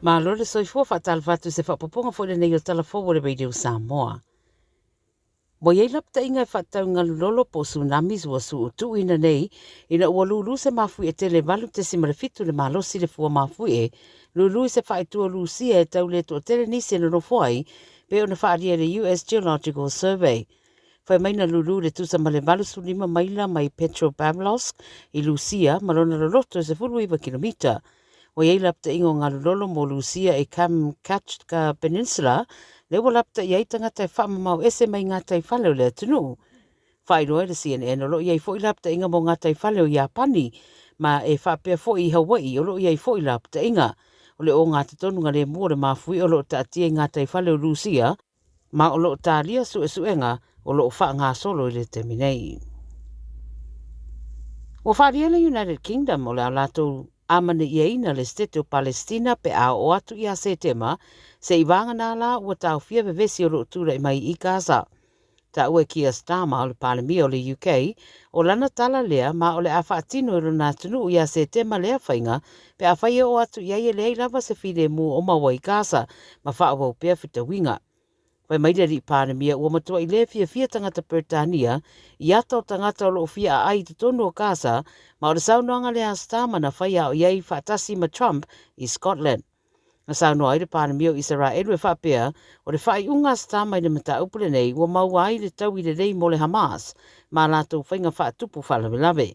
Malo le soifua faatalofa atu i se faaopoopoga foi lenei o Tala Fou a le Radio Samoa. Ua i ai lapataiga e faatatau i galulolo po o tsunamis ua suutuuina nei ina ua lulu se mafuie tele 8.7 le malosi le fua mafuie lulu i se faaitu o Lusia e tau le toatele nisi e nonofo ai pei ona faaalia e le US Geological Survey. Fai mai na lulu le tusa ma le 85 maila mai Petropavlovsk i Lusia ma lona loloto e 19 kilomita. Ua i ai lapataiga o galulolo mo Lusia i Kamchatka Peninsula, lea ua lapataia ai tagata e faamamao ese mai gataifale o le atunuu. Faailoa e le CNN o lo o i ai foi lapataiga mo gataifale o Iapani, ma e faapea foi i Hawaii o lo o i ai foi lapataiga. O le ogatotonu galemu o le mafuie o lo o taatia i gataifale o Lusia, ma o lo o talia suesuega o lo o faagasolo i le taimi nei. Ua faaalia le United Kingdom o le a latou amanaiaina le Setete o Palestina pe a oo atu ia Setema, se i vagana la ua taofia vevesi o lo o tulai mai i Gaza. Taua e Keir Starmer o le Palemia o le UK, o lana tala lea ma o le a faatino e lona atunuu ia Setema lea faiga pe afai e oo atu i ai e leai lava se filemu o maua i Gaza ma faaauau pea fetauiga. Fai mai le Alii Palemia ua matuai le fiafia tagata Peretania i ata o tagata o lo o fia aai i totonu o Gaza ma o le saunoaga lea a Starmer na fai a o i ai faatasi ma Trump i Scotland. Na saunoa ai le Palemia o Isaraelu e faapea, o le faaiuga a Starmer i le mataupu lenei ua maua ai le taui lelei mo le Hamas ma a latou faiga faatupu faalavelave.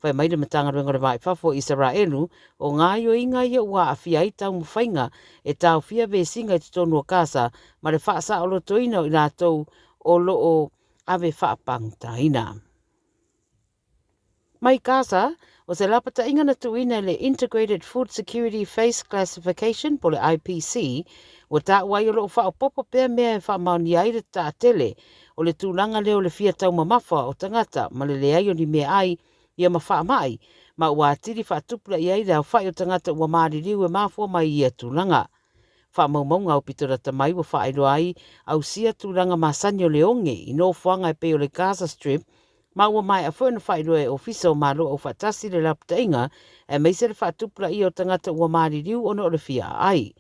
Fai mai le Matagaluega o le Va i Fafo o Isaraelu, o gaoioiga ia ua aafia ai taumafaiga e taofia vesiga i totonu o Gaza ma le faasaolotoina o i latou o lo o ave faapagutaina. Mai Gaza, o se lapataiga na tuuina e le Integrated Food Security Phase Classification po o le IPC, ua taua ai o lo o faaopoopo pea mea e faamaonia ai le taatele o le tulaga lea o le fia taumamafa o tagata ma le leai o ni meaai ia ma faamai, ma ua atili faatupulaia ai le aofai o tagata ua maliliu e mafua mai i ia tulaga. Faamaumauga aupito lata mai ua faailoa ai ausia tulaga masani o le oge i nofoaga e pei o le Gaza Strip, ma ua maea foi ona faailoa e Ofisa o Malo Aufaatasi le lapataiga aemaise le faatupulaia o tagata ua maliliu ona o le fia aai.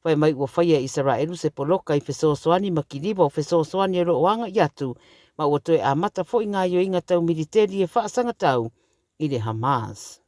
Fai mai ua faia e Isaraelu se poloka i fesoasoani ma kiliva o fesoasoani o lo o agai atu, ma ua toe amata foi gaoioiga tau militeli e faasagatau i le Hamas.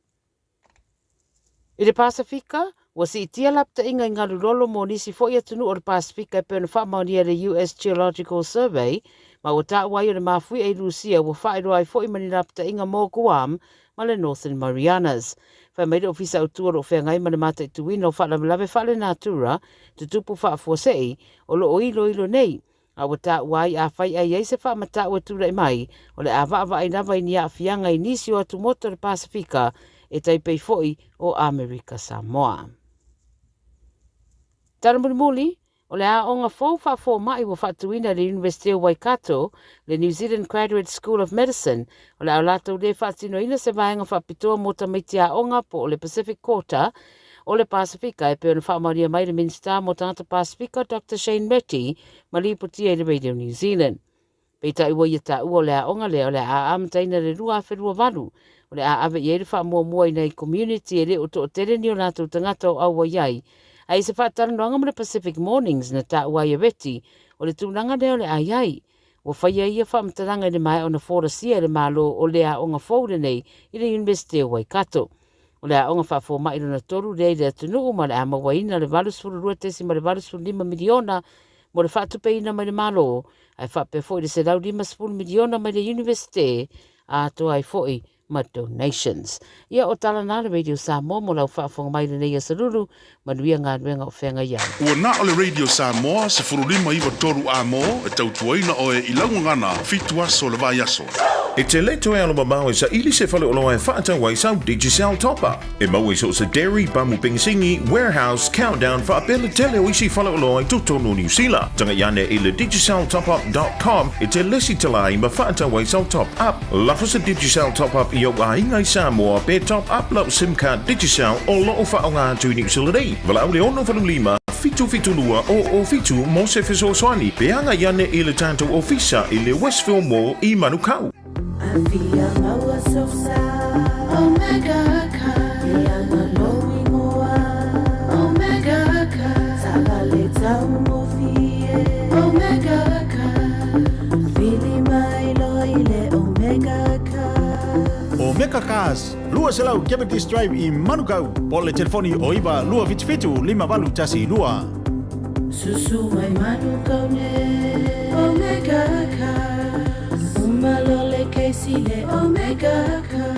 I le Pasefika, ua siitia lapataiga i galulolo mo nisi foi atunuu o le Pasefika e pei ona faamaonia e le US Geological Survey, ma ua taua ai o le mafuie i Lusia ua faailoa ai foi ma ni lapataiga mo Guam ma le Northern Marianas. Fai mai le Ofisa Autu o lo o feagai ma le mataituina o faalavelave faalenatura tutupu faafuasei o lo o iloilo nei, a ua taua ai afai ae i ai se faamatau e tulai mai, o le a vaavaai lava i ni aafiaga i nisi o atumotu o le Pasefika e tai pei foi o Amerika Samoa. Tala mulimuli, O le aoga fou faafomai ua faatuina e le Iunivesite o Waikato, le New Zealand Graduate School of Medicine, o le a latou le faatinoina se vaega faapitoa mo tamaiti aoga po o le Pacific Quarter o le Pasefika e pei ona faamaonia mai le Minisita mo Tagata Pasefika Doctor Shane Reti ma lipotia i le Radio New Zealand. Peitai ua ia taua o le aoga lea o le a amataina i le 2028, o le a ave i ai le faamuamua i nai community e le o toatele ni o latou tagata o auai ai. A i se faatalanoaga ma le Pacific Mornings na taua ai e Reti, o le tulaga lea o le a i ai. Ua faia ia faamatalaga i le maea ona folasia e le Malo o le aoga fou lenei i le Iunivesite o Waikato. O le aoga faafomai lona tolu lea i le atunuu ma o le a mauaina le $82.85 miliona mo le faatupeina mai le Malo, ae faapea foi le $150 miliona mai le Iunivesite, atoa ai foi ma donations. Ia o tala na le Radio Samoa mo lau faafofoga mai i lenei aso lulu, manuia galuega o feagai ai. Ua na o le Radio Samoa 15 93 A mo e tautuaina oe i lau gagana fitu aso o le vaiaso. E te le toe alo mamao e saili se faleoloa e faatau ai sau Digicel Top Up. E maua i so o se dairy, pamu penisini, warehouse, countdown faapea le tele o isi faleoloa i totonu o Niu Sila. Tagai ane i le digiceltopup.com e te lesitala ai ma faatau ai sau top up. Lafo se Digicel Top Up i ou aiga i Samoa pe top up lau sim card Digicel o lo o faaaoga atu i Niu Sila nei. Valaau le 685 772 007 mo se fesoasoani pe agai ane i le tatou ofisa i le Westville Mall i Manukau. Omega Cars, 200 Cavendish Drive i Manukau, po o le telefoni o 9 277 5812. Susu mai Manukau nei, Omega Cars. Uma loa le kesi le Omega Cars.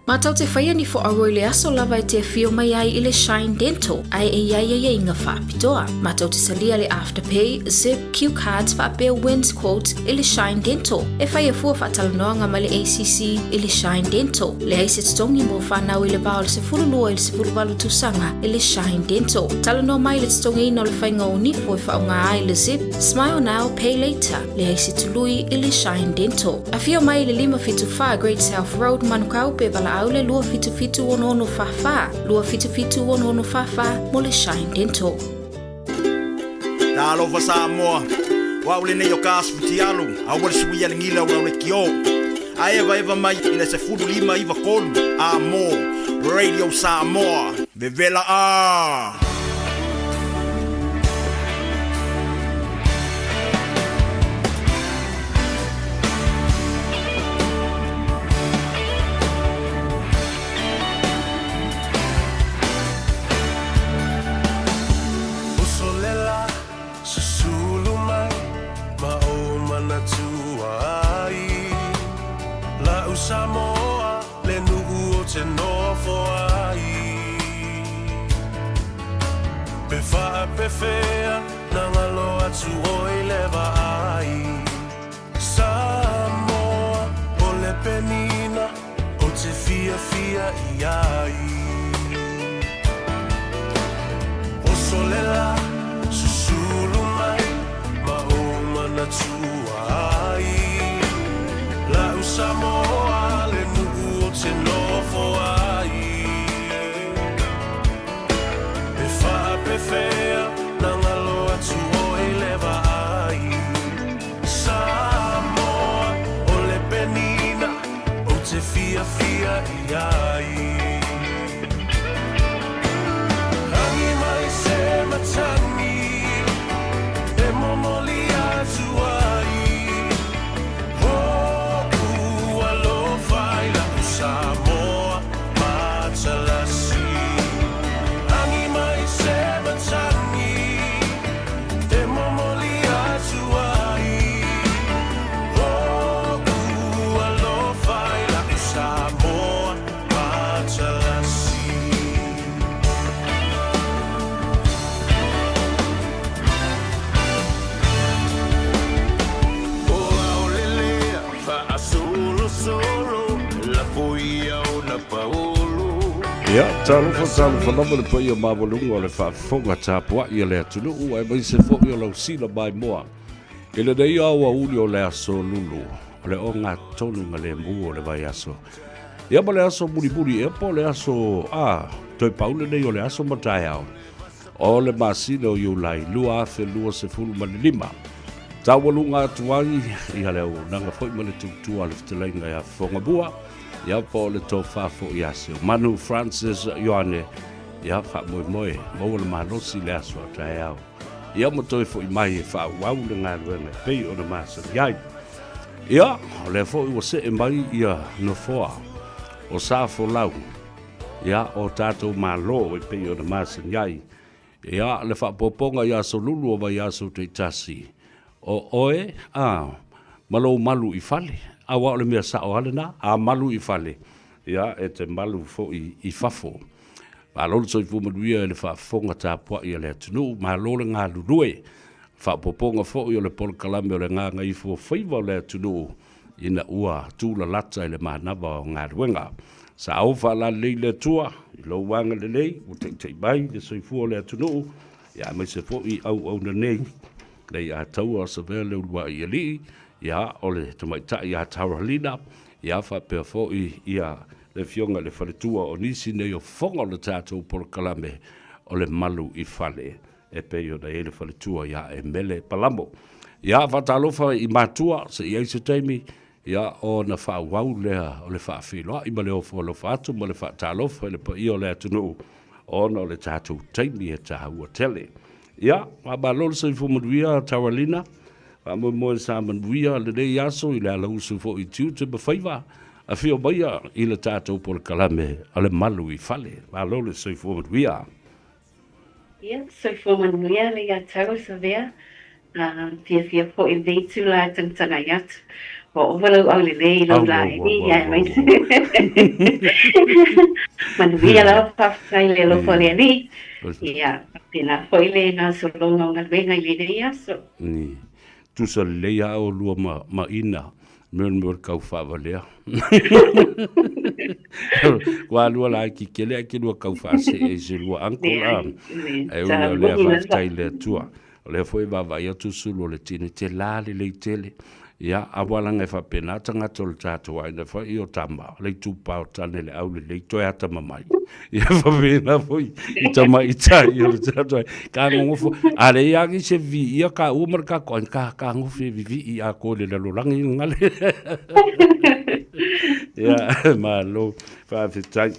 Matou te faia ni fo'auo i le aso lava e te afio mai ai i le Shine Dental ae e i ai aiaiga faapitoa. Matou te talia le Afterpay, Zip, Cue Cards faapea Wins Quote i le Shine Dental. E faia fua faatalanoaga ma le ACC i le Shine Dental. Leai se totogi mo fanau i le va o le 12 i le 18 tausaga i le Shine Dental. Talanoa mai i le totogiina o le faiga o nifo e faaaoga ai le Zip, Smile Now, Pay Later. Leai se tului i le Shine Dental. Afio mai i le 574 Great South Road, Manukau pe valaau le 277 6644, 277 6644 mo le Shine Dental. Talofa Samoa, o au lenei o Kas Futialu, aua le suia le gila o le kio. A evaeva mai i le 15 93 a mo Radio Samoa. Vevela a! Uso lela, susulu mai, ma ou manatua ai. La'u Samoa, le nu'u ou te nofo ai. Pe faapefea, na galo atu oe i le vaai. Samoa, o le penina, ou te fiafia i ai. Oso lela, susulu mai, ma ou manatua ai. La'u Samoa, le nu'u ou te nofo ai. Pe faapefea, na galo atu oe i le vaai. Samoa, o le penina, ou te fiafia i ai. Agi mai se matagi, e momoli atu ai. O'u alofa i la'u Samoa matalasi. Agi mai se matagi, e momoli atu ai. O'u alofa i la'u Samoa matalasi. O aolelea faasolosolo lafo ia ona paolo. Ia, talofa, talofa lava le paia maualuga o le faafofoga tapuai a le atunuu aemaise foi o lau sila maimoa i lenei aoauli o le aso Lulu o le ogatotonu ma lemu o le vaiaso. Ia ma le aso mulimuli ea po o le aso a toe pau lenei o le aso ma taeao o le masina o Iulai 2025. Taualuga atu ai ia le auaunaga foi ma le tautua a le fetalaiga ia Fofogamua, ia po o le tofa foi ia Seumanu Francis Ioane, ia faamoemoe maua le malosi i le aso a taeao. Ia ma toe foi mai e faaauau le galuega e pei ona masani ai. Ia, o lea foi ua see mai ia nofoa o Sa Folau, ia, o tatou Malo e pei ona masani ai. Ia, le faapopoga i aso lulu o vaiaso taitasi, o oe, a, ma lou malu i fale, aua o le mea sa'o lava lena, a malu i fale, ia, e te malu foi i fafo. Malo le soifua manuia i le faafofoga tapuai a le atunuu, malo le galulue. Faapopoga foi o le polokalame o le gagaifo faiva o le atunuu ina ua tulalata i le manava o galuega. Sa ou faalalelei le Atua i lou agalelei ua taitai mai le soifua o le atunuu, ia aemaise foi auauna nei, lei Ataua Savea Leuluai Alii, ia o le tamaitai ia Taralina, ia faapea foi ia le afioga i le faletua o nisi nei o fofoga o le tatou polokalame o le Malu i Fale e pei ona i ai le faletua ia Emele Palamo. Ia faatalofa i matua, se i ai se taimi, ia ona faaauau lea o le faafeiloai ma le ofo alofa atu ma le faatalofa i le paia o le atunuu ona o le tatou taimi e taua tele. Ia, faamalo le soifua manuia Taralina, faamoemoe sa manuia lenei aso i le alausu foi i tiute ma faiva. Afio maia i le tatou polokalame a le Malu i Fale. Malo le soifua manuia. Ia, soifua manuia le ia tau o Savea. Fiafia foi i lenei itula e tagatagai atu. Ua ova lau aulelei i lou laei, aemaise. Manuia lava, faafetai i le alofa o le Alii. Ia, faapena foi le gasologa o galuega i lenei aso. Tusa lelei lava oulua ma Ina, mea o le mea o le kau faavalea. Ua alua laiti tele ae te lua tau faasee i se lua uncle a. Ae ui o lea faafetai i le Atua. O lea foi e vaavaai atu sulu o le tine te la lelei tele. Ia, aua leaga e faapena tagata o le tatou aiga foi o tama, o le itupa o tane le au lelei toe atamamai. Ia faapena foi i tamaitai o le tatou aiga. Ka nonofo, a leai lava ni se viia ka ua ma le tatou aiga, ka ka nofi e vivii atoa i le lalolagi gale. Ia, malo, faafetai.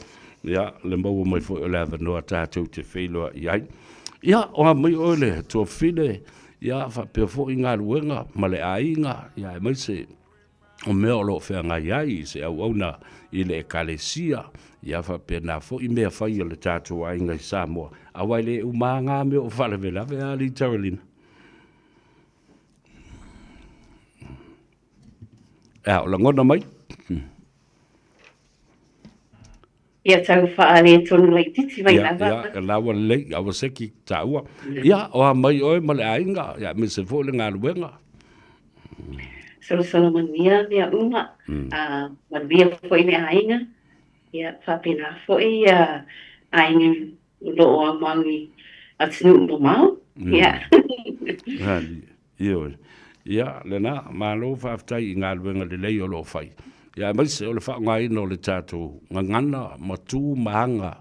Ia, le maua mai foi o le avanoa tatou te feiloai ai. Ia, o a mai oe le tuafafine, ia, faapea foi galuega ma le aiga, ia, aemaise o mea o lo o feagai ai se auauna i le Ekalesia, ia faapena foi mea fai a le tatou aiga i Samoa, aua e le uma lava mea o faalavelave a alii Taralina. Ea, o lagona mai? Ia tau faaletonu laitiiti mai lava. Ia, ia, la ua lelei, a ua seki taua. Ia, o a mai oe ma le aiga, ia aemaise foi le galuega. Solosolo manuia mea uma, a manuia foi le aiga, ia faapena foi ia aiga o lo o aumau i atunuu mamao. Ia. Ioe. Ia, lena, malo faafetai i galuega lelei o lo o fai. Ia, aemaise o le faaaogaina o le tatou gagana ma tu ma aga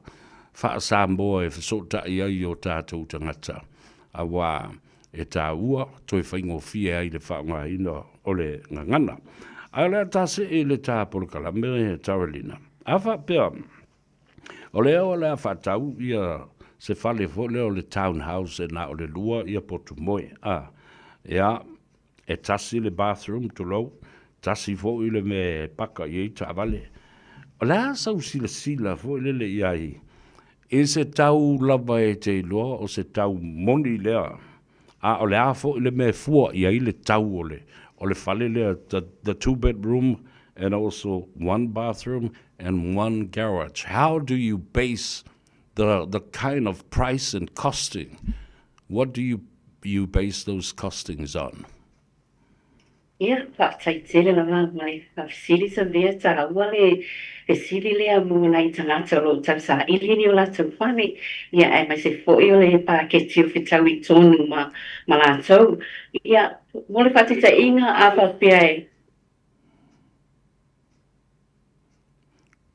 faa-Samoa e fesootai ai o tatou tagata, aua e taua toe faigofie ai le faaaogaina o le gagana. Ae o le a ta see i le ta polokalame, Taralina. A faapea, O lea o le a faatau ia se fale foi lea o le town house e na o le lua ia potu moe a. Ia, e tasi le bathroom, tulou, tasi foi le mea e paka i ai taavale. O le a sau silasila foi lele i ai i se tau lava e te iloa o se tau moni lea, a o le a foi le mea e fua i ai le tau o le o le fale lea, the two bedroom and also one bathroom and one garage. How do you base the the kind of price and costing? What do you you base those costings on? Ia, faafetai tele lava ma le faafesili Samia, taua le fesili lea mo nai tagata o lo o tausaili ni o latou fale, ia aemaise foi o le paketi o fetaui tonu ma ma latou. Ia, mo le faataitaiga, a faapea e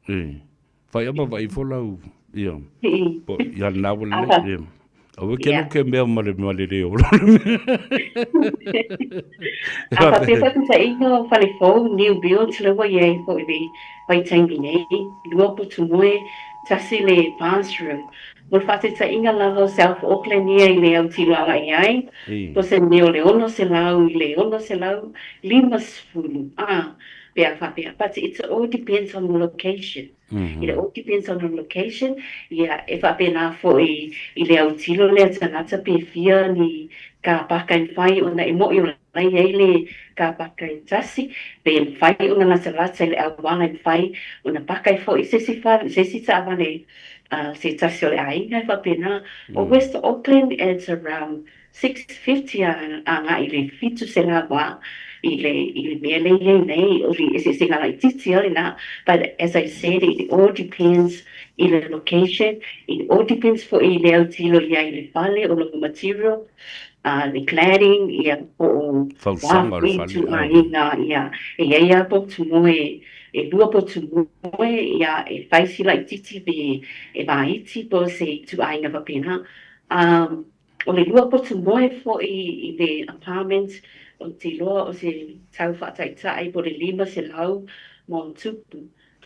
E, fai ama vai fo lau, ia, po, ia na ua lelei, ia. Aua ke no ke mea ma le ma le leo. A faapea faataitaiga o fale fou, new builds, lea ua i ai foi i le vaitaimi nei, lua potu moe, tasi le bathroom. Mo le faataitaiga lava o South Auckland ia i le autilo agai ai, po o se mea o le 600 i le 650, a. Pe a faapea, but it's all depends on the location. It all depends on the location, ia e faapena foi i le autilo lea tagata pe fia ni kāpaka e mafai ona e moʻi o la e i ai le kāpaka e tasi, pe mafai ona latalata i le auala e mafai ona paka ai foi se isi fale, se isi taavale a se tasi o le aiga e faapena. O West Auckland it's around 650 agai i le 700 a i le i le mea lea i ai nei, o le eseesega laitiiti lava lena, but as I said it all depends i le location, it all depends foi i le autilo i ai i le fale, o lona material, le cladding, ia po o Fausaga o le fale, ituaiga, ia e i ai lava potu moe, e lua potu moe, ia e fai si laitiiti pe e vaiti po o se ituaiga faapena. O le lua potu moe foi i le apartment, ou te iloa o se tau faataitai po o le 500 ma ona tupu,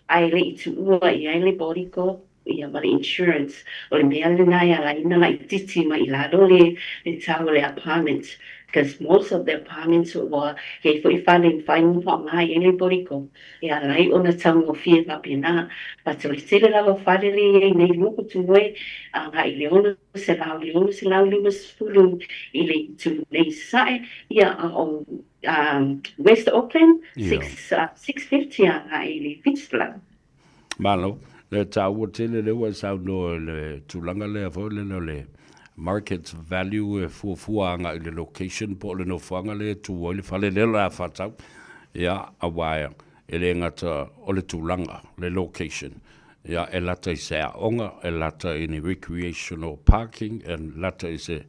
ae le i tuua i ai le boriko ia ma le insurance. O le mea lena e ala ai ona laitiiti mai i lalo le tau o le apartment because most of the apartments ua i ai foi fale e mafai ona faaaoga i ai le boriko e ala ai ona taugofie faapena. But o le tele lava o fale lea e i ai nei motu e agai i le 600 i le 650 i le itu nei i Sasae, ia a o West Auckland 650 agai i le 700. Malo, le taua tele lea ua e saunoa i le tulaga lea foi lele o le market value e fuafua agai i le location po o le nofoaga lea e tu ai le fale lea o le a faatau. Ia, aua e le gata o le tulaga, le location, ia e lata i se aoga, e lata i ni recreational parking, e lata i se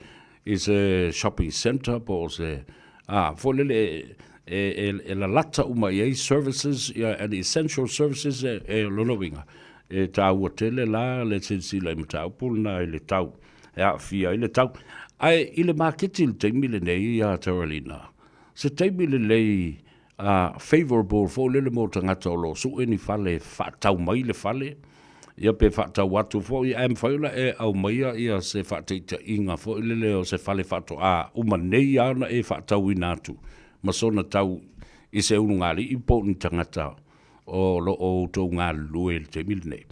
i se shopping centre po o se a foi lele e, e, e lalata uma i ai services ia and essential services e, e lona uiga e tāua tele la le silasila i mataupu lena i le tau e aafia ai le tau. Ae i le maketi i le taimi lenei ia Terralina, se taimi lelei a favourable foi lele mo tagata o lo o sue ni fale e faatau mai le fale, ia pe faatau atu foi, ae mafai ona e aumaia ia se faataitaiga foi lele o se fale faatoa uma nei lava ona e faatauina atu ma sona tau i se ulugalii po o ni tagata o lo o outou galulue i le taimi lenei.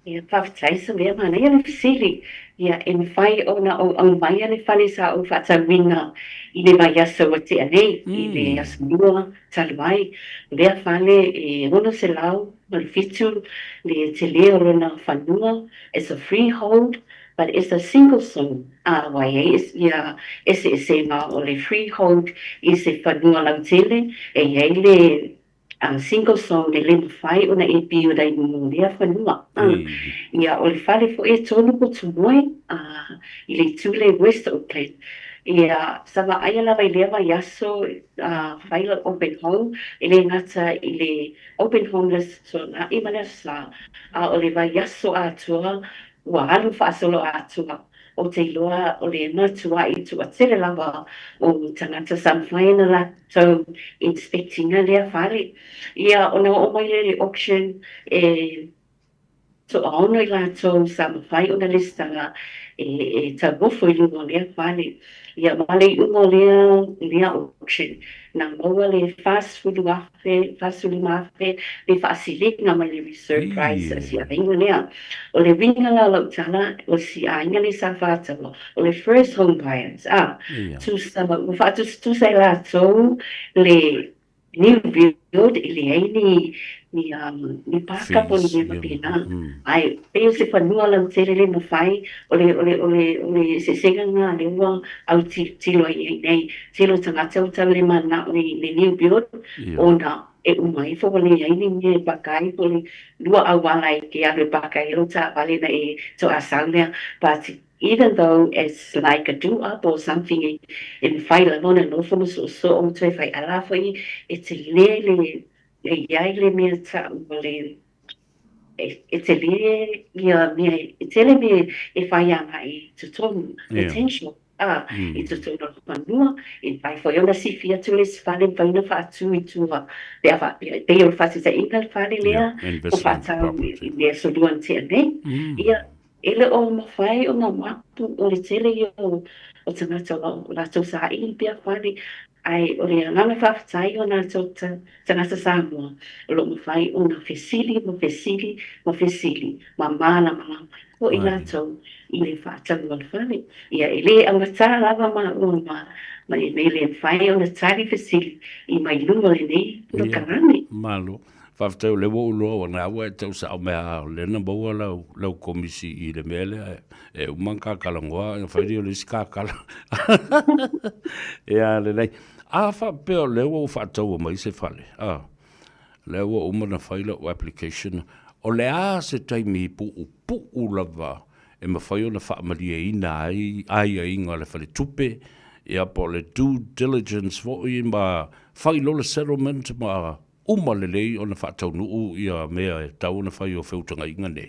Ia, faafetai se mea manaia le fesili. Ia, e mafai ona ou aumaia le fale sa ou faatauina i le vaiaso ua tea nei, i le Aso Lua talu ai. O lea fale e 607 le tele o lona fanua, it's a freehold but it's a single zone, a ua i ai ia eseesega o le freehold i se fanua lautele, e i ai le A single zone e le mafai ona e build ai mo lea fanua. Ia, o le fale foi e tonu potu moe i le itu lea i West Auckland. Ia, sa vaaia lava i lea vaiaso fai lau open home, e le gata i le open home le Aso Toonai ma le Aso Sa, a o le vaiaso atoa ua alu faasoloatoa. Ou te iloa o le matuai toatele lava o tagata sa mafai ona latou inspect ina lea fale. Ia, ona oo mai lea i le auction e toaono i latou sa mafai ona lesitala e tauofo i luga o lea fale. Ia, ma le iuga o lea lea auction, na maua le 40,000, 45,000 le faasiliga mai le reserve price a si aiga lea. O le uiga la o lau tala, o si aiga lea sa faataua, o le first home buyers, a, tusa, ua faatusatusa e latou le new build e leai ni, ni, um, ni pāka po o ni mea faapena. Ae pei o se fanua lautele le mafai, o le, o le, o le, o le eseesega lena lea ua autilotilo ai i ai nei. Tele o tagata ua tau le manao i le new build ona e uma ifo ua leai ni mea e paka ai po o le lua auala e ke alu e paka ai lou taavale na e toasau lea but even though it's like a do up or something e mafai lava ona nofo ma soosoo ma toe fai ala foi e tele le e i ai le mea tau o le e tele ia mea e tele mea e whai ana i totonu potential a i totonu o le fanua e mafai foi ona sifi atu le isi fale mafai ona faatu i tua pe a faapea e pei o le faataitaiga le fale lea ua faatau i le aso lua na tea nei ia e le o mafai ona mapu o le tele ia o tagata o latou saili pea fale Ae o le agaga faafetai o latou tagata Samoa o lo o mafai ona fesili ma fesili ma fesili ma malamalama ai foi latou i le faatauga o le fale. Ia, e le augata lava maua ma ma e le mafai ona tali fesili i mai luga o lenei polokalame. Malo. Faafetai o lea ua ou iloa ua na ua e tau sao mea a o lea na maua lau, lau komisi i le mea lea e, e uma ona kakalagoa ona fai lea o le isi kakala. Ia lelei. A faapea o lea ua ou faataua mai se fale, a, lea ua uma ona fai lau application, o le a se taimi puupuu lava e mafai ona faamalieina ai aiaiga a le faletupe, ia po o le due diligence foi ma fai loa le settlement ma uma lelei ona faataunuu ia mea e tatau ona fai o feutagaiga nei.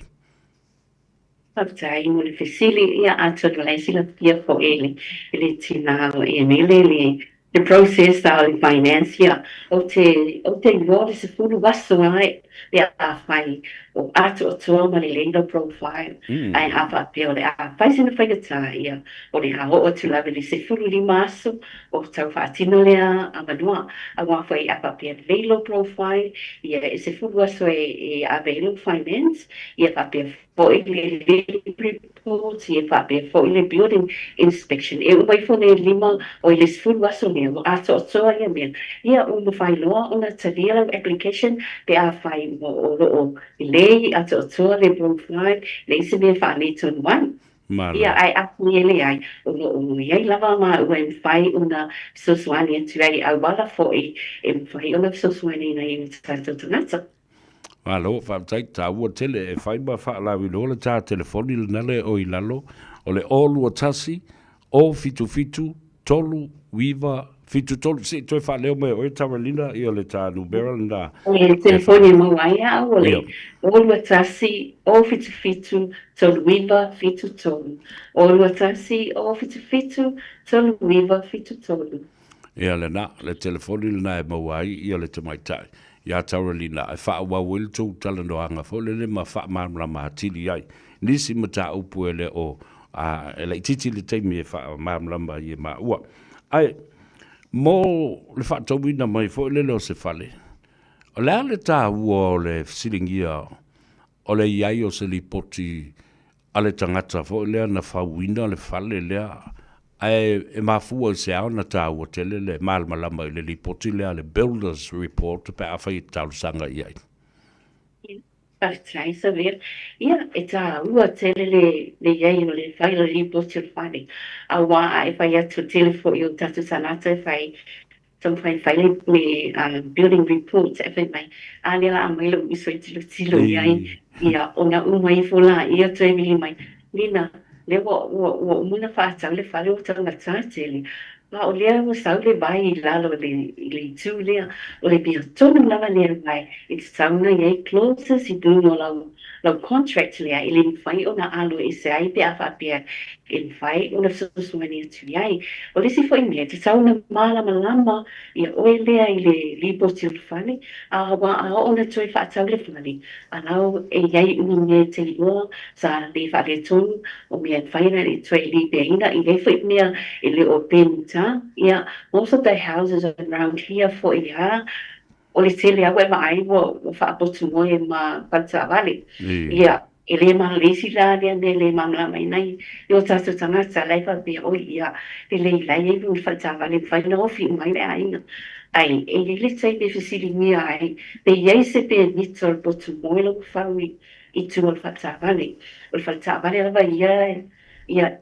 Faafetai mo le fesili, ia atonu o la e silafia foi e le tina o Emele le Le process a o le finance ia, ou te, ou te iloa le 10 aso ae pe afai o atoatoa ma lelei lau profile, ae a faapea o le a fai sina faigata ia, o le a oo atu lava i le 15 aso o tau faatino lea avanoa, aua foi a faapea lelei lou profile, ia e 10 aso e ave ai lou finance, ia faapea foi le report e faapea foi le building inspection. E uma ifo le lima oi le 10 aso lea ua atoatoa ia mea, ia ua mafai loa ona talia lau application pe afai ua o lo o lelei atoatoa le profile, leai se mea e faaletonu ai. Malo. Ia, ae afai e leai, o lo o i ai lava maua e mafai ona fesoasoani atu ai i auala foi e mafai ona fesoasoani ai i o tatou tagata. Malo, faafetai, taua tele e fai ma faalauiloa le ta telefoni lena le o i lalo, o le 021 077 39 73. Se i toe faaleo mai e oe Taralina ia le ta numera lena. O le telefoni e maua ai au o le 021 077 3973. 021 077 3973. Ia lena, le telefoni lena e maua ai ia le tamaitai ia Tauralina e faaauau ai le tou talanoaga foi lele ma faamalamalama atili ai nisi mataupu e le o a, e laitiiti le taimi e faamalamalama ai e maua. Ae mo le faatauina mai foi lele o se fale, o le a le taua o le fesiligia o le i ai o se lipoti a le tagata foi lea na fauina le fale lea, ae e mafua i se a ona taua tele le malamalama i le lipoti lea, le builder's report, pe afai e te talosaga i ai? Faafetai Samir. Ia, e taua tele le le i ai o le fai o le lipoti o le fale, aua a e fai atu tele foi o tatou tagata e fai Taumafai e fai le building report ae fai mai, a lea la aumai lou uso e tilotilo i ai, ia ona uma ifo laia toe vili mai, Lina, lea ua, ua, ua uma ona faatau le fale ua taugata tele, a o lea ua sau le vai i lalo i le, i le itu lea, o le mea tonu lava lea vai e tatau ona i ai clauses i luga o lau, lau contract lea e le mafai ona alu ese ai pe a faapea e mafai ona fesoasoani atu i ai. O le isi foi mea, e tatau ona malamalama ia oe lea i le lipoti o le fale, aua a oo ina toe faatau le fale, alau e i ai uma mea e te iloa sa le faaletonu, o mea e mafai ona e toe lipeaina, e i ai foi mea e le o penita. Ia, most of the houses around here foi lava, O le tele lava ua e vaai ua faapotu moe ma faletaavale. Ia, e le malesi la lea mea e le malamalama ai nai o tatou tagata la e faapea, oi ia, lelei la e i ai ni faletaavale e mafai ona ofi uma ai le aiga. Ae e i ai le taimi e fesiligia ai pe i ai se pemita o le potu moe la ua fau i tua o le faletaavale. O le faletaavale lava ia, ia,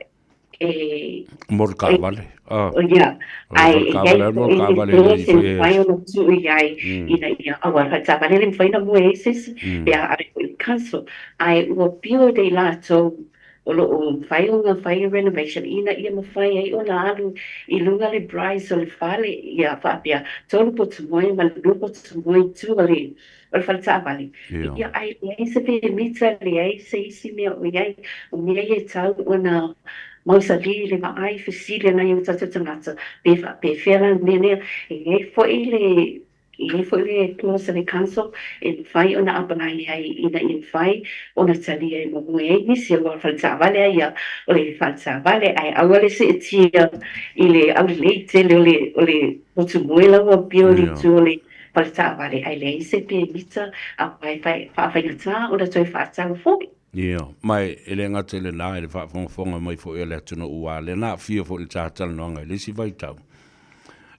e Mo le taavale. Ah. Ia, ae e i ai foi le clause e mafai ona tuu i ai ina ia aua le faletaavale le mafai ona moe ai se isi pe a ave foi i le council. Ae ua build e i latou o lo o mafai ona fai renovation ina ia mafai ai ona alu i luga le price o le fale, ia faapea tolu potu moe ma le lua potu moe i tua o le o le fale taavale. Ia, ae leai se pemita, leai se isi mea o i ai. O mea ia e tau ona mausali le vaai fesili a nai o tatou tagata, pe faapefea la le mea lea. E i ai foi le, e i ai foi le clause a le council e mafai ona apply ai ina ia mafai ona talia e momoe ai nisi aua o le fale taavale lava ia, o le fale taavale ae aua le seetia i le aulelei tele o le, o le motu moe la ua build i tua o le fale taavale ae leai se pemita a faafaigata ona toe faatau foi. Ia, ma e le gata i lena, i le faafogafoga mai foi a le atunuu, aua o lea na aafia foi i le ta talanoaga i le isi vaitau.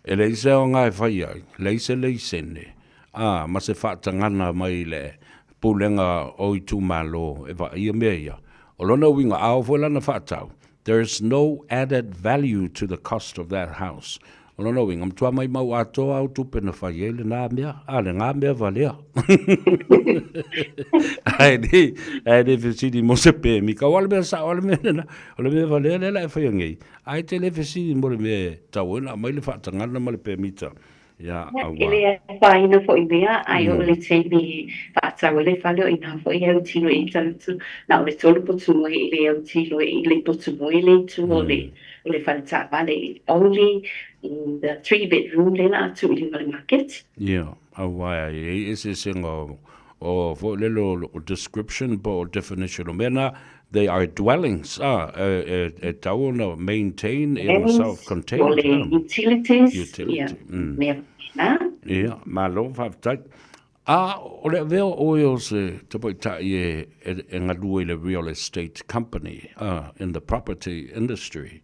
E leai se aoga e fai ai, leai se leisene, a, ma se faatagana mai le Pulega o Itumalo e vaaia mea ia. O lona uiga, a oo foi la ina faatau, There is no added value to the cost of that house. O lona uiga, matua maimau atoa au tupe na fai ai lena mea, a lena mea valea. Ae le, ae le fesili mo se pemita. Aua o le mea sao, o le mea lena, o le mea valea lea la e faia nei. Ae te le fesili mo le mea e tatau ai ona aumai le faatagana ma le pemita. Ia, E le afaina foi mea, ae oo i le taimi faatau ai le fale, o i ina foi e autilo i ai tagata, na o le tolu potumoe i le autilo i le potumoe le itu o le o le fale taavale, only in the 3 bedroom lea la a tuu i luga o le maketi. Ia, aua e i ai eseesega o foi lele o description po o definition o mea na, they are dwellings, ah, e tatau ona maintain in self-contained. O le utilities, ia, mea faapena. Ia, malo faafetai. A o le avea o oe o se tamaitai e galue i le real estate company, ah, in the property industry,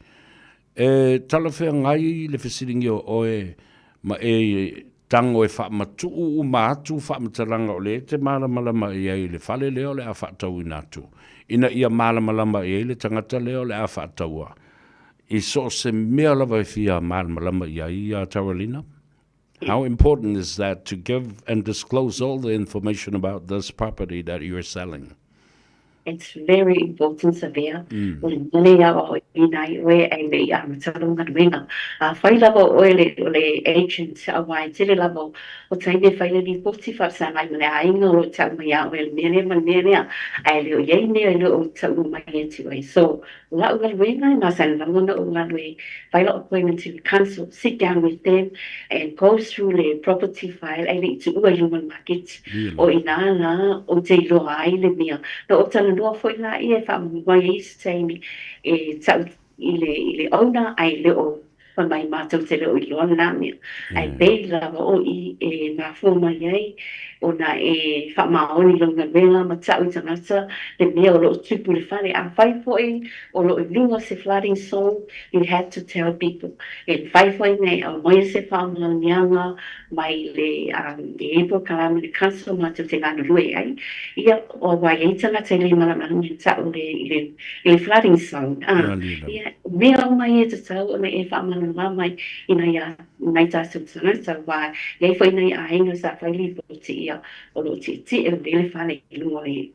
e talafeagai le fesiligia o oe ma e tago e faamatuu uma atu faamatalaga o lea e te malamalama i ai i le fale lea o le a faatauina atu, ina ia malamalama i ai le tagata lea o le a faataua i so o se mea lava e fia malamalama i ai ia Taralina? How important is that to give and disclose all the information about this property that you're selling? It's very important Savea, o le mea lea o ina ai oe e le i amata lou galuega. Afai lava o oe le, o le agent aua e tele lava o taimi e fai le lipoti faafesagai ma le aiga o lo o tau mai ia oe le mea lea ma le mea lea, ae le o i ai mea e le o taua mai ia te oe. So, o la'u galuega e masani lava ona ou alu e fai la'u appointment i le council, sit down with them and go through le property file ae le i tuua i luma o le maketi. O i inā lā ou te iloa ai le mea. Na ou talanoa foi lā ia e faamanu mai ai isi taimi e tau i le, i le owner ae le o fai mai mātou te le o iloa lena mea. Ae pei lava o i e mafua mai ai ona e faamaoni lou galuega ma tau i tagata le mea o lo o tupu i le fale. Afai foi o lo o i luga se flooding zone, you have to tell people. E mafai foi ona e aumaia se faamaoniaga mai le e i ai polokalame le council matou te galulue ai, ia, aua e i ai tagata e le malamalama e tau i le i le flooding zone, a, ia, o mea uma ia e tatau ona e faamalamalama mai i nai a nai tatou tagata, aua e i ai foi nai aiga sa fai lipoti ia o lo o tietie lelei le fale i luga o le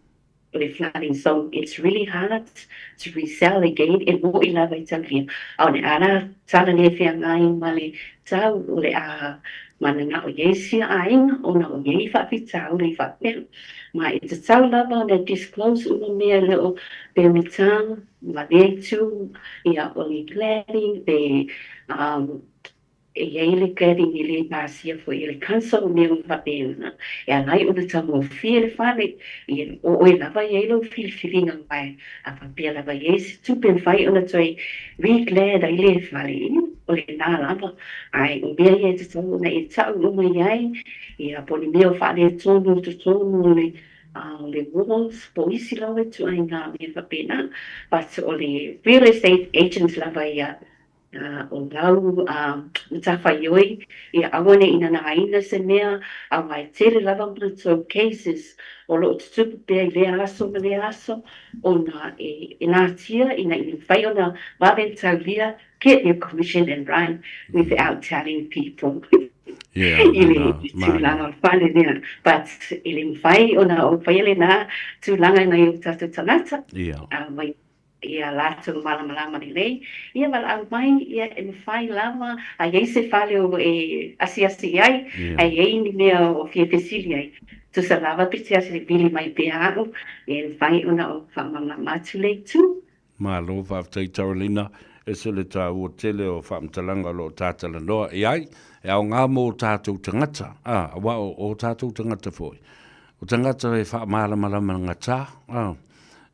o le flooding zone. It's really hard to resell again, e mo'i lava i taulia. A o le a la tala le feagai ma le tau o le a mananao i ai sia aiga ona o i ai faafitauli faapea. Ma e tatau lava ona disclose uma mea le o pemitā ma lea itu, ia o le cladding, le um, E i ai le cladding e le pasia foi e le council o mea uma faapena, e ala ai ona taugofie le fale, ia o oe lava e i ai lou filifiliga aua a faapea lava e i ai se tupe e mafai ona toe re-clad ai le fale, ia o lena lava. Ae o mea ia e tatau ona e tau uma i ai, ia po o ni mea o faaletonu i totonu o le o le walls po o isi lava ituaiga mea faapena, but o le real estate agent lava ia O lau matafaioi ia aua ne i nanaina se mea, aua e tele lava matou cases o lo o tutupu pea i lea aso ma lea aso ona e natia ina ia mafai ona vave taulia, get your commission and run without telling people i le tulaga o le fale lea. But e le mafai ona ou faia lena tulaga i nai o tatou tagata. Mai ia latou malamalama lelei, ia valaau mai, ia e mafai lava, a i ai se fale o e asiasi i ai, a i ai ni mea o fia fesili ai, tusa lava pe te vili mai pea a'u, e mafai ona ou faamalamalama atu le itu. Malo faafetai Taralina, ese le taua tele o faamatalaga o lo o tatalanoa i ai, e aoga mo o tatou tagata, a, aua o o tatou tagata foi, o tagata e faamalamalama gata, a.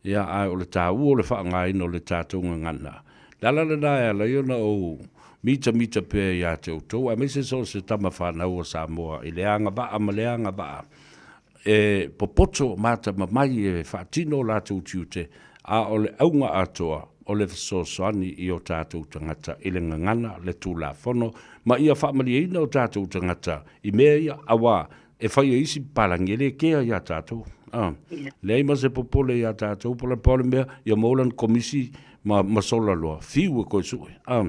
Ia, ae o le taua o le faaaogaina o le tatou gagana. Le ala lena e ala ai ona ou mitamita pea ia te outou, aemaise so o se tama fanau o Samoa i le agavaa ma le agavaa e popoto matamamai e faatino o latou tiute, a o le auga atoa o le fesoasoani i o tatou tagata i le gagana, le Tulafono, ma ia faamalieina o tatou tagata i mea ia, auā e fai e isi papalagi, e le kea iā tatou. A, leai ma se popole iā tatou, po o le mea, ia maua lana komisi ma, ma sola loa, fiu e koe sue. A,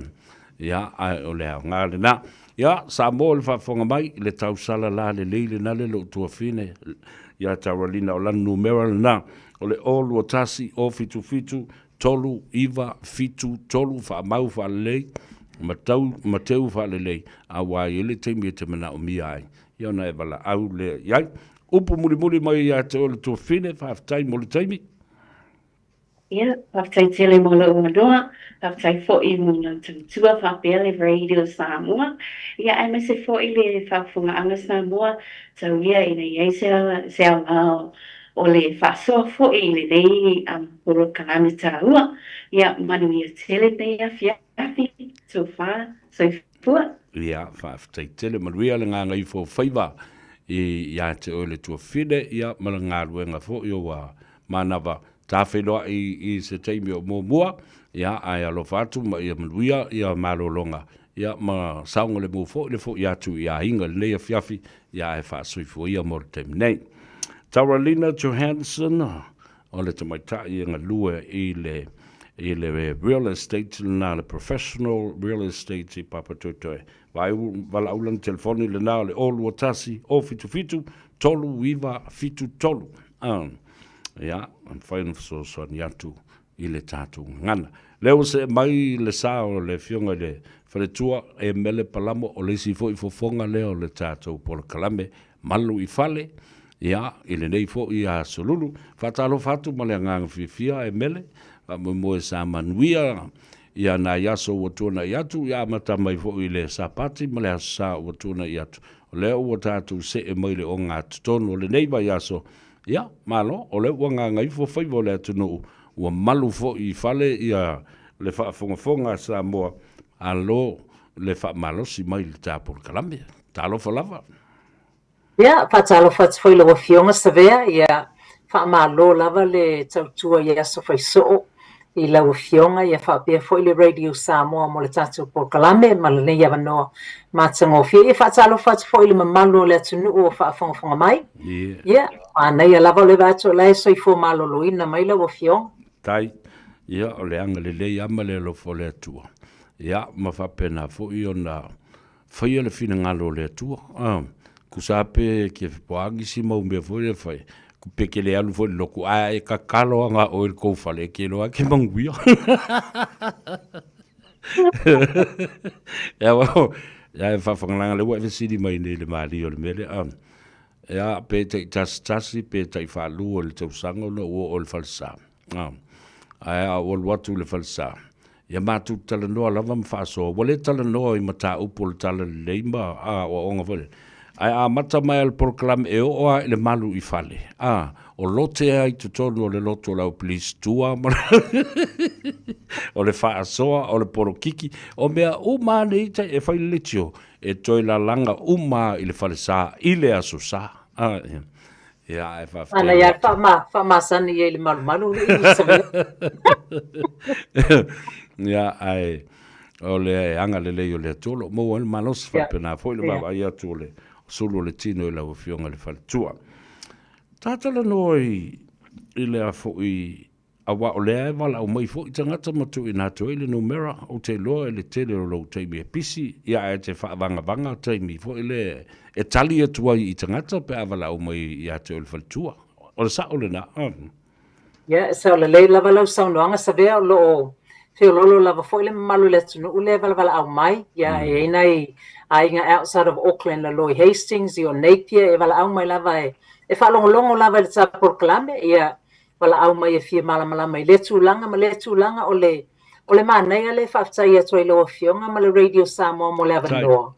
ia, ae o le aoga lena. Ia, Samoa i le faafofoga mai, i le tausala la lelei lena le lou tuafine, ia Taralina, o lana numera lena, o le 0 21 077 3 9 7 3, faamau faalelei. Ma tau, ma teu faalelei, auā e i ai le taimi e te manaomia ai, ia ona e valaau lea i ai. Upu mulimuli mai ia te oe le tuafine, faafetai mo le taimi. Ia, faafetai tele mo lou avanoa, faafetai foi mo lau tautua faapea le Radio Samoa, ia aemaise foi le faafofogaaga Samoa, tau ia ina i ai se se aoga o le faasoa foi i lenei polokalame taua. Ia, manuia tele lenei afiafi, tofa, soifua. Ia, faafetai tele, manuia le gagaifo o faiva i ia te oe le tuafine, ia ma le galuega foi o ua manava ta feiloai i se taimi o muamua, ia, ae alofa atu ma ia manuia ia malologa, ia, ma saogalemu foi le foi atu i aiga i lenei afiafi, ia, ae faasoifua ia mo le taimi nei. Taralina Johansson, o le tamaitai e galue i le i le real estate lena, le professional real estate i Papatoetoe. Vaai valaau lana telefoni lena o le 021 077 3973. Ah. Ia, e mafai ona fesoasoani atu i le tatou gagana. Lea ua see mai le sa o le Afioga i le Faletua e Mele Palamo, o le isi foi fofoga lea o le tatou polokalame Malu i Fale, ia, i lenei foi aso Lulu. Faatalofa atu ma le agaga fiafia e Mele, faamoemoe sa manuia ia nai aso ua tuanai atu, ia amata mai foi i le Sapati ma le Aso Sa ua tuanai atu. O lea ua tatou see mai i le ogatotonu o lenei vaiaso, Ia, malo, o lea ua gagaifo faiva o le atunuu, ua malu foi i fale ia le faafogafoga a Samoa, alo le faamalosi mai i le ta polokalame. Talofa lava. Ia, faatalofa atu foi i lau Afioga Savea, ia, faamalo lava le tautua i aso faisoo i lau Afioga, ia faapea foi le Radio Samoa mo le tatou polokalame ma lenei avanoa matagofie. Ia faatalofa atu foi i le mamalu o le atunuu o faafogafoga mai. Ia, manaia lava o le vaai atu o la e soifua maloloina mai lau Afioga. Tai, ia o le agalelei lava ma le alofa o le Atua. Ia, ma faapena foi ona faia le finagalo o le Atua. Ah, tusa pe ke poagi si mau mea foi le fai. Ku pe ke le alu foi le loku, a e kakalo anga oe le kou fale, ke loa ke manguia. Ia, wa, ia e whawhangalanga le ua e vesili mai nei le mali o le mele. Ah, ia, pe tai tasi tasi, pe tai whaalua le tausaga ona ua o le falesa. Ah, ae a ua alu atu i le falesa, ia matou talanoa lava ma faasoa. Ua le talanoa i mataupu o le talalelei ma aoaoga foi lele. Ae amata mai lava le polokalame e oo lava i le malu i fale, a, o lote lava i totonu o le loto o le au pilisi tua ma o le faasoa, o le polokiki, o mea uma lava nei e fai le leitio, e toe lalaga uma lava i le falesa i le Aso Sa. A, Ia, ae faafetai. Ana ia whaama, whaamasani i le malumalu le iwi sa Ia, ae o le agalelei o le Atua o lo o maua ai le malosi faapena foi le vaavaai atu o le sulu o le tino i lau Afioga i le faletua. Tatalanoa i le a foi Aua o lea e valaau mai foi tagata ma tuuina atu ai le numera, ou te iloa i le tele o lou taimi e pisi, ia ae te faavagavaga taimi foi lea e tali atu ai i tagata pe a valaau mai ia te oe le faletua. O le sao lena? Ia, e sao lelei lava lau saunoaga Savea, o lo o feoloolo lava foi le mamalu o le atunuu lea e valavalaau mai. Ia, e i ai nai aiga outside of Auckland lalo i Hastings, i o Napier, e valaau mai lava e faalogologo lava i le ta polokalame, ia, valaau mai e fia malamalama i lea tulaga ma lea tulaga o le o le manaia lea e faafetai atu ai i lau Afioga ma le Radio Samoa mo le avanoa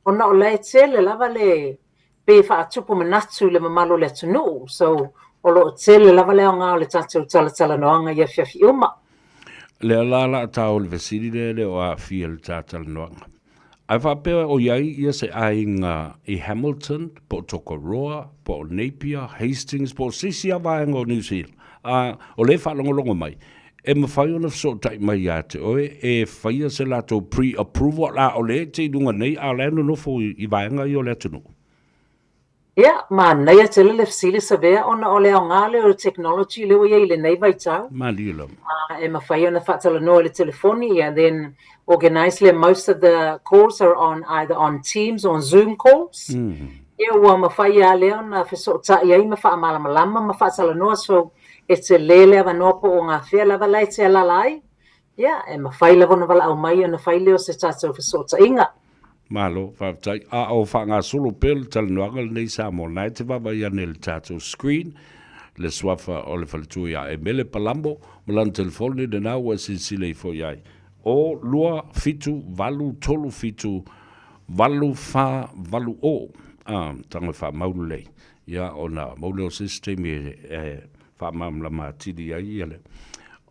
ona o la e tele lava le pei e faatupu manatu i le mamalu o le atunuu so o lo o tele lava le aoga o le tatou talatalanoaga i afiafi uma. Lea la la ta o le fesili lea e le o aafia i le ta talanoaga. Ae faapea o i ai ia se aiga i Hamilton, po o Tokoroa, po o Napier, Hastings, po o se isi lava vaega o New Zealand, a o lea e faalogologo mai, e mafai ona fesootai mai ia te oe e faia se latou pre-approval, a o lea e te i luga nei a o la e nonofo i vaega ia o le atunuu? Ia, manaia tele le fesili Savea ona o le aoga lea o le technology lea ua i ai i lenei vaitau. Malie lava. E mafai ona faatalanoa i le telefoni, ia, then organise lea most of the calls are on either on Teams or on Zoom calls. Ia, ua mafai lava lea ona fesootai ai ma faamalamalama ma faatalanoa, so e tele le avanoa po o gafea lava la e te alaala ai. Ia, e mafai lava ona valaau mai ona fai lea o se tatou fesootaiga. Malo, faafetai. A o faagasolo pea le talanoaga lenei Samoa, na e te vaavaai ane i le tatou screen, le suafa o le faletua ia Emele Palamo ma lana telefoni lena ua e silasila ifo i ai. O 2 7 8 3 7 8 4 8 o. A, tago e faamau lelei. Ia, ona maua lea o se isi taimi e faamalamalama atili ai ia le.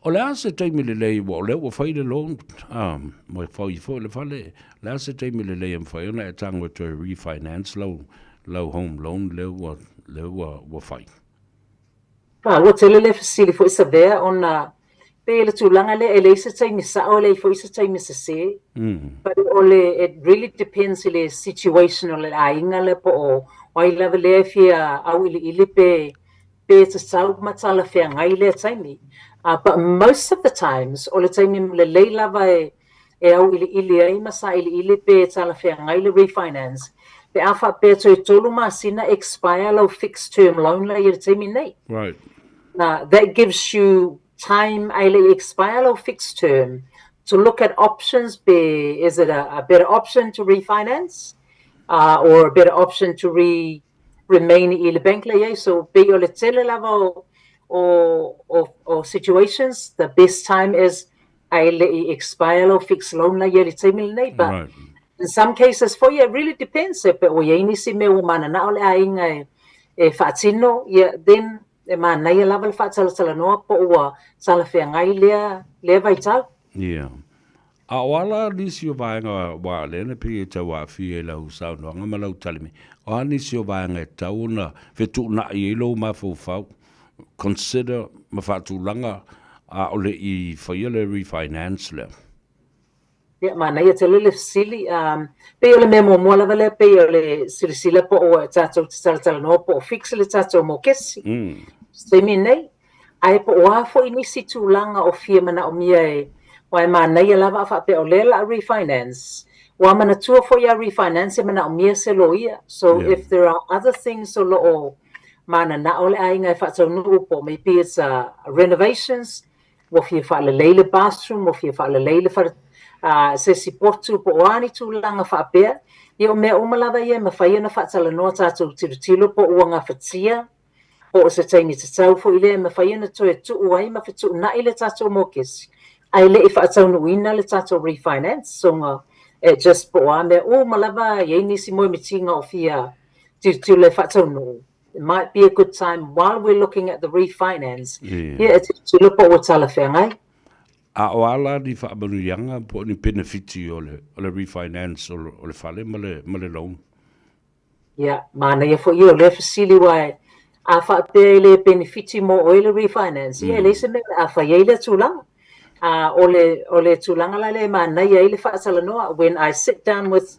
O le a se taimi lelei, ua o lea ua fai le loan, a, ua fai foi le fale, o le a se taimi lelei e mafai ona e tago e toe refinance lau, lau home loan lea ua, lea ua, ua fai? A, ua tele le fesili foi Savea ona pei le tulaga lea e leai se taimi sao e leai foi se taimi sese. But o le, it really depends i le situation o le aiga lea po o ai lava lea e fia auiliili pe pe tatau ma talafeagai lea taimi. But most of the times, o le taimi lelei lava e e auiliili ai ma sailiili pe talafeagai le refinance, pe a faapea toe tolu masina expire lau fixed term loan la i le taimi nei. Right. That gives you time ae le i expire lau fixed term to look at options pe is it a better option to refinance or a better option to re remain i le bank la i ai. So pei o le tele lava o o o o situations, the best time is ae le i expire lau fixed loan la i ai le taimi lenei. But Right. in some cases foi, it really depends. E pe ua i ai nisi mea ua mananao le aiga e e faatino, ia then e manaia lava le faatalatalanoa po ua talafeagai lea lea vaitau. Yeah. A o a la nisi o vaega aua lea na pei e tau aafia i lau saunoaga ma lau tali mai, o a nisi o vaega e tatau ona fetuunai ai lou mafaufau, consider ma faatulaga a o le i faia le refinance lea? Ia, manaia tele le fesili. Um, pei o le mea muamua lava lea, pei o le silasila po o tatou te talatalanoa po o fix le tatou mokesi. Se taimi nei, Ae po o a foi nisi tulaga o fia manaomia e, aua e manaia lava a faapea o lea la a refinance, ua manatua foi a refinance e manaomia se loia. So Yeah. if there are other things o lo o mananao le aiga e faataunuu po o maybe it's a renovations, ua fia faalelei le bathroom, ua fia faalelei le fale, se isi potu po o a ni tulaga faapea, ia o mea uma lava ia e mafai ona faatalanoa tatou tilotilo po ua gafatia Po o se taimi tatau foi lea e mafai ona toe tuu ai ma fetuunai le tatou mokesi ae le i faataunuuina le tatou refinance so nga it just po o a mea uma lava i ai nisi moemitiga o fia tilotilo e faataunuu it might be a good time while we're looking at the refinance Yeah. ia e tilotilo po ua talafeagai. A o a la ni faamanuiaga po o ni penefiti o le o le refinance o le o le fale ma le ma le loan? Ia, manaia foi ia o lea fesili aua a faapea e le penefiti mo oe le refinance, ia e leai se mea o le a fai ai lea tulaga. A o le, o le tulaga la lea e manaia ai le faatalanoa, when I sit down with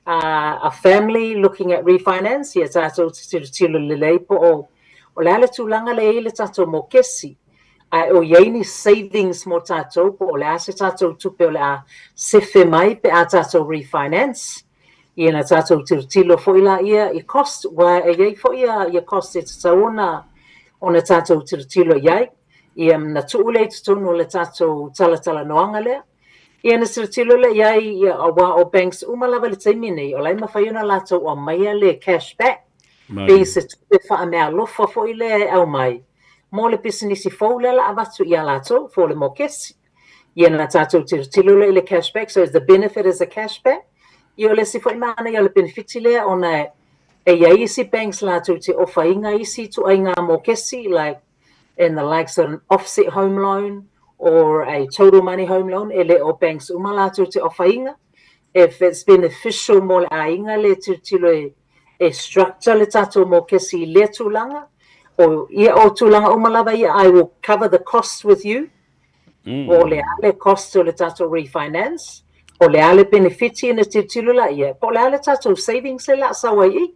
a family looking at refinance, ia tatou te tilotilo lelei po o, o le a le tulaga lea e i ai le tatou mokesi, ae o i ai ni savings mo tatou po o le a se tatou tupe o le a sefe mai pe a tatou refinance. Ia na tatou tilotilo foi laia i cost, aua e i ai foi ia cost e tatau ona ona tatou tilotilo i ai. Ia na tuu lea i totonu o le tatou talatalanoaga lea. Ia na tilotilo lea i ai, ia, aua o banks uma lava i le taimi nei, o la e mafai ona latou aumaia le cash back, pei se tupe faameaalofa foi lea e aumai mo le pisinisi fou lea la avatu ia latou for le mokesi. Ia na tatou tilotilo lea i le cash back, so the benefit is a cash back. Ia o le isi foi manaia o le benefiti lea ona e i ai isi banks latou te ofaina isi ituaiga mokesi like in the likes of an offset home loan or a total money home loan, e le o banks uma latou te ofaina. If it's beneficial mo le aiga le tilotilo e e structure le tatou mokesi i lea tulaga, o ia o tulaga uma lava ia, I will cover the cost with you. Po o le a le cost o le tatou refinance, po o le a le penefiti ina tilotilo laia, po o le a le tatou savings le la sau ai i.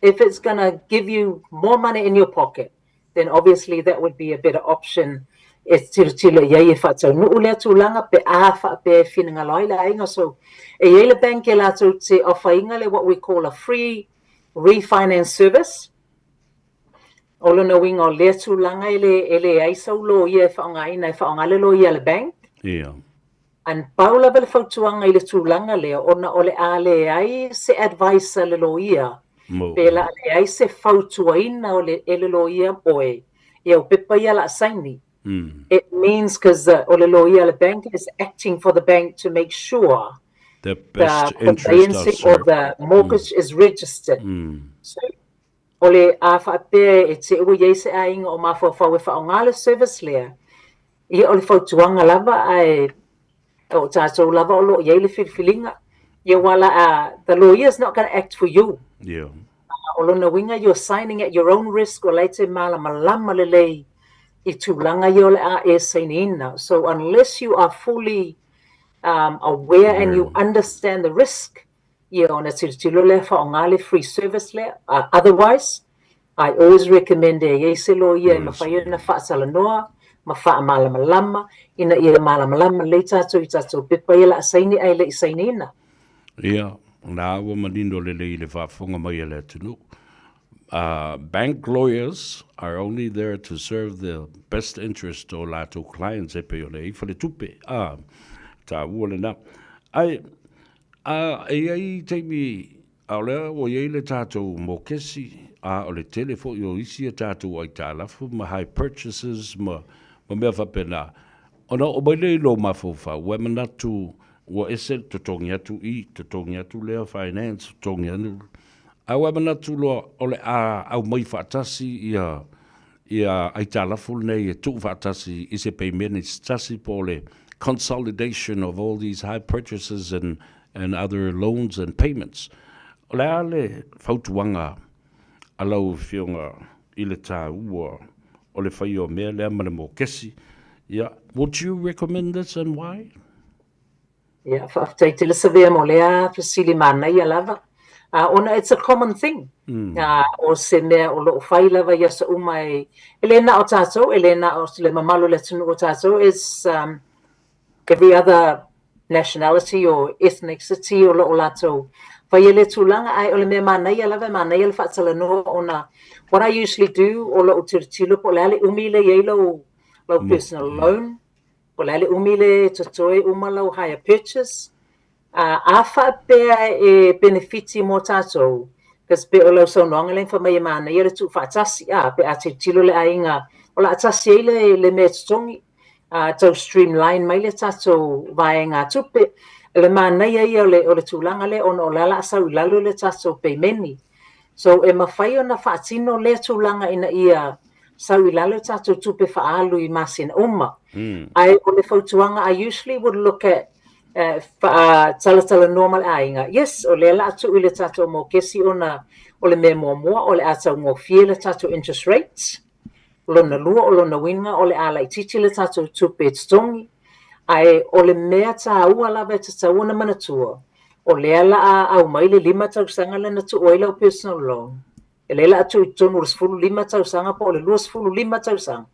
If it's gonna give you more money in your pocket, then obviously that would be a better option e tilotilo i ai e faataunuu lea tulaga pe a faapea e finagalo ai le aiga. So, e i ai le bank e latou te ofaina le what we call a free refinance service. O lona uiga o lea tulaga e le, e leai sau loia e faaaogaina, e faaaoga le loia a le bank. Ia. And pau lava le fautuaga i le tulaga lea ona o le a leai se advice a le loia pe o le a leai se fautuaina o le e le loia oe i au pepa ia o le a saini. It means cause o le loia a le bank is acting for the bank to make sure the best the interest conveyancing or the mortgage is registered. So o le a faapea e te ua i ai se aiga o mafaufau e faaaoga le service lea, ia o le fautuaga lava ae o tatou lava o lo o i ai le filifiliga. Ia aua la a, the lawyer is not gonna act for you. Yeah. O lona uiga you're signing at your own risk o la e te malamalama lelei i tulaga ia o le a e sainiina. So unless you are fully um, aware and you understand the risk, ia ona tilotilo lea faaaoga le free service lea. Otherwise, I always recommend e i ai se loia e mafai ona faatalanoa ma faamalamalama ina ia malamalama lelei tatou i tatou pepa ia o le a saini ae le i sainiina. Ia, na ua manino lelei i le faafofoga mai a le atunuu. Bank lawyers are only there to serve the best interest o latou clients e pei ona i ai faletupe. A, taua lena. Ae, a e i ai taimi, a o lea ua i ai le tatou mokesi, a o le tele foi o isi a tatou aitalafu ma hire purchases ma, ma mea faapena. Ona oo mai lea i lou mafaufau, ua e manatu ua ese le totogi atu i, totogi atu lea finance, totogi atu A ua e manatu loa o le a aumai faatasi ia ia aitalafu lenei e tuu faatasi i se peimeani se tasi po o le consolidation of all these hire purchases and and other loans and payments. O le a le fautuaga a lau Afioga i le taua o le faia o mea lea ma le mokesi? Ia, would you recommend this and why? Ia, faafetai tele Savea mo lea fesili manaia lava. Ona it's a common thing. O se mea o lo o fai lava i aso uma e, e le na o tātou, e le na o le mamalu o le atunuu o tātou, it's every other nationality or ethnicity o lo o latou faia lea tulaga, ae o le mea manaia lava, e manaia le faatalanoa ona what I usually do, o lou tilotilo po o le a le umi lea e i ai lau, lau personal loan, Po o le a le umi le totoe uma lau hire purchase, a a faapea e penefiti mo tatou, cause pei o lau saunoaga lea na fai mai e manaia le tuufaatasi, a, pe a tilotilo le aiga o le a tasi ai le le mea e totogi, a tau streamline mai le tatou vaega tupe. O le manaia ia o le o le tulaga lea ona o la o le a sau i lalo le tatou peimeni. So e mafai ona faatino lea tulaga ina ia sau i lalo tatou tupe faaalu i masina uma. Ae o le fautuaga, I usually would look at faatalatalanoa ma le aiga, yes, o lea o le a tuu i le tatou mokesi ona o le mea muamua o le a taugofie le tatou interest rate, lona lua o lona uiga o le a laitiiti le tatou tupe e totogi, ae o le mea taua lava e tatau ona manatua, o lea o le a aumai le 5 tausaga lea na tuu ai lau personal loan, E lea o le a tuu i totonu o le 15 tausaga po o le 25 tausaga.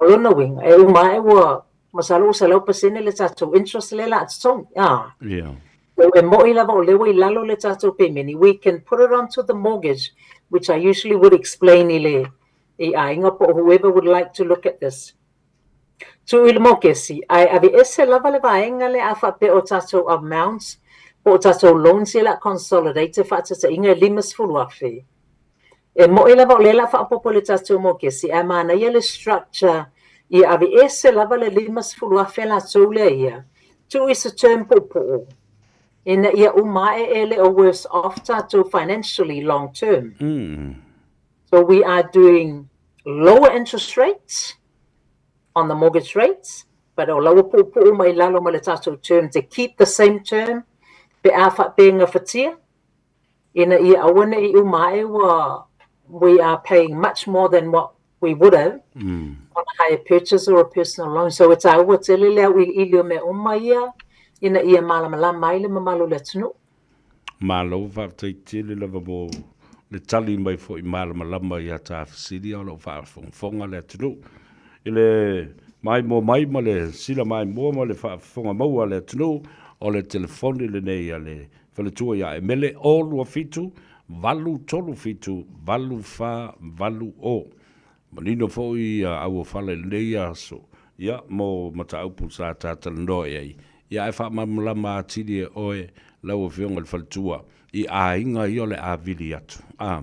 O lona uiga, e uma ae ua, masalo ua 100% le tatou interest lea o le a totogi. A. Yeah. So e mo'i lava o lea ua i lalo le tatou pemeni, we can put it onto the mortgage, which I usually would explain i le i aiga po o whoever would like to look at this. Tuu i le mokesi, ae aveese lava le vaega lea a faapea o tatou amounts po o tatou loans ia o le a consolidate faataitaiga e $50,000. E mo'i lava o lea o le a faaopoopo i le tatou mokesi ae manaia le structure ia aveese lava le $50,000 latou lea ia, tuu i se term puupuu ina ia uma ae e le o worse off tatou financially long term. So we are doing lower interest rates on the mortgage rates, but o la ua puupuu mai lalo ma le tatou term to keep the same term pe a faapea e gafatia, ina ia aua ne i uma ae ua we are paying much more than what we would have on a hire purchase or a personal loan. So e taua tele le auiliili o mea uma ia ina ia malamalama ai le mamalu o le atunuu. Malo faafetai tele lava mo le tali mai foi malamalama ia ta fesili a o lo o faafogafoga le atunuu i le maimoa mai ma le sila maimoa ma le faafofoga maua a le atunuu o le telefoni lenei a le faletua ia Emele o 27 837 8480. Manino foi auofala i lenei aso, ia, mo mataupu sa ta talanoa i ai. Ia ae faamalamalama atili e oe lau Afioga i le Faletua i aiga ia o le a vili atu. A,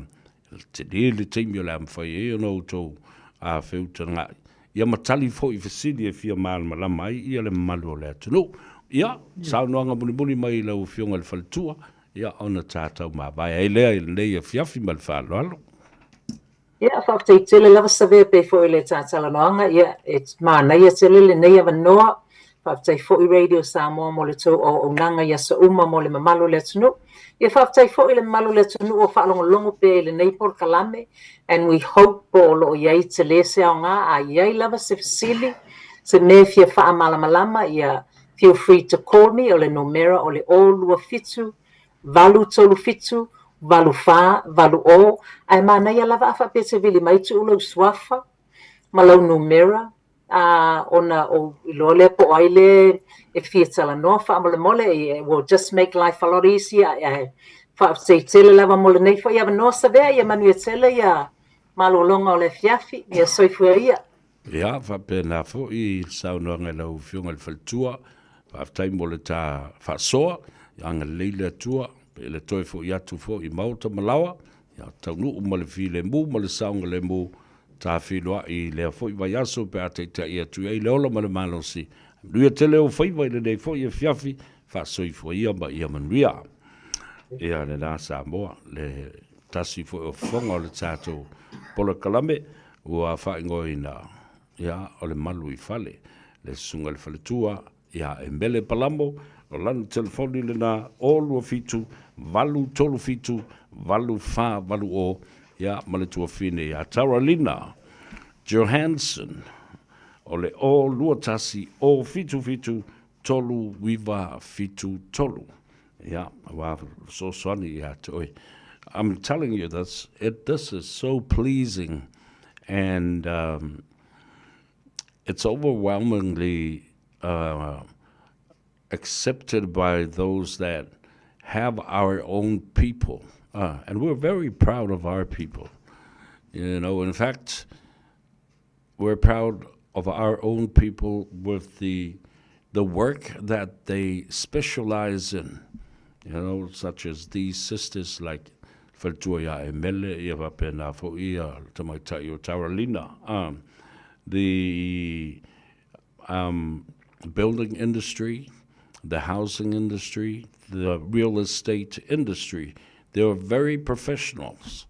tele le taimi o le a mafai ai ona outou feutaga'i ia ma tali foi i fesili e fia malamalama ai ia le mamalu o le atunuu. Ia, saunoaga mulimuli mai i lau Afioga i le Faletua, ia ona tatou mavae ai lea i lenei afiafi ma le faaaloalo. Ia, faafetai tele lava Savea pei foi o le ta talanoaga, ia, e manaia tele lenei avanoa. Faafetai foi Radio Samoa mo le tou auaunaga i aso uma mo le mamalu o le atunuu. Ia faafetai foi i le mamalu o le atunuu o faalogologo pea i lenei polokalame and we hope o lo o i ai tele se aoga, a i ai lava se fesili, se mea e fia faamalamalama, ia feel free to call me, o le numera o le 027 837 8480, ae manaia lava a faapea e te vili mai tuu lou suafa ma lau numera, a ona ou iloa lea po o ai lea e fia talanoa faamolemole, it will just make life a lot easier. Ae faafetai tele lava mo lenei foi avanoa Savea, ia manuia tele ia malologa o le afiafi, ia soifua ia. Ia, faapena foi le saunoaga i lau Afioga i le Faletua, faafetai mo le ta faasoa, ia agalelei le Atua, pe le toe foi atu foi i maota ma laoa, ia taunuu ma le filemu ma le saogalemu, ta feiloai i lea foi vaiaso pe a taitai atu i ai le ola ma le malosi. Manuia tele ou faiva i lenei foi afiafi, faasoifua ia ma ia manuia. Ia lena Samoa, le tasi foi o fofoga o le tatou polokalame ua faaigoaina, ia, o le malu i fale, le susuga i le faletua, ia Emele Palamo, o lana telefoni lena, 027 837 8480, ia, ma le tuafine ia Taralina Johansson, o le 021 077 3973. Ia, aua fesoasoani ia te oe. I'm telling you this, it, this is so pleasing and it's overwhelmingly accepted by those that have our own people. And we're very proud of our people. You know, in fact, we're proud of our own people with the the work that they specialize in, you know, such as these sisters like Faletua ia Emele, ia faapena foi ia le tamaitai o Taralina, the building industry, the housing industry, the real estate industry. They are very professionals.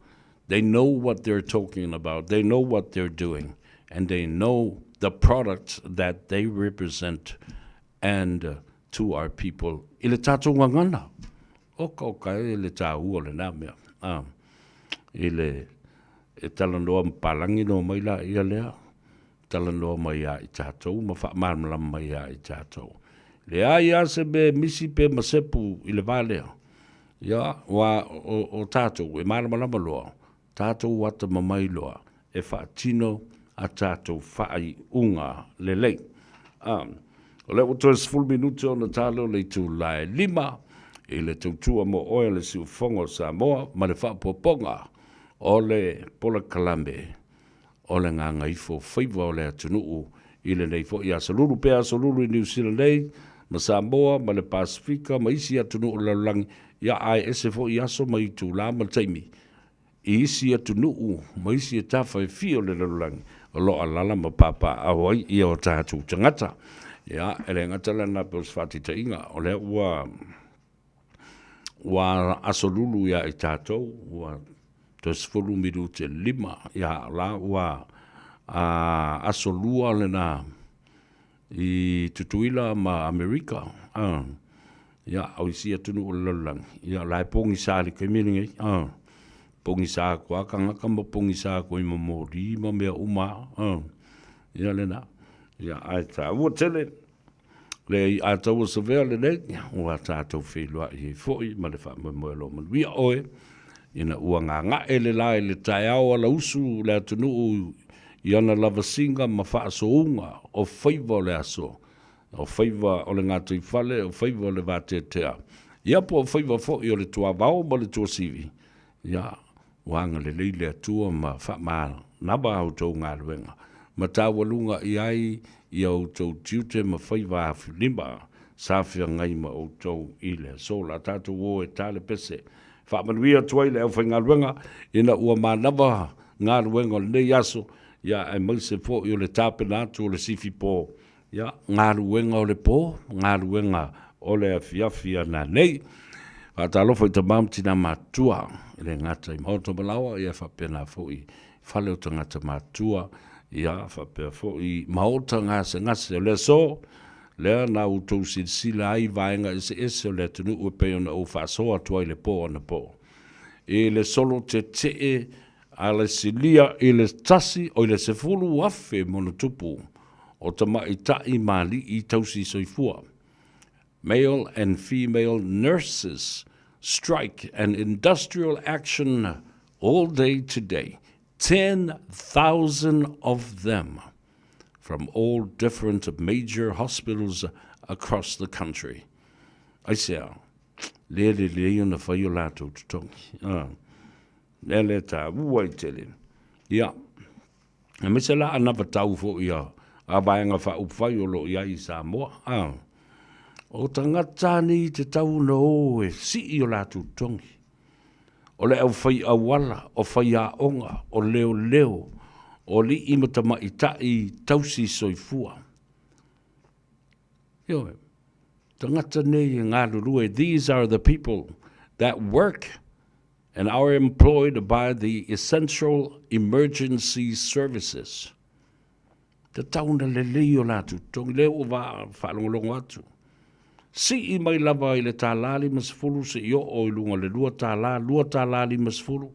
They know what they're talking about. They know what they're doing. And they know the products that they represent and to our people i le tatou gagana. Oka oka e le tāua o lenā mea. I le e talanoa ma palagi noa mai la ia lea, talanoa mai ia i tatou ma faamalamalama mai ia i tatou. Leai a se mea e misi pe masepu i le va lea. Ia, ua o, o tatou e malamalama loa, tatou atamamai loa e faatino a tatou faaiuga lelei. A, o lea ua toe 10 minute ona ta lea o le itula e 5 i le tautua mo oe le siufofoga o Samoa ma le faaopoopoga o le polokalame o le gagaifo faiva o le atunuu i lenei foi aso lulu pe aso lulu i Niu Sila nei ma Samoa ma le Pasefika ma isi atunuu o le lalolagi, ia ae ese foi aso ma itula ma le taimi i isi atunuu ma isi tafa e fia o le lalolagi o lo o alaala ma papaaao ai ia o tatou tagata. Ia, e le gata lena pe o se faataitaiga, o lea ua ua aso lulu ia i tatou, ua toe 10 minute 5, ia la ua aso lua lena i Tutuila ma Amerika, ia, o isi atunuu o le lalolagi, ia la e pogisa i le taimi lenei, pogisa atu lava tagata ma pogisa atu ai ma moli ma mea uma lava, ia lena. Ia, ae taua tele le a taua savea lenei, ua tatou feiloai ai foi ma le faamoemoe o lo o manuia oe, ina ua gaga'e le la i le taeao alausu le atunuu i ana lavasiga ma faasouga o faiva o le aso, o faiva o le gataifale, o faiva o le vateatea, ia po o faiva foi o le tuavao ma le tuasivi, ia, Ua agalelei le Atua ma faamanava a outou galuega, ma taualuga i ai ia outou tiute ma faiva afulima. Sa feagai ma outou i le aso. O le a tatou o e ta le pese. Faamanuia atu ai le aufaigaluega ina ua manava galuega o lenei aso, ia aemaise foi o le tapena atu o le sifi po, ia galuega o le po, galuega o le afiafi a nanei. Faatalofa i tama ma tina matutua, e le gata i maota ma laoa, ia faapena foi i fale o tagata matutua, ia faapea foi maota gasegase o le aso. Lea na outou silasila ai i vaega eseese o le atunuu e pei ona ou faasoa atu ai i le po anapo. I le solo tetee a le silia i le tasi o i le 10,000 monotupu o tamaitai ma alii tausi soifua, male and female nurses strike and industrial action all day today, 10,000 of them from all different major hospitals across the country. Aisea, lea le lelei ona fai o latou totogi. Ah, lea le taua i tele. Ia, aemaise la anavatau foi a, a vaega faaupufai o lo o i ai i Samoa. Ah, o tagata nei te tau ona o e sii o latou totogi. O le aufai auala, o faiaoga, o leoleo, o alii ma tamaitai tausi soifua. Ioe, tagata nei e galulue, these are the people that work and are employed by the essential emergency services. Tatau ona lelei o latou totogi, lea ua faalogologo atu. Sii mai lava i le $1.50 seia oo i luga o le $2, $2.50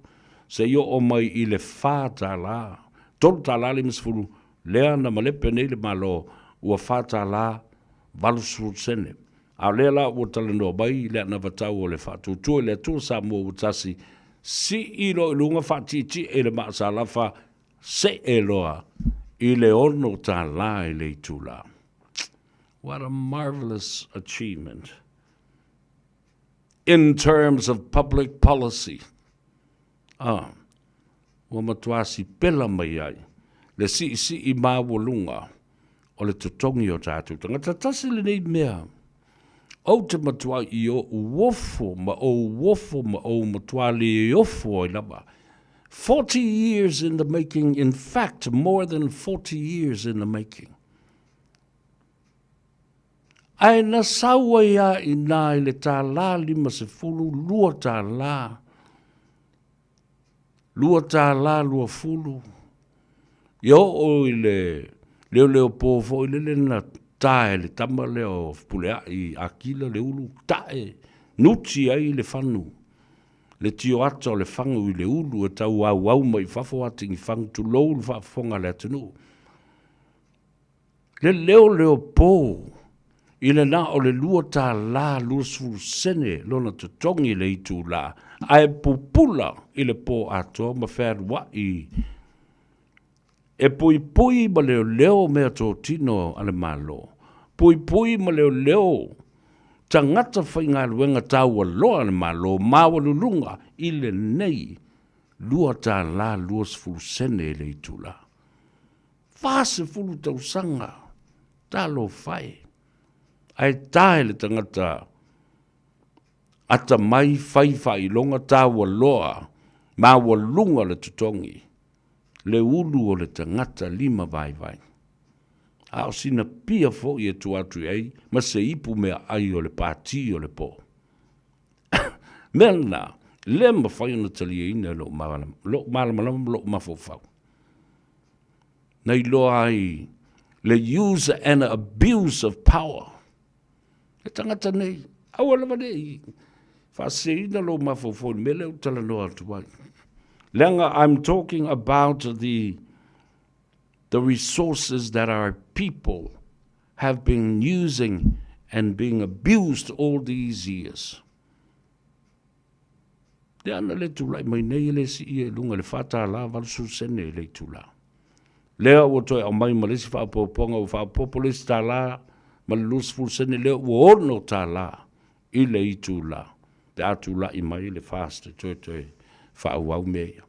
seia oo mai i le $4, $3.50, lea na malepe nei le Malo ua $4.80. A o lea la ua talanoa mai le anavatau o le Faatuatua i le Atua Samoa ua Tasi, sii loa i luga faatietie i le maasalafa see loa i le $6 i le itula. What a marvelous achievement in terms of public policy. Ah, ua matua sipela mai ai le siisii maualuga o le totogi o tatou tagata. Tasi lenei mea, ou te matua i ou ofo ma ou ofo ma ou matua le ofo ai lava. 40 years in the making, in fact, more than 40 years in the making. Ae na sau ai a inā i le $50, $2, $2.20, ia oo i le leoleopō foi lele na tae le tama lea o Fepuleai Akila Leulu, tae, nuti ai le fanu, le tioata o le fagu i le ulu e tau auau mai fafo atigi fagu, tulou le faafofoga a le atunuu. Le leoleopō i le na o le $2.20 lona totogi i le itulā, ae pupula i le pō atoa ma fealuai e puipui ma leoleo meatotino a le Malo, puipui ma leoleo tagata faigaluega taualoa a le Malo maualuluga i lenei $2.20 i le itulā. 40 tausaga, talofa e, ae tae le tagata atamai fai faailoga taualoa maualuga le totogi, le ulu o le tagata lima vaivai. A o sina pia foi e tua atu i ai ma se ipu meaai o le pati o le po. Mea lena, le mafai ona taliaina e lou malamalama ma lou mafaufau. Na iloa ai le use and abuse of power. E tagata nei, aua lava ne i faaseseina lou mafaufau i le mea lea ou te talanoa atu ai. Leaga I'm talking about the the resources that our people have been using and being abused all these years. Lea ana le tulai mai nei e le sii e luga i le $4.80 i le itulā. Lea ua toe aumai ma le isi faaopoopoga ua faaopoopo le isi tala ma le 20 sene lea ua $6 i le itulā pe a tulai mai le FAST e toe toe faaauau mea ia.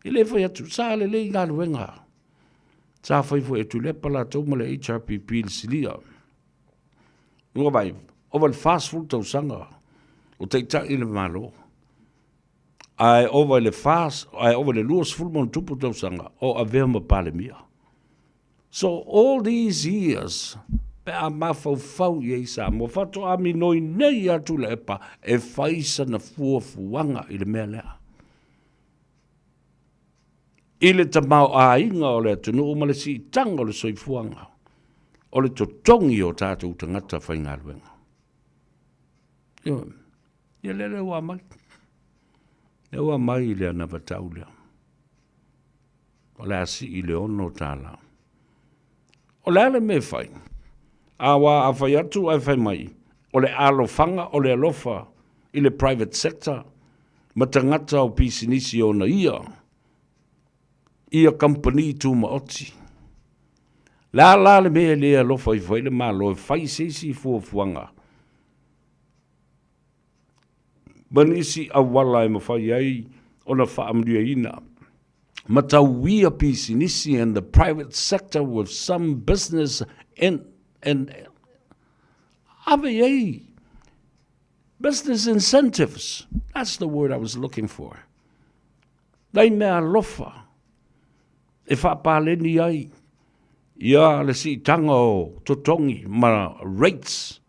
E le fai atu, sa lelei galuega. Sa fai foi e Tuilaepa latou ma le HRPP i le silia. Ua vaai, ova i le 40 tausaga o taitai le Malo, ae ova i le ae ova i le 20 ma ona tupu tausaga o avea ma Palemia. So all these years, pe a mafaufau i ai Samoa, faatoa minoi nei lava Tuilaepa e fai sana fuafuaga i le mea lea. I le tamaoaiga o le atunuu ma le siitaga o le soifuaga, o le totogi o tatou tagata faigaluega. Ioe. Ia lea lea ua aumai. Lea ua aumai i le anavatau lea. O le a sii i le $6. O le a le mea e fai? Aua a fai atu ae fai mai, o le alofaga, o le alofa i le private sector ma tagata o pisinisi ona ia, ia kamupani tumaoti. Le a la le mea e le alofa ifo ai le Malo e fai se isi fuafuaga ma nisi auala e mafai ai ona faamanuiaina ma tauia pisinisi and the private sector with some business and, and ave i ai business incentives. That's the word I was looking for. Nai mea alofa e faapaleni ai ia le siitaga o totogi ma rates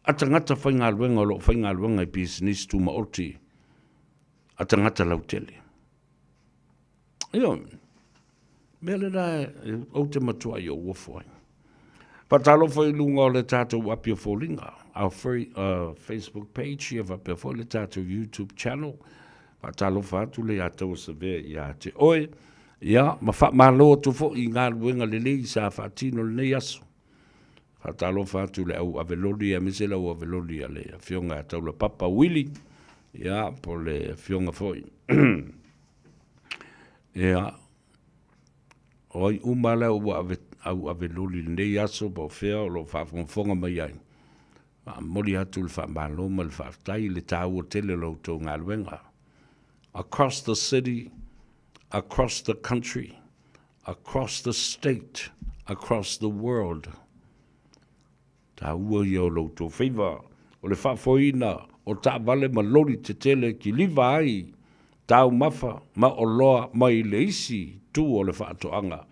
a tagata faigaluega o lo o faigaluega i pisinisi tumaoti a tagata lautele. Ioe, mea lena ou te matuai ou ofo ai. Faatalofa i luga o le tatou api o foliga, our free, Facebook page, ia faapea foi le tatou YouTube channel. Faatalofa atu le ia taua savea ia te oe, ia ma faamalo atu foi i galuega lelei sa faatino lenei aso. Faatalofa atu i le au ave loli aemaise le au ave loli a le Afioga ia Taulapapa Willie, ia, po o le Afioga foi ia, o ai uma lea ua ave, au ave loli i lenei aso po o fea o lo o faafogafoga mai ai. Faamomoli atu le faamalo ma le faafetai i le taua tele o la outou galuega. Across the city, across the country, Across the state, across the world. Taua ia o lo outou faiva o le faafoeina o taavale ma loli tetele kiliva ai taumafa ma oloa mai le isi itu o le faatoaga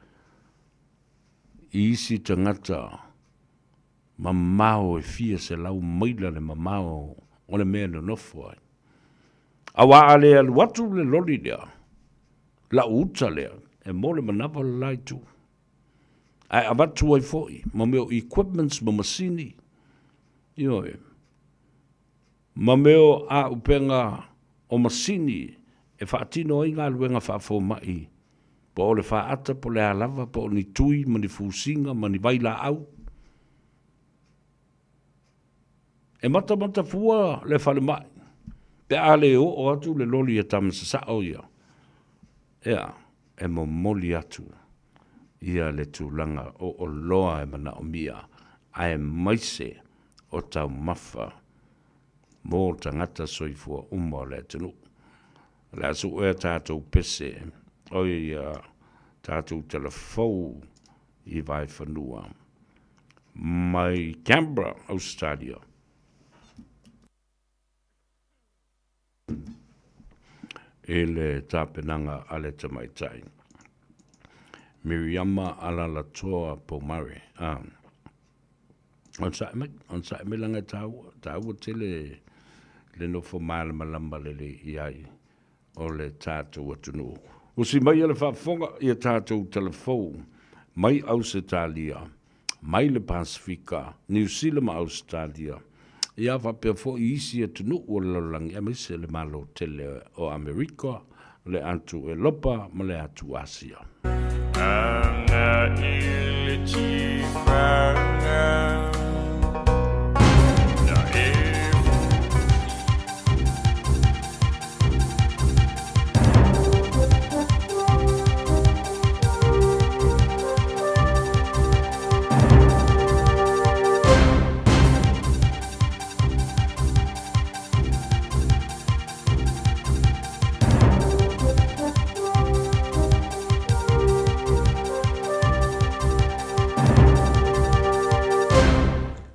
i isi tagata mamao e fia selau maila le mamao o le mea e nonofo ai. Aua a le alu atu le loli lea, lau uta lea, e mo le manawa le la itu. Ae avatu ai foi ma mea o equipments ma masini, ioe, ma mea o auupega o masini e faatino ai galuega faafomai, po o le faata po o le a lava, po o ni tui ma ni fusiga ma ni vailaau. E matamata fua le falemai pe a le oo atu le loli a tama sasao ia, ea, e momoli atu ia le tulaga o oloa e manaomia aemaise o taumafa mo tagata soifua uma o le atunuu. O le a suea tatou pese, oi ia tatou talafou i Vaefanua mai Canberra, Australia. I le tapenaga a le tamaitai Miriama Alalatoa Pomare. Ah, onosai mai, onosai mai leaga e taua, taua tele le nofo malamalama lelei i ai o le tatou atunuu. Usi maia le faafofoga i a tatou talafou mai Ausetalia, mai le Pasefika, Niu Sila ma Ausetalia, ia faapea foi isi atunuu o le lalolagi aemaise le Malo tele o Amerika, le atu Elopa ma le atu Asia. Aga i le tifaga. Na e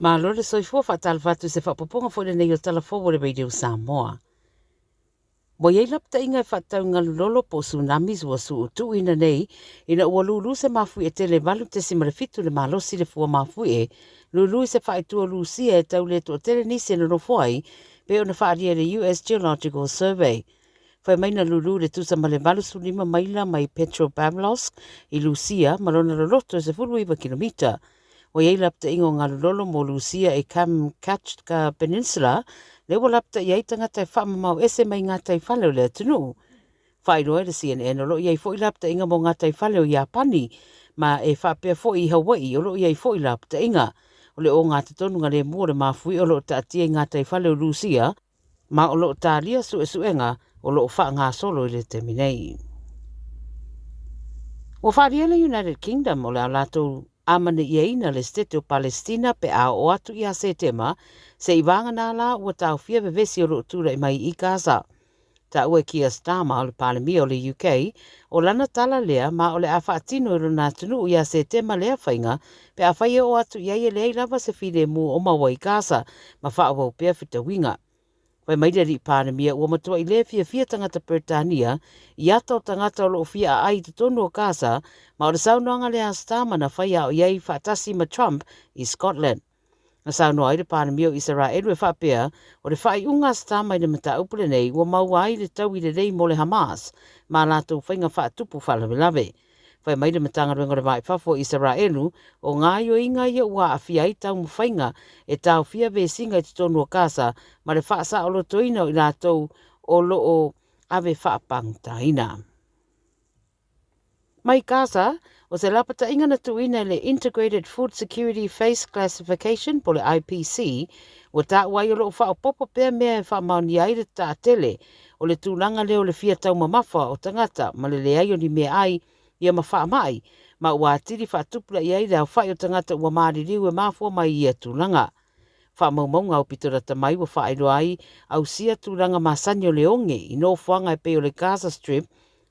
Malo le soifua faatalofa atu i se faaopoopoga foi lenei o Tala Fou o le Radio Samoa. Ua i ai lapataiga e faatatau i galulolo po o tsunamis ua suutuuina nei ina ua lulu se mafuie tele 8.7 le malosi le fua mafuie lulu i se faaitu o Lusia e tau le toatele nisi e nonofo ai pei ona faaalia e le US Geological Survey. Fai mai na lulu le tusa ma le 85 maila mai Petropavlovsk i Lusia ma lona loloto e 19 kilomita. Ua i ai lapataiga o galulolo mo Lusia i Kamchatka Peninsula, lea ua lapataia ai tagata e faamamao ese mai gataifale o le atunuu. Faailoa e le CNN o lo o i ai foi lapataiga mo gataifale o Iapani, ma e faapea foi i Hawaii o lo o i ai foi lapataiga. O le ogatotonu galemu o le mafuie o lo o taatia i gataifale o Lusia, ma o lo o talia suesuega o lo o faagasolo i le taimi nei. Ua faaalia le United Kingdom o le a latou amanaiaina le Setete o Palestina pe a oo atu ia Setema, se i vagana la ua taofia vevesi o lo o tulai mai i Gaza. Taua e Keir Starmer o le Palemia o le UK, o lana tala lea ma o le a faatino e lona atunuu ia Setema lea faiga pe afai e oo atu i ai e leai lava se filemu o maua i Gaza ma faaauau pea fetauiga. Fai mai le Alii Palemia ua matuai le fiafia tagata Peretania i ata o tagata o lo o fia aai i totonu o Gaza ma o le saunoaga lea a Starmer na fai a o i ai faatasi ma Trump i Scotland. Na saunoa ai le Palemia o Isaraelu e faapea, o le faaiuga a Starmer i le mataupu lenei ua maua ai le taui lelei mo le Hamas ma a latou faiga faatupu faalavelave. Fai mai le Matagaluega o le Va i Fafo o Isaraelu, o gaoioiga ia ua aafia ai taumafaiga e taofia vesiga i totonu o Gaza ma le faasaolotoina o i latou o lo o ave faapagutaina. Mai Gaza, o se lapataiga na tuuina e le Integrated Food Security Phase Classification po o le IPC, ua taua ai o lo o faaopoopo pea mea e faamaonia ai le taatele o le tulaga lea o le fia taumamafa o tagata ma le leai o ni meaai ia ma faamai, ma ua atili faatupulaia ai le aofai o tagata ua maliliu e mafua mai i ia tulaga. Faamaumauga aupito lata mai ua faailoa ai ausia tulaga masani o le oge i nofoaga e pei o le Gaza Strip,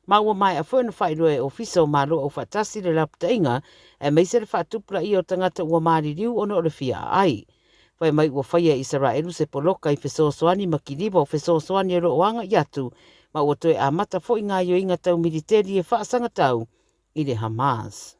ma ua maea foi ona faailoa e Ofisa o Malo Aufaatasi le lapataiga aemaise le faatupulaia o tagata ua maliliu ona o le fia aai. Fai mai ua faia e Isaraelu se poloka i fesoasoani ma kiliva o fesoasoani o lo o agaʻi atu, ma ua toe amata foi gaoioiga tau militeli e faasagatau i le Hamas.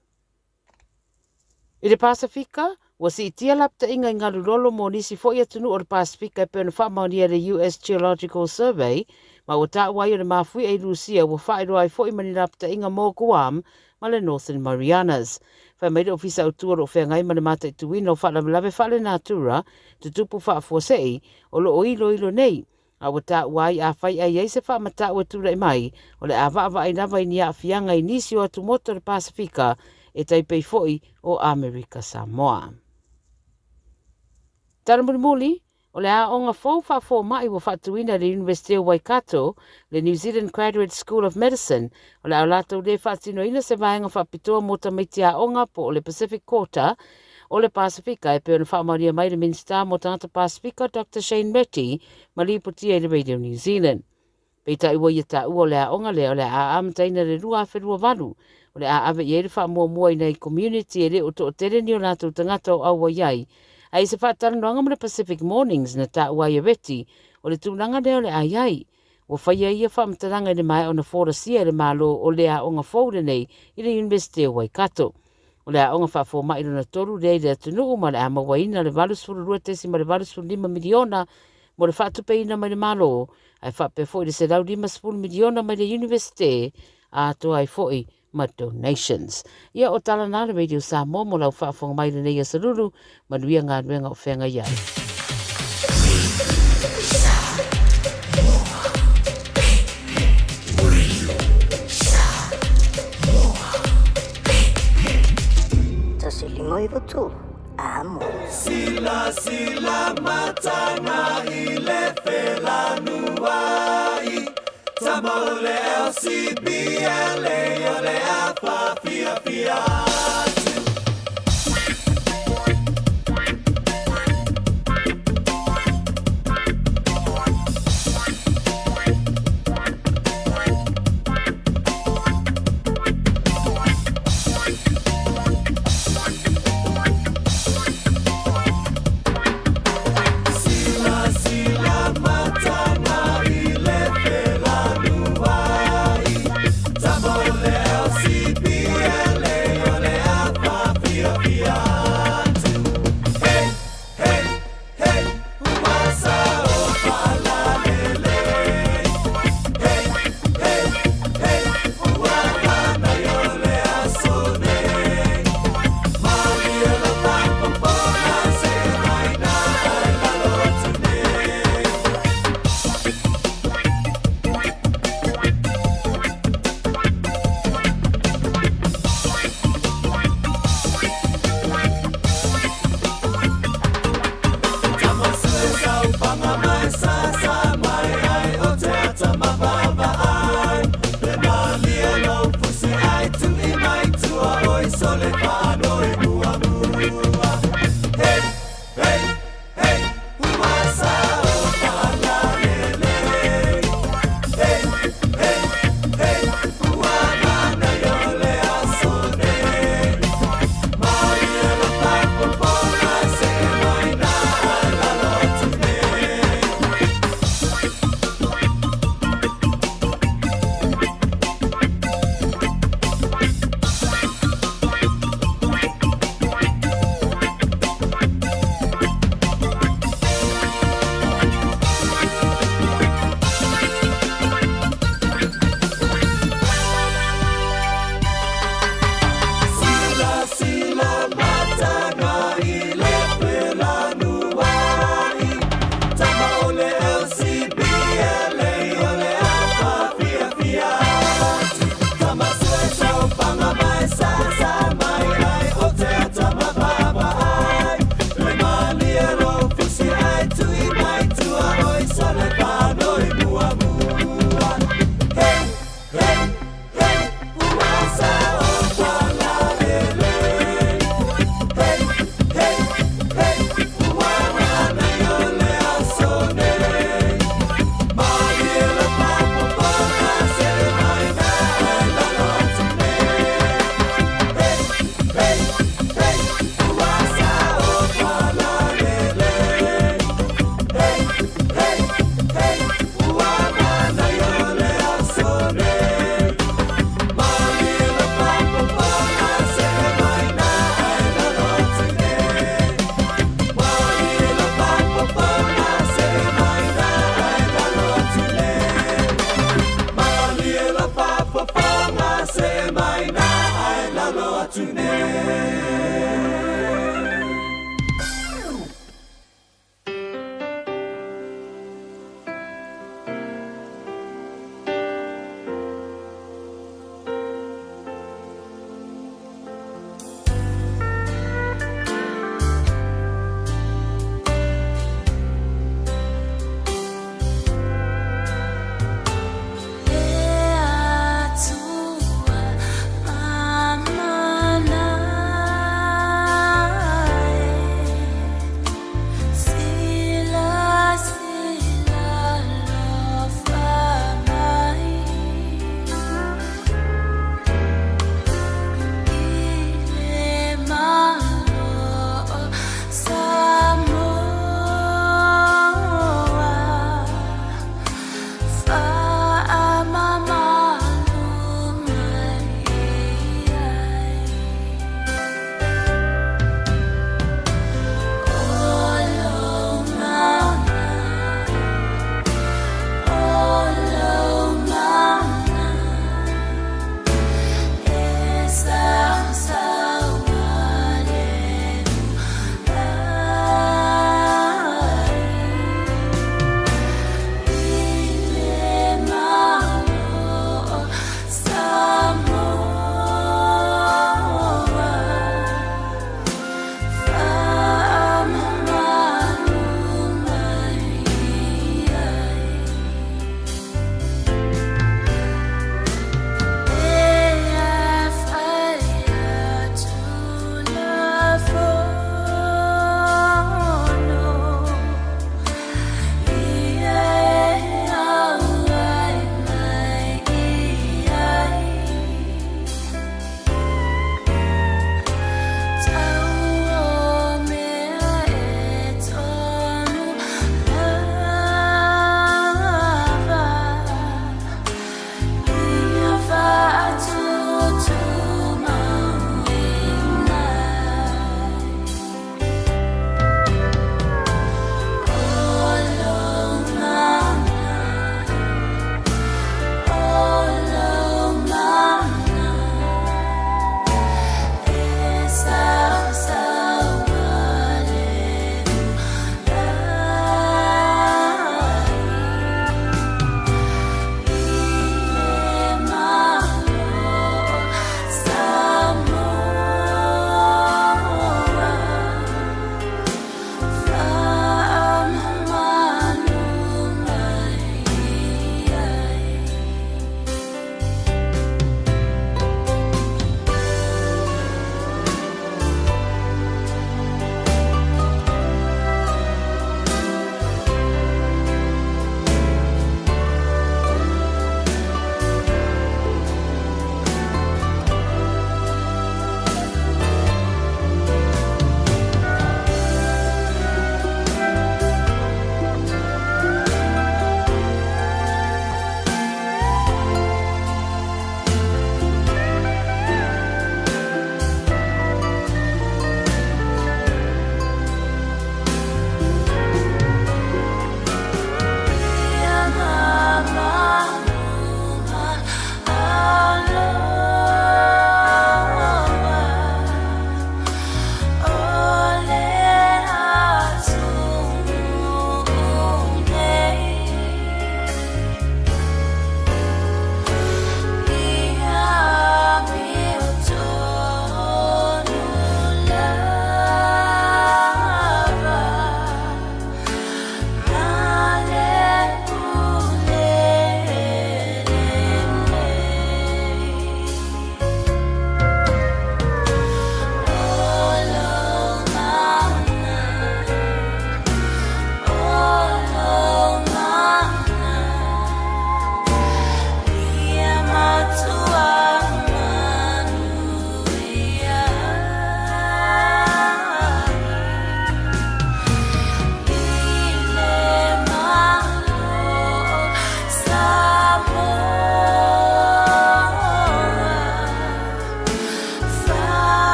I le Pasefika, ua siitia lapataiga i galulolo mo nisi foi atunuu o le Pasefika e pei ona faamaonia e le US Geological Survey, ma ua taua ai o le mafuie i Lusia ua faailoa ai foi ma ni lapataiga mo Guam ma le Northern Marianas. Fai mai le Ofisa Autu o lo o feagai ma le mataituina o faalavelave faalenatura tutupu faafuasei o lo o iloilo nei, a ua taua ai afai ae i ai se faamatau e tulai mai, o le a vaavaai lava i ni aafiaga i nisi o atumotu o le Pasefika e tai pei foi o Amerika Samoa. Tala mulimuli, o le aoga fou faafomai ua faatuina e le Iunivesite o Waikato, le New Zealand Graduate School of Medicine, o le a latou le faatinoina se vaega faapitoa mo tamaiti aoga po o le Pacific Quarter o le Pasefika e pei ona faamaonia mai le Minisita mo Tagata Pasefika Doctor Shane Reti ma lipotia i le Radio New Zealand. Peitai ua ia taua o le aoga lea o le a amataina i le 2028, o le a ave i ai le faamuamua i nai community e le o toatele ni o latou tagata o auai ai. A i se faatalanoaga ma le Pacific Mornings na taua ai e Reti, o le tulaga lea o le a i ai. Ua faia ia faamatalaga i le maea ona folasia e le Malo o le aoga fou lenei i le Iunivesite o Waikato. O le aoga faafomai lona tolu lea i le atunuu ma o le a mauaina le $82.85 miliona mo le faatupeina mai le Malo, ae faapea foi le $150 miliona mai le Iunivesite, atoa ai foi ma donations. Ia o tala na le Radio Samoa mo lau faafofoga mai i lenei aso lulu, manuia galuega o feagai ai. 159 amo. Sila sila matanga i le felanuai Tama o le LCBLA o le afa fiafia atu. fiafia atu. Hey, hey, hey, ua sao faalalelei. Hey, hey, hey, ua manaia o le aso nei. Malie lo faafofoga se aina ai lalo atu nei.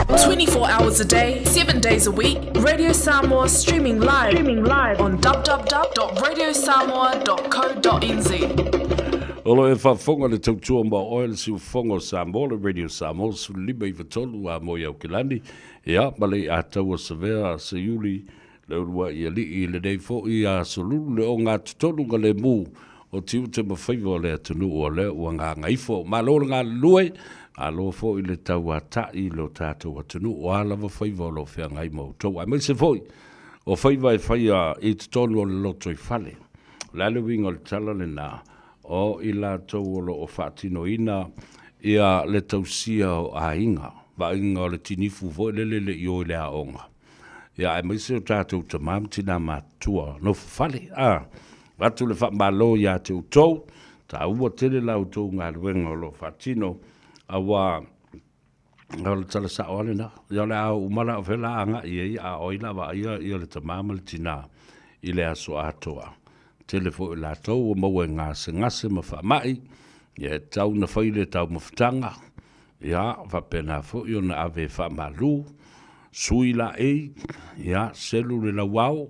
24 hours a day, 7 days a week, Radio Samoa streaming live, streaming live on www.radiosamoa.co.nz. O lo e faafofoga le tautua ma oe le siufofoga o Samoa, le Radio Samoa 15 93 a mo i Aukilani, ia, ma le iataua Savea Seiuli, le uluai alii i lenei foi aso lulu le ogatotonu lemu o tiute ma faiva o le atunuu o lea ua gagaifo. Malo le galulue, malo foi le tauata'i i lo tatou atunuu, o a lava faiva o lo o feagai ma outou, aemaise foi o faiva e faia i totonu o le lotoifale. O le a le uiga o le tala lena? O i latou o lo o faatinoina ia le tausia o aiga, vaaiga o le tinifu foi lele le i o i le aoga, ia aemaise o tatou tama ma tina matutua nofo fale. A avatu le faamalo ia te outou, taua tele la outou galuega o lo o faatino, aua o le tala sao lava lena. Ia o le a oo uma la o fea la agai i ai, a o ai la vaaia ia le tama ma le tina i le aso atoa. Tele foi o latou ua maua i gasegase ma faamai, ia e tatau ona fai le taumafataga, ia faapena foi ona ave e faamalu, sui laei, ia selu le lauao,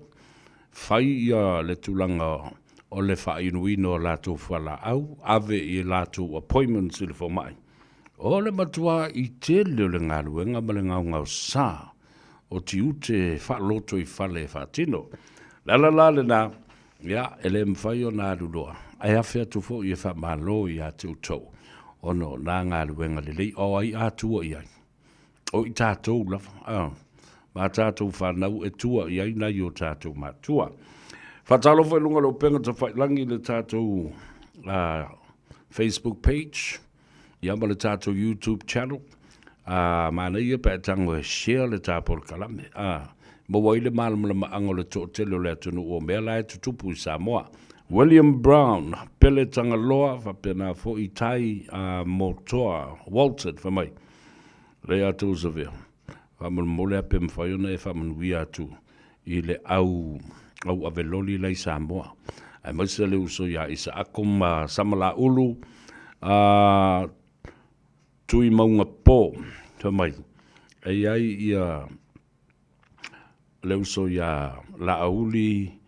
fai ia le tulaga o le faainuina o latou fualaau, ave i latou appointments i le fomai. O le matua'i tele o le galuega ma le gaogaosa o tiute faalotoifale e faatino. O le ala la lena, ia, e le mafai ona alu loa, ae afe atu foi e faamalo ia te outou ona o na galuega lelei o ai a tua i ai. O i tatou lava, a, ma tatou fanau e tua i ai nai o tatou matua. Faatalofa i luga o le upega tafailagi i le tatou Facebook page, ia ma le tatou YouTube channel. A manaia pe a e tago e share le ta polokalame, a maua ai le malamalamaaga o le toatele o le atunuu o mea la e tutupu i Samoa. William Brown, Pele Tagaloa, faapena foi Tai a Motoa Walton, fai mai, Lei a outou Savea, faamolemole lava pe mafai ona e faamanuia atu i le au auave loli la i Samoa, aemaise le uso ia Isaako ma Samalaulu, a Tui Mauga Po, fai mai, e i ai ia le uso ia Laauli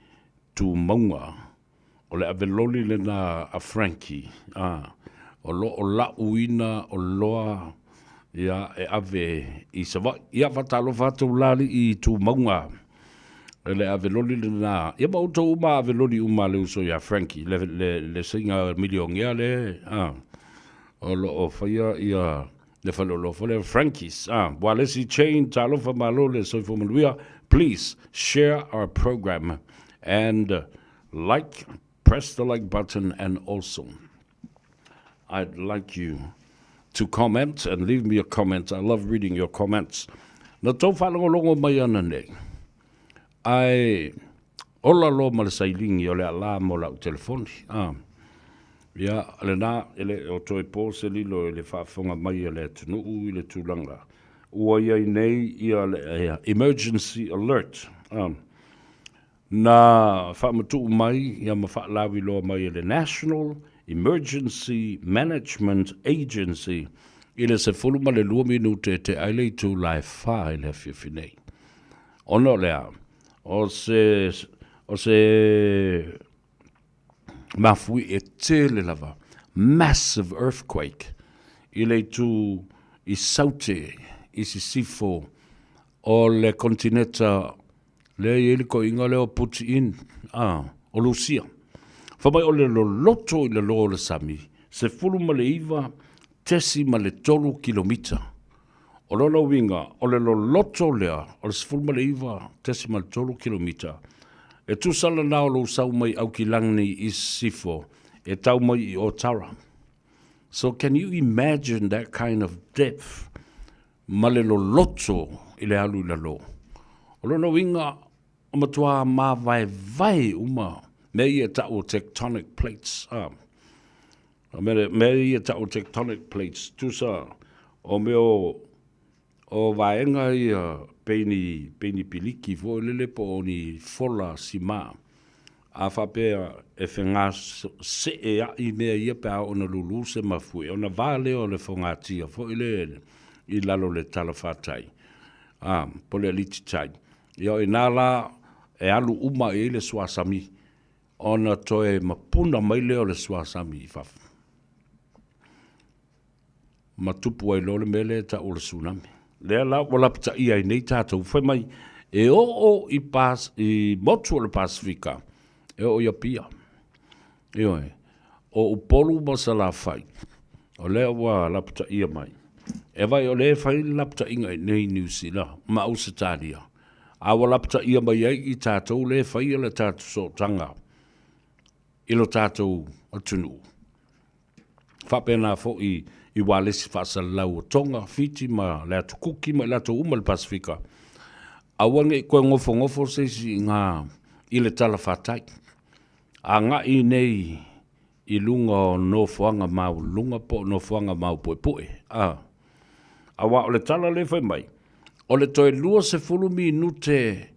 Tumauga, o le ave loli lena a Frankie, a, o lo o lauina oloa ia e ave i Savaii. Ia, faatalofa atu la alii Tumauga, e le ave loli lena, ia ma outou uma ave loli uma a le uso ia Frankie, le, le, le seiga milionea le, a, o lo o faia ia le faleoloa foi lea Frankie's. Ah, Walesi Chain, talofa malo le soifua manuia. Please share our program and like, press the like button and also I'd like you to comment and leave me a comment. I love reading your comments. Na tou faalogologo mai ana nei, ae ola loa ma le sailigi o le alā mo lau telefoni. Ah. Ia, lena, e le o toe po se lilo i le faafofoga mai a le atunuu i le tulaga ua i ai nei ia le emergency alert na faamatuu mai ia ma faalauiloa mai e le National Emergency Management Agency i le 12 minute e tea ai le itula e 4 i le afiafi nei. Ona o le a? O se, o se mafui e tele lava, massive earthquake, i le itu i Saute i sisifo o le kontineta lea e i ai le toeaina lea o Putin, a, o Lusia. Fai mai o le loloto i lalo o le sami, 19.3 kilomita. O lona uiga, o le loloto lea o le 19.3 kilomita, e tusa lena o lou sau mai Aukilani i sisifo e tau mai i Otara. So can you imagine that kind of depth ma le loloto i le alu i lalo? O lona uiga, o matua māvaevae uma mea ia e tau o tectonic plates. Ah. A mea, mea ia tau tectonic plates, tusa o mea o, o vaega ia pei ni, pei ni piliki foi lele po o ni fola simā. A faapea e fegaseea'i mea ia pe a oo ina lūlū se mafuie, ona va lea o le fogatia foi le i lalo o le talafatai, a, po o le alititai. Ia o i ina la e alu uma i ai le suasami, ona toe mapuna mai lea o le suasami i fafo. Ma tupu ai loa le mea lea e tau o le tsunami. Lea la ua lapataia ai nei tatou, fai mai e oo i, pas, i motu o le Pasefika, e oo i Apia. Ioe, o Upolu ma Salafai, o lea ua lapataia mai. E vai o lea e fai le lapataiga i nei Niu Sila ma Ausetalia, a ua lapataia mai ai i tatou lea e faia le tatou sootaga i lo tatou atunuu. Faapena foi i ualesi faasalalau o Tonga, Fiti ma le Atu Kuki ma i latou uma i le Pasefika, aua ne i toe nofonofo se isi i ina i le talafatai. Agai nei i luga o nofoaga maualuluga po o nofoaga maupuepue. A. Aua o le tala lea e fai mai, o le toe 20 minute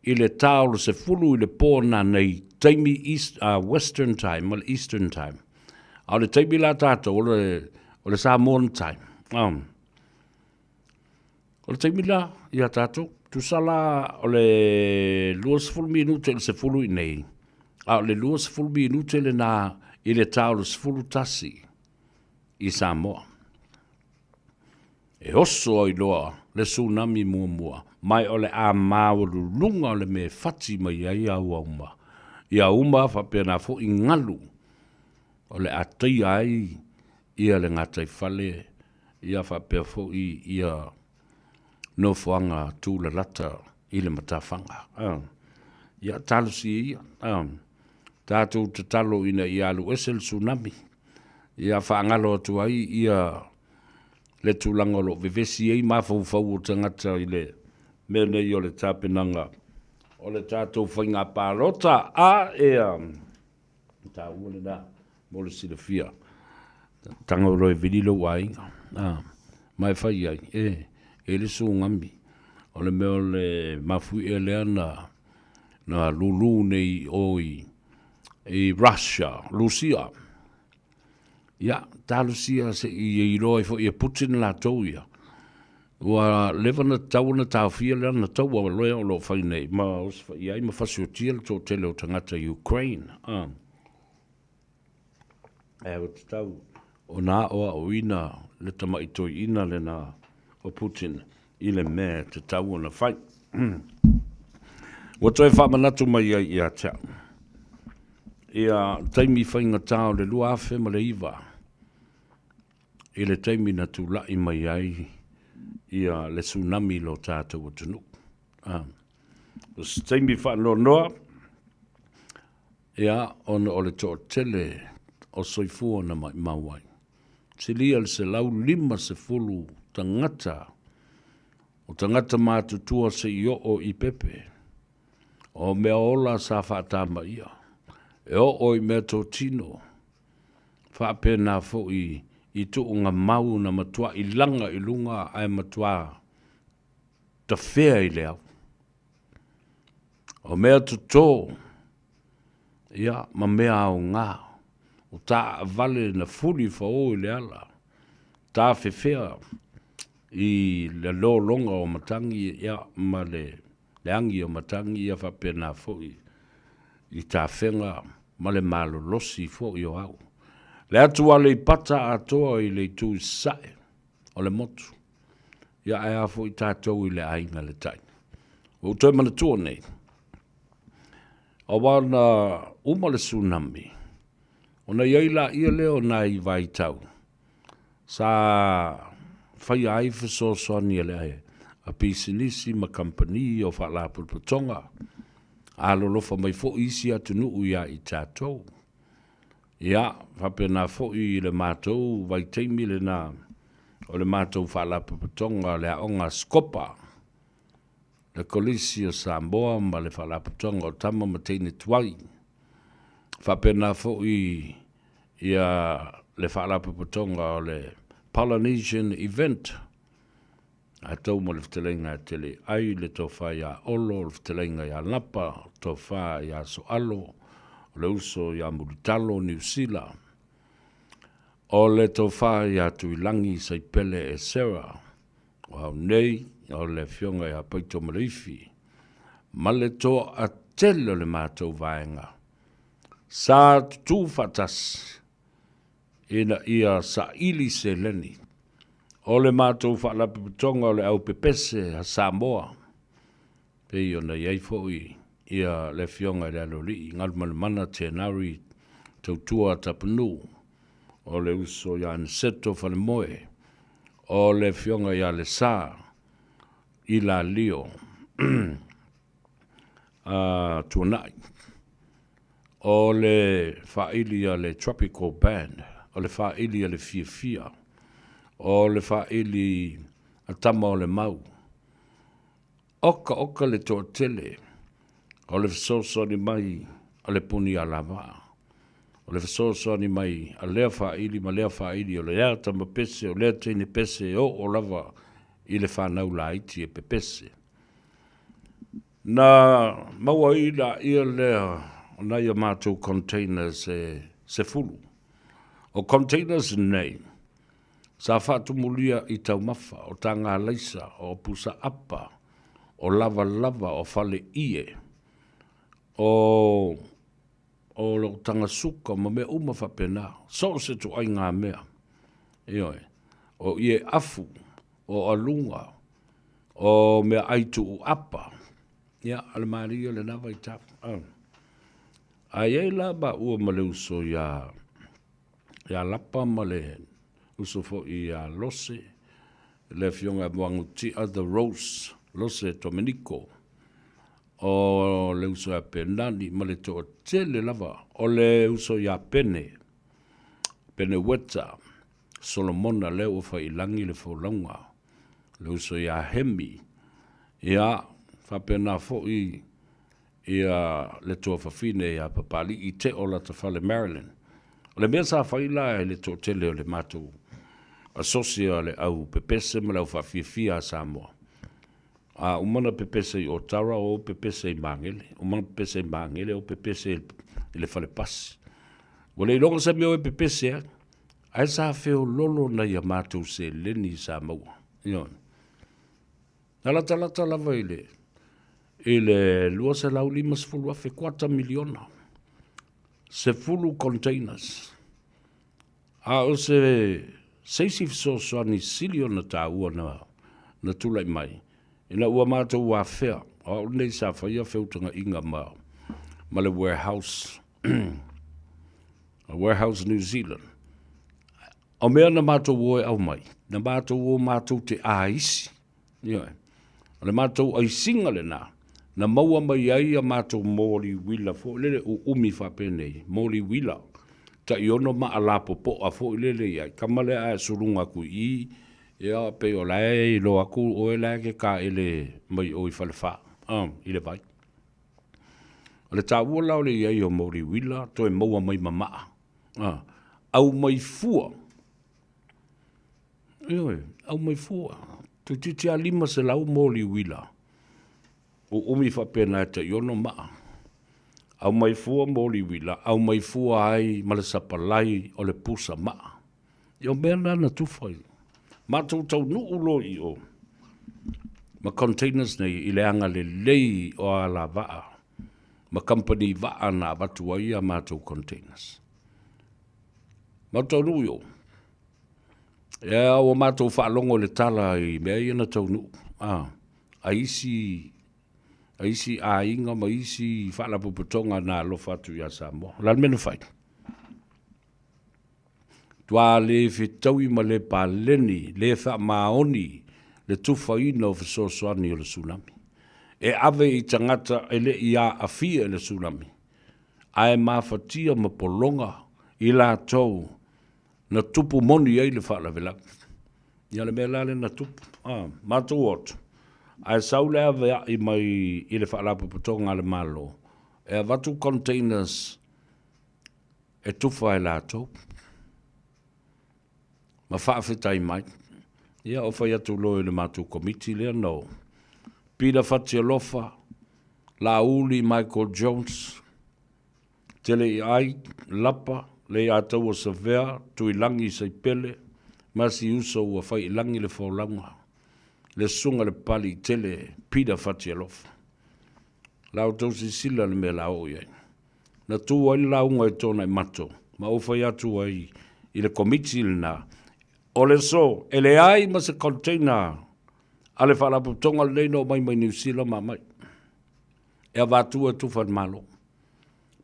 i le ta o le 10 i le po nanei, taimi East, Western time ma le Eastern time. A o le taimi la tatou o le, o le Samoan time. O le taimi la ia tatou, tusa la o le 20 minute i le 10 i nei, a o le 20 minute lena i le ta o le 11 i Samoa. E oso ai loa le tsunami muamua, mai o le a maualuluga o le mea e fati mai ai auauma, ia uma faapena foi galu o le a taia ai ia le gataifale ia faapea foi ia nofoaga tulalata i le matafaga. Ia talosia ia, tatou tatalo ina ia alu ese le tsunami, ia faagalo atu ai ia le tulaga o lo o vevesi ai mafaufau o tagata i le mea nei o le tapenaga o le tatou faiga palota. A ea taua lena mo le silafia. Tago loa e vili lou aiga. A, ma e fai ai, e, e le sugami. O le mea o le mafuie lea na, na lulu nei o i, i Russia, Lusia. Ia, talosia se i iloa ai foi e Putin latou ia. Ua leva ona tatau ona taofia lana taua lea o lo o fai nei ma osofai ai ma fasiotia le toatele o tagata i Ukraine. Ae ua tatau ona aoaoina le tamai toeaina lena o Putin i le mea e tatau ona fai. Ua toe faamanatu mai ai ia te au ia taimi faigata o le 2009 i le taimi na tulai mai ai ia le tsunami i lo tatou atunuu. Ah. O se taimi faanoanoa, ia, ona o le toatele o soifua na maimau ai. Silia le 150 tagata, o tagata matutua se i oo i pepe. O mea ola sa faatamaia, e oo i mea totino, faapena foi i tuuga mau na matuai laga i luga ae matua tafea i le au. O mea toto, ia, ma mea aoga, o taaavale na fuli fao i le ala, tafefea i le lologa o matagi, ia, ma le le agi o matagi, ia faapena foi i tafega ma le malolosi foi o au. Le atu Aleipata atoa i le itu i sasae o le motu, ia ae a foi tatou i le aiga le tai. Ua ou toe manatua nei, aua na uma le tsunami, ona i ai laia lea o nai vaitau, sa faia ai fesoasoani a le a pisinisi ma kamupani o faalapotopotoga, alolofa mai foi isi atunuu ia i tatou. Ia, faapena foi i le matou vaitaimi lena o le matou faalapotopotoga o le Aoga a Sikopa, le Kolisi o Samoa ma le Faalapotopotoga o Tama ma Teine Tuai. Faapena foi ia le Faalapotopotoga o le Polynesian Event, atau ma le fetalaiga e tele ai le tofa ia Olo, o le fetalaiga ia Lapa, tofa ia Soalo, o le uso ia Mulitalo, Niu Sila, o le tofa ia Tuilagi Saipele Esera. O au nei, o le Afioga ia Paito Maleifi, ma le toatele o le matou vaega, sa tutū faatasi ina ia saili seleni o le matou Faalapotopotoga o le Au Pepese a Samoa, pei ona i ai foi ia le Afioga i le Aloalii Galumalemana Tenari Tautua Tapunuu, o le uso ia Aniceto Falemoe, o le Afioga ia Lesa Ilalio Tuanai, o le faaili a le Tropical Band, o le faaili a le Fiafia, o le faaili a Tama o le Mau. Oka oka le toatele o le fesoasoani mai a le puni alavaa, o le fesoasoani mai a lea faaili ma lea faaili, o lea tama pese, o lea teine pese, e oo lava i le fanau laiti e pepese. Na maua ai laia lea o nai a matou containers e 10. O containers nei, sa faatumulia i taumafa, o taga alaisa, o pusa apa, o lavalava, o fale ie, o o lo taga suka ma mea uma faapena, so o se ituaiga mea. Ioe, o ie afu, o aluga, o meaai tuu apa, ia, o le malie lena vaitau. Ae i ai la maua ma le uso ia Lapa ma le uso foi ia Lose, le afioga ia Moagutia The Rose, Lose Domenico, o le uso ia Penani ma le toatele lava, o le uso ia Pene, Pene Weta, Solomona lea ua fai i lagi le folauga, le uso ia Hemi, ia, faapena foi ia le tuafafine ia Papalii Teo Latafale Marilyn. O le mea sa fai la e le toatele o le matou asosi a le au pepese ma le au faafiafia a Samoa, a uma ona pepese i Otara, o pepese i Magele, uma ona pepese i Magele, o pepese i le falepasi. Ua le iloga se mea o e pepese ai, ae sa feololo nai a matou seleni sa maua. Ioe. Na latalata lava i le i le 250,000, kuata miliona, 10 containers. A o se se isi fesoasoani sili ona taua na, na tulai mai, ina ua matou afea, o au lenei sa faia feutagaiga ma, ma le warehouse, Warehouse New Zealand. O mea na matou o e aumai, na matou o matou te aisi. Ioe. O le matou aisiga lena, na maua mai ai a matou moli uila foi lele uumi faapenei, moli uila, tai ono maa lapopoa foi lele i ai. Kama lea a e suluga atu i i, ia pei o la e iloa atu oe la e te taele mai o i Falefa, i le vai. O le taua la o le i ai o moli uila, toe maua mai ma maa. Aumai fua. Ioe, aumai fua. Toeitiiti lava 500 moli uila. Uumi faapena e tai ono maa. Aumai fua moli uila, aumai fua ai ma le sapalai o le pusa maa. Ia o mea na na tufa i. Matou taunuu loa i o ma containers nei i le agalelei o alavaa ma kamupani vaa na avatu ai a matou containers. Matou taunuu i o. Ia ua matou faalogo i le tala i mea ia na taunuu, a isi a isi aiga ma isi faalapotopotoga na alofa atu ia Samoa. O le a le mea na fai? Matua le fetaui ma le paleni, le faamaoni le tufaina o fesoasoani o le tsunami. E ave i tagata e le i aafia i le tsunami, ae mafatia ma pologa i latou na tupu moni ai le faalavelave. Ia le mea la lea na tupu, matou o atu, ae sau le aveai mai i le Faalapotopotoga a le Malo e avatu containers e tufa e latou ma faafetai mai. Ia o fai atu loa i le matou komiti lea na o Pila Fatialofa, Laauli Michael Jones, Teleiai, Lapa, Leiataua Savea, Tuilagi Saipele, ma si uso ua fai i lagi le folauga. Le susuga i le Papaliitele Peter Fatialofa. La outou silasila i le mea la oo i ai. Na tu ai le lauga i Tuanaimato ma ou fai atu ai i le Komiti lena, o le aso e leai ma se container a le Faalapotopotoga lenei na omai mai Niu Sila ma aumai e avatua e tufa i le Malo.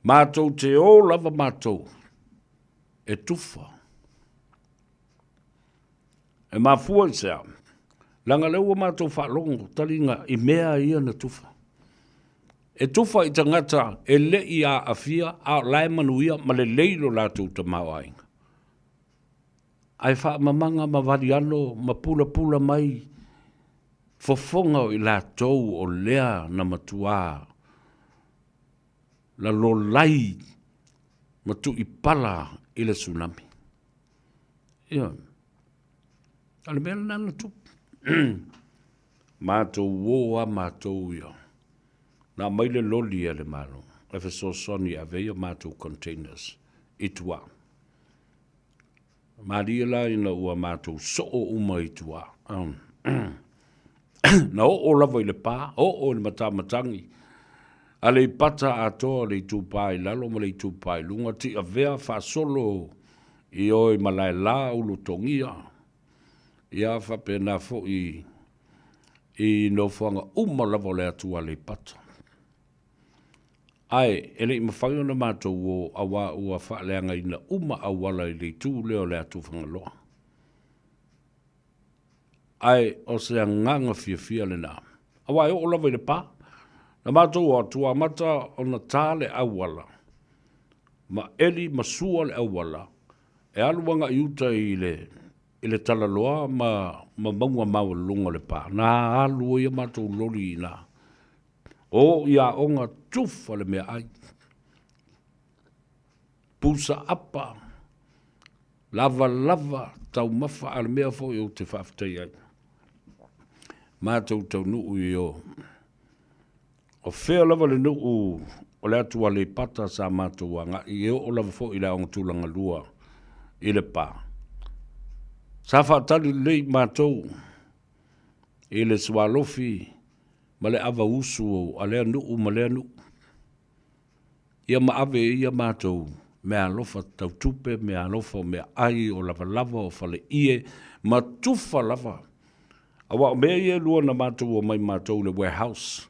Matou te o lava matou e tufa. E mafua i se a? Leaga lea ua matou faalogo taliga i mea ia na tufa. E tufa i tagata e le i aafia a o la e manuia ma lelei lo latou tamaoaiga. Ae faamamaga ma valiano ma pulapula mai fofoga o i latou o lea na matuā lalolai ma tuipala i le tsunami. Ioe. O le mea lena na tupu. Matou o lava matou ia. Na aumai le loli a le Malo e fesoasoani e ave ai a matou containers i tua. Malie la ina ua matou soo uma i tua. Na oo lava i Lepa, oo i le Matamatagi, Aleipata atoa le itupa i lalo ma le itupa i luga, Tiavea faasolo i o i Malaela, Ulutogia, ia faapena foi i nofoaga uma lava o le atu Aleipata. Ae e le i mafai ona matou o auā ua faaleagaina uma auala i le itu lea o le atu Fagaloa. Ae o se agaga fiafia lena, auā e oo lava i le pa. Na matou o atu ua amata ona ta le auala ma eli ma sua le auala e alu agai uta i le i le talaloa ma ma mauga maualuluga o le pa. Na alu ai a matou loli i ina. O i aoga tufa le meaai. Pusa apa, lavalava taumafa a o le mea foi ou te faafetai ai. Matou taunuu i o. O fea lava le nuu o le atu Aleipata sa matou agai e oo lava foi i le aoga tulaga lua i Lepa. Sa faatali lelei matou i le sualofi ma le ava usu a lea nuu ma lea nuu. Ia ma ave i ai a matou meaalofa tau tupe, meaalofa o meaai, o lavalava, o faleie, ma tufa lava. Aua o mea ia e lua na matou omai matou i le warehouse,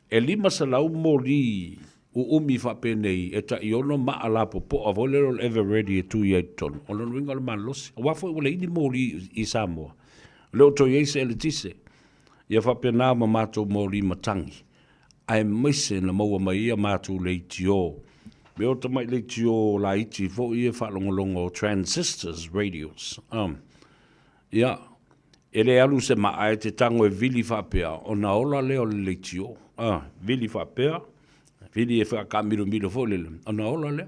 e 500 moli uumi faapenei e tai ono maa lapopoa foi lele o le Eveready e tui ai i totonu. O lona uiga o le malolosi. Aua foi ua leai ni moli i Samoa, e le o toe i ai se eletise. Ia faapena ma matou moli matagi, aemaise na maua mai ai a matou leitio, mea o tamai leitio laiti foi ia faalogologo transistors radios. Ia, e le alu se maa e te tago e vili faapea ona ola lea o le leitio. Vili faapea, vili e faakaamilomilo foi lele, ona ola lea.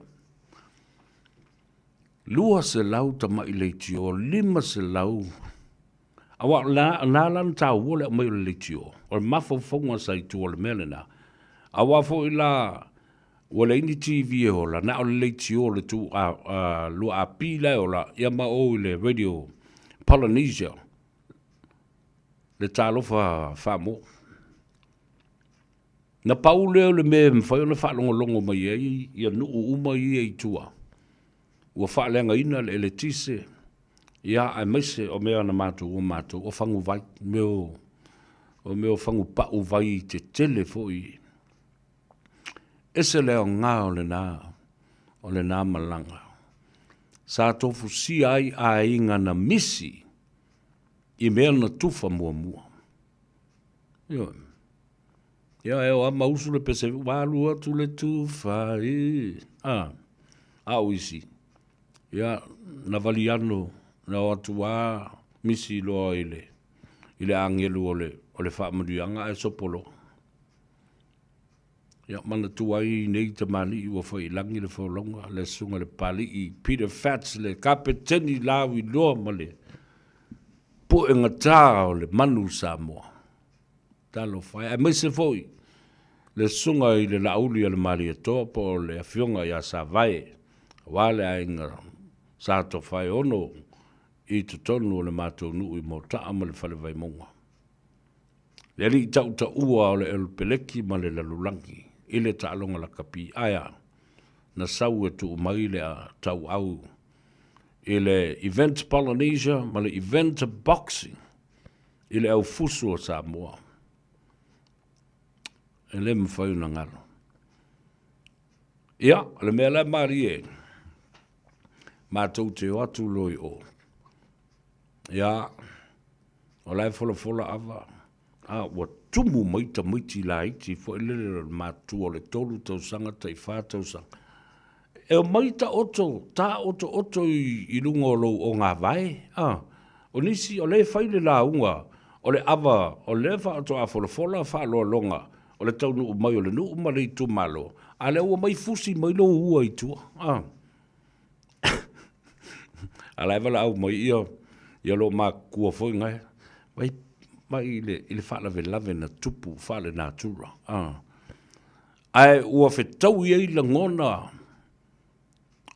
200 tamai leitio, 500 Aua o la, na la na taua le aumai o le leitio, o le mafaufauga sa i tua o le mea lena. Aua foi la, ua leai ni TV e ola, na o le leitio le tu a, a, 2AP la e ola, ia ma o i le Radio Polynesia, le Talofa Samoa. Na pau lea o le mea e mafai ona faalogologo mai ai ia nuu uma ia i tua, ua faaleagaina le eletise, ia aemaise o mea na matou o matou, o faguvai, mea o, o mea o fagupau vai tetele foi. Ese le aoga o lena, o lena malaga. Sa tofusia ai aiga na misi i mea na tufa muamua. Ioe. Ia e o ama usu le pese ua alu atu le tufa i a a o isi. Ia na valiano na o atu a misi loa i le i le agelu o le o le faamanuiaga ae sopo loa. Ia manatua ai nei tamalii ua fai i lagi le folauga le susuga i le Papalii Peter Fats le Kapeteni lauiloa ma le puegata o le manu Samoa. Talofa e, aemaise foi le susuga i le Laauli a le Malietoa po o le Afioga ia Savae, aua le aiga Sa Tofaeono i totonu o le matou nuu i Mota'a ma le Fale Vaimauga. Le alii tautaua o le Elupeleki ma le lalolagi i le taaloga lakapi. Ae a? Na sau e tuu mai le tauau i le Event Polynesia ma le Event Boxing i le aufusu o Samoa. E le mafai ona galo. Ia, o le mea la e malie, matou te o atu loa i o. Ia, o la e folafola ava, a ua tumu mai tamaiti laiti foi lele o le matua o le 3 tausaga tai 4 tausaga. E omai taoto, taotooto i luga o lou ogāvae, a. O nisi, o lea e fai le lauga, o le ava, o lea faatoa folafola faaaloaloga o le taunuu mai o le nuu ma le itumalo, a o lea ua omai fusi mai lou ua i tua, a. A o la e valaau mai ia, ia loo matutua foi na, vai, vai i le, i le faalavelave na tupu faale-natura, a. Ae ua fetaui ai lagona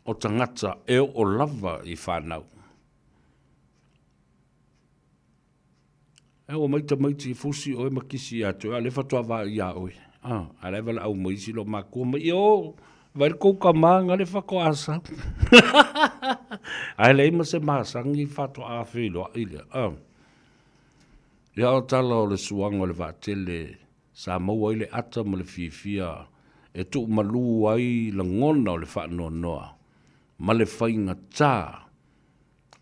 o tagata e oo lava i fanau. E omai tamaiti e fusi oe ma kisi ia te oe, a o lea faatoa vaai ia oe. A, a la e valaau mai isi loomatua mai, io, vaai le tou tama na le faatoa sau. Ae leai ma se masani faatoa feiloai lea. A. Ia o tala o le suaga o le vaatele Sa maua ai le ata ma le fiafia e tuumalu ai lagona o le faanoanoa ma le faigata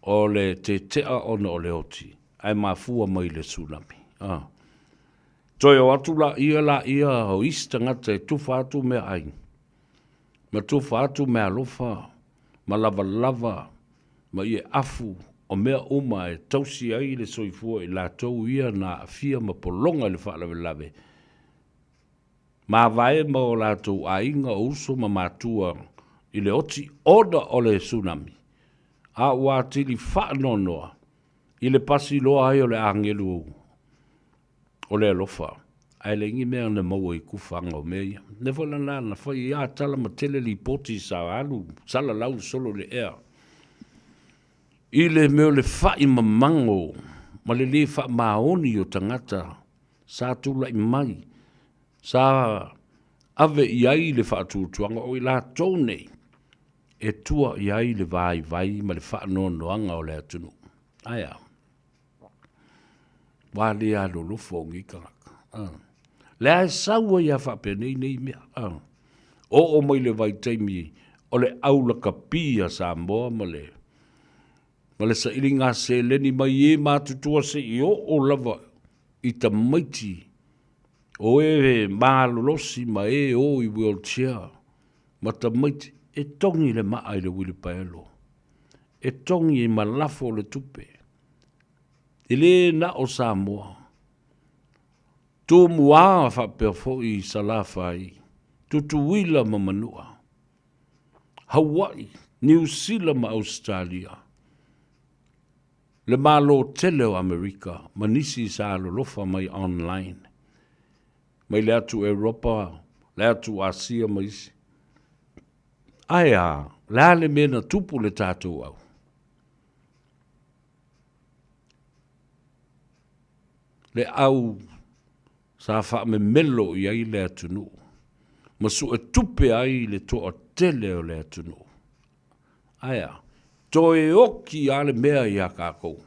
o le tetea ona o le oti ae mafua mai i le tsunami. A. Toe o atu laia laia o isi tagata e tufa atu meaai ma tufa atu meaalofa ma lavalava ma ie afu o mea uma e tausi ai le soifua i latou ia na aafia ma pologa i le faalavelave, mavae ma o latou aiga o uso ma matua i le oti ona o le tsunami, a ua atili faanoanoa i le pasi loa ai o le agelu o le alofa, ae leai ni mea na maua i kufaga o mea ia. Lea foi la na fai ai tala ma tele lipoti sa alu salalau solo i le ea i le mea o le fa'i mamago ma le lē faamaoni o tagata sa tula'i mai sa ave i ai le faatuatuaga o i latou nei e tua i ai le vaivai ma le faanoanoaga o le atunuu. Ae a? Ua le alolofa o nei tagata. Ah. Lea e sau ai a faapenei nei mea. Ah. Oo mai le vaitaimi o le au lakapi a Samoa ma le ma le sailiga seleni mai e matutua se'i oo lava i tamaiti o e malolosi ma e o i wheelchair ma tamaiti e togi le maa i le uilipaelo e togi ma lafo le tupe. E le na o Samoa. Tumua faapea foi i Salafai, Tutuila ma Manua, Hawaii, Niu Sila ma Ausetalia, le Malo tele o Amerika ma nisi sa alolofa mai online, mai le atu Europa, le atu Asia ma isi. Ae a, le a le mea na tupu le tatou au? Le au sa faamemelo i ai le atunuu ma suetupe ai le toatele o le atunuu. Ae a? Toe oki lava le mea iā tatou.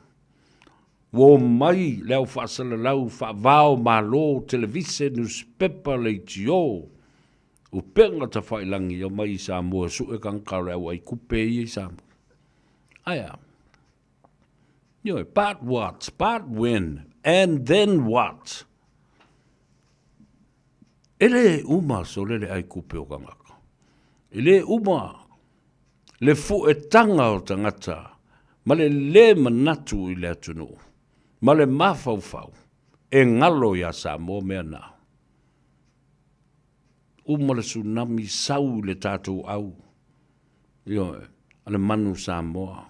Ua omai le au faasalalau faava o Malo, televise, nusipepa, leitio, upega tafailagi e omai i Samoa e sue tagata o le au aikupe ia i Samoa. Ae a? Ioe, but what? But when? And then what? E le uma sole le aikupe o tagata. E le uma le fuetaga o tagata ma le lē manatu i le atunuu ma le mafaufau e galo iā Samoa mea na. Uma le tsunami sau i le tatou au, ioe, a le manu Samoa.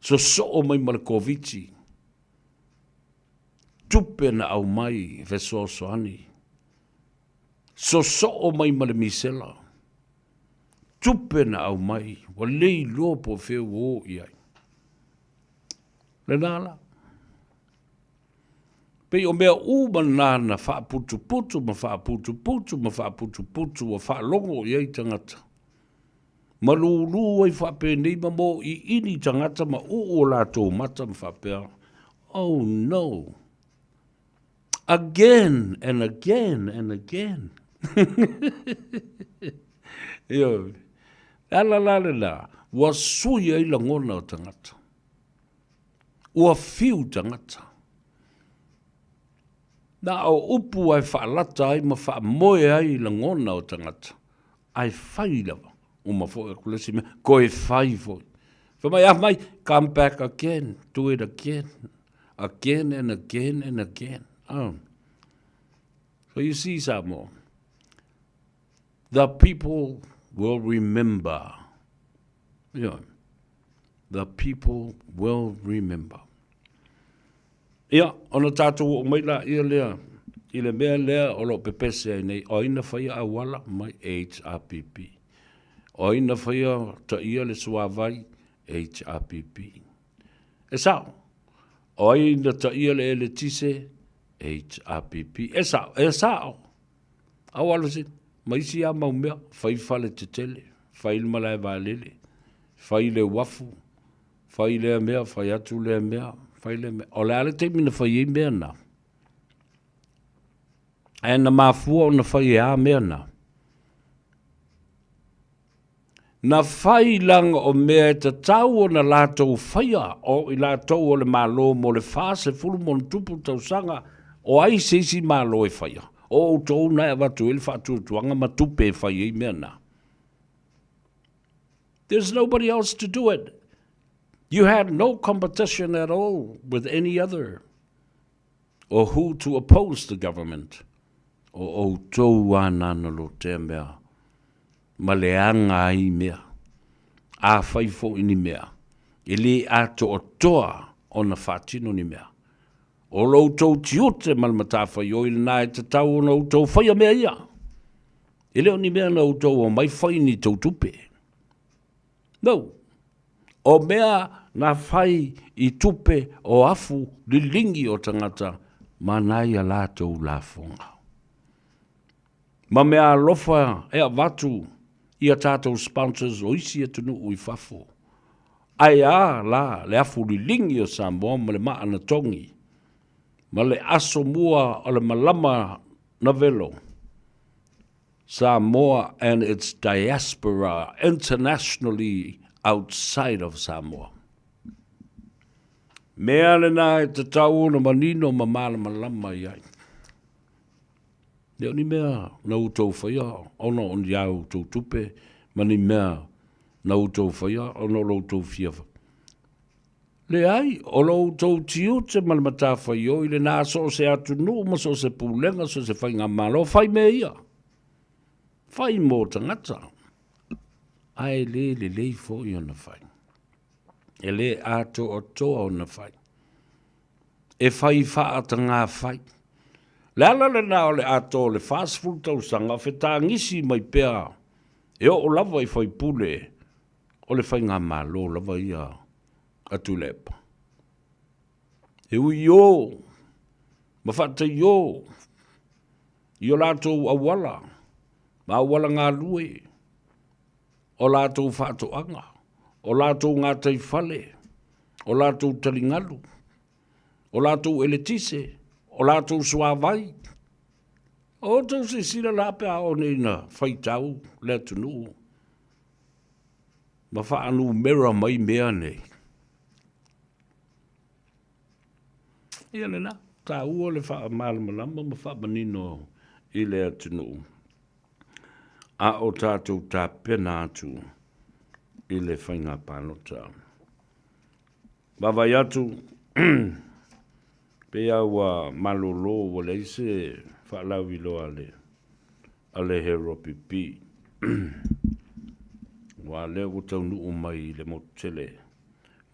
Sosoo mai ma le Koviti, tupe na aumai fesoasoani. Sosoo mai ma le misela, tupe na aumai, ua le iloa po o fea ua o i ai. Lena la. Pei o mea uma na na faaputuputu ma faaputuputu ma faaputuputu ua faalogo i ai tagata. Ma lūlū ai faapenei ma mōʻiʻini tagata ma uu o latou mata ma faapea, Oh no! Again and again and again. Ioe. Le ala la lena, ua sui ai lagona o tagata. Ua fiu tagata. Na o upu ae faalata ai ma faamoe ai lagona o tagata, ae fai lava. Uma foi aku le isi mea, koe fai foi. Fai mai, ah mai, come back again, do it again, again and again and again. Oh. So you see, Samoa, the people will remember. Yeah. The people will remember. Ia, ona tātou o mai la ia lea, i le mea lea o lo pepese ai nei, o ai na whaia auala mai HRPP. O ai na whaia ta ia le suavai HRPP. E sao, o ai na ta ia le eletise HRPP. E sao, e sao. Au alo se, ma isi a mau mea, fai fale tetele, fai le malae vaalele, fai le uafu, fai lea mea, fai atu lea mea, fai lea mea. O le a le taimi na fai ai mea na? Ae na mafua ona fai e a mea na? Na fai laga o mea e tatau ona latou faia o i latou o le Malo mo le 40+ tausaga, o ai se isi Malo e faia? O outou na e avatu ai le faatuatuaga ma tupe e fai ai mea na. There's nobody else to do it. You had no competition at all with any other or who to oppose the government. O outou a nana lotea mea ma le aga ai mea. Afai foi ni mea, e lē atoatoa ona faatino ni mea. O lo outou tiute ma le matafaioi lena e tatau ona outou faia mea ia. E le o ni mea na outou omai fai ni tou tupe. No. O mea na fai i tupe o afu liligi o tagata ma nai a latou lafoga. Ma mea alofa e avatu i a tatou sponsors o isi atunuu i fafo. Ae a la le afu liligi o Samoa ma le maa na togi, ma le aso mua o le malama na velo, Samoa and its diaspora internationally outside of Samoa. Mea lena e tatau ona manino ma malamalama i ai. Le o ni mea na outou faia ona o ni a outou tupe ma ni mea na outou faia ona o lo outou fia. Leai, o lo outou tiute ma le matafaioi lena so o se atunuu ma so o se pulega, so o se faigamalo, fai mea ia. Fai mo tagata. Ae le lelei foi ona fai. E le atoatoa ona fai. E fai faatagafai. Le ala lena o le atoa o le 40 tausaga o fetagisi mai pea e oo lava i faipule o le faigamalo lava ia a Tuilaepa. E ui i o ma faataiō i o latou auala ma auala galue, o latou faatoaga, o latou gataifale, o latou taligalu, o latou eletise, o latou suavai. O outou silasila la pe a oo nei ina faitau le atunuu ma faanumera mai mea nei. Ia lena, taua le faamalamalama ma faamanino i le atunuu a o tatou tapena atu i le faiga palota. Vaavaai atu, pei lava ua malolo ua leai se faalauiloa a le a le Heropipi. Aua o lea ua taunuu mai i le motu tele,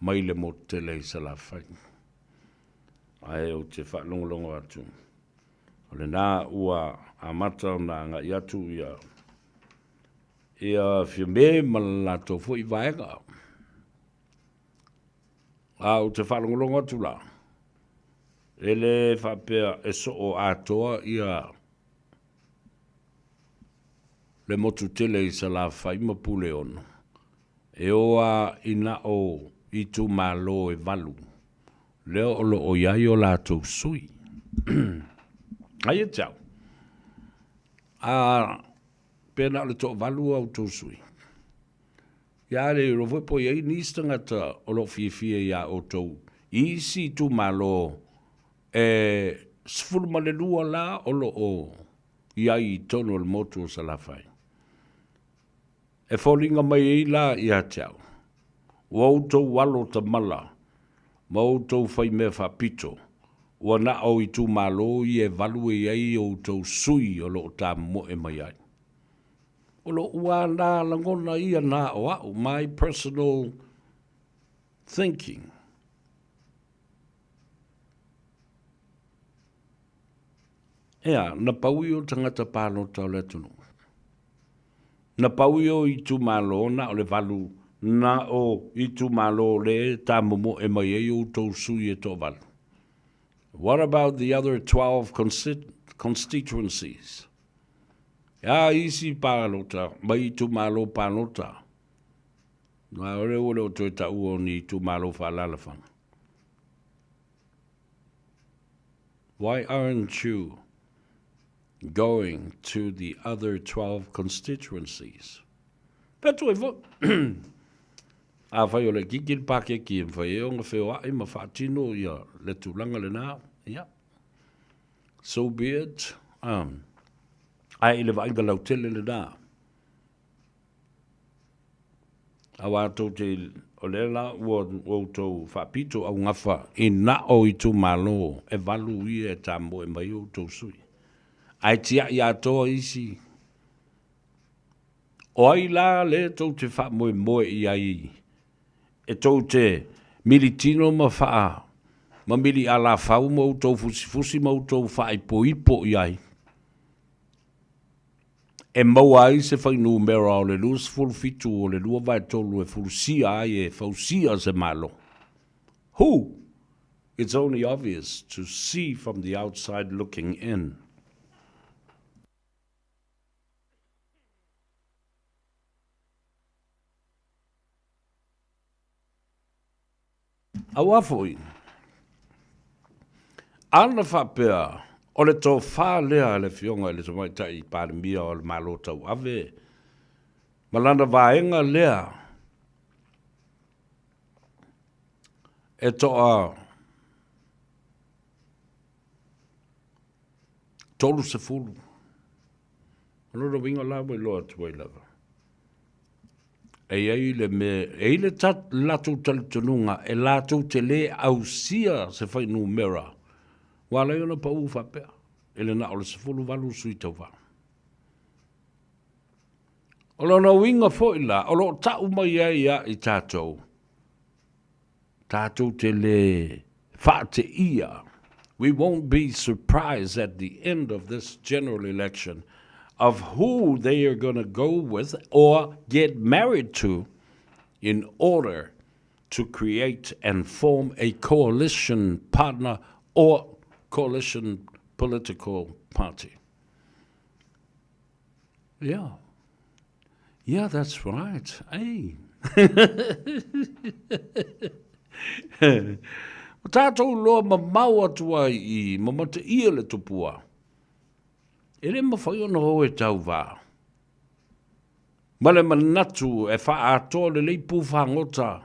mai le motu tele i Salafai. Ae ou te faalogologo atu, o lena ua amata ona agai atu ia ia Fiame ma le latou foi vaega. A ou te faalogologo atu la, E le faapea e soo atoa ia le motu tele i Salafai ma Puleono, e o a i na o itumalo e valu lea o lo o i ai o latou sui. Ai e te au, a pe na o le toavalu a outou sui, ia a le iloa foi po o i ai nisi tagata o lo o fiafia iā outou i isi itumalo e 12 la o lo o i ai i totonu o le motu o Salafai. E foliga mai ai la ia te au, ua outou alo tamala ma outou faimea faapito, ua na o itumalo ia e valu e i ai outou sui o lo o tamoe mai ai. O loʻu lava na lagona ia na o au, my personal thinking. Ea, na pau ia o tagata palota o le atunuu. Na pau ia o itumalo na o le valu, na o itumalo le tamomoe mai ai outou sui e toavalu. What about the other 12 constituencies? E a isi palota mai itumalo palota? Na o lea ua le o toe taua o ni itumalo faaalaalafaga. Why aren't you going to the other 12 constituencies? Fai atu ai foi. Afai o le kiki le pakeki e mafai ai ona feoai ma faatino ia le tulaga lena, ia, so be it. Ae i le vaaiga lautele lena. Aua tou te, o lea la ua outou faapito augafa i na o itumalo e valu ia e tamoe mai ai outou sui. Ae tiai atoa isi. O ai la le tou te faamoemoe i ai e tou te militino ma faa ma mili alafau ma outou fusifusi ma outou faaipoipo i ai e maua ai se fuainumera o le 27 o le 2/3 e fulusia ai e fausia se Malo? Who? It's only obvious to see from the outside looking in. Aua foi, ana faapea o le tofa lea a le Afioga i le Tamaitai Palemia o le Malo Tauave ma lana vaega lea e toa 30. O lona uiga la ua iloa atu ai lava. E i ai le mea, e i ai le latou talitonuga e latou te le ausia se fuainumera ua ala ai ona pau faapea i le na o le 18 sui tauva. O lona uiga foi la, o lo o tau mai ai ia i tatou, tatou te le faateia, we won't be surprised at the end of this general election of who they are going to go with or get married to in order to create and form a coalition partner or coalition political party. Yeah. Yeah, that's right. Ei. Ua tātou loa mamao atu ai i ma mataia le tupua. E le mawhai ona o e tauvā. Ma le manatu e whaatoa le lei pūwhangota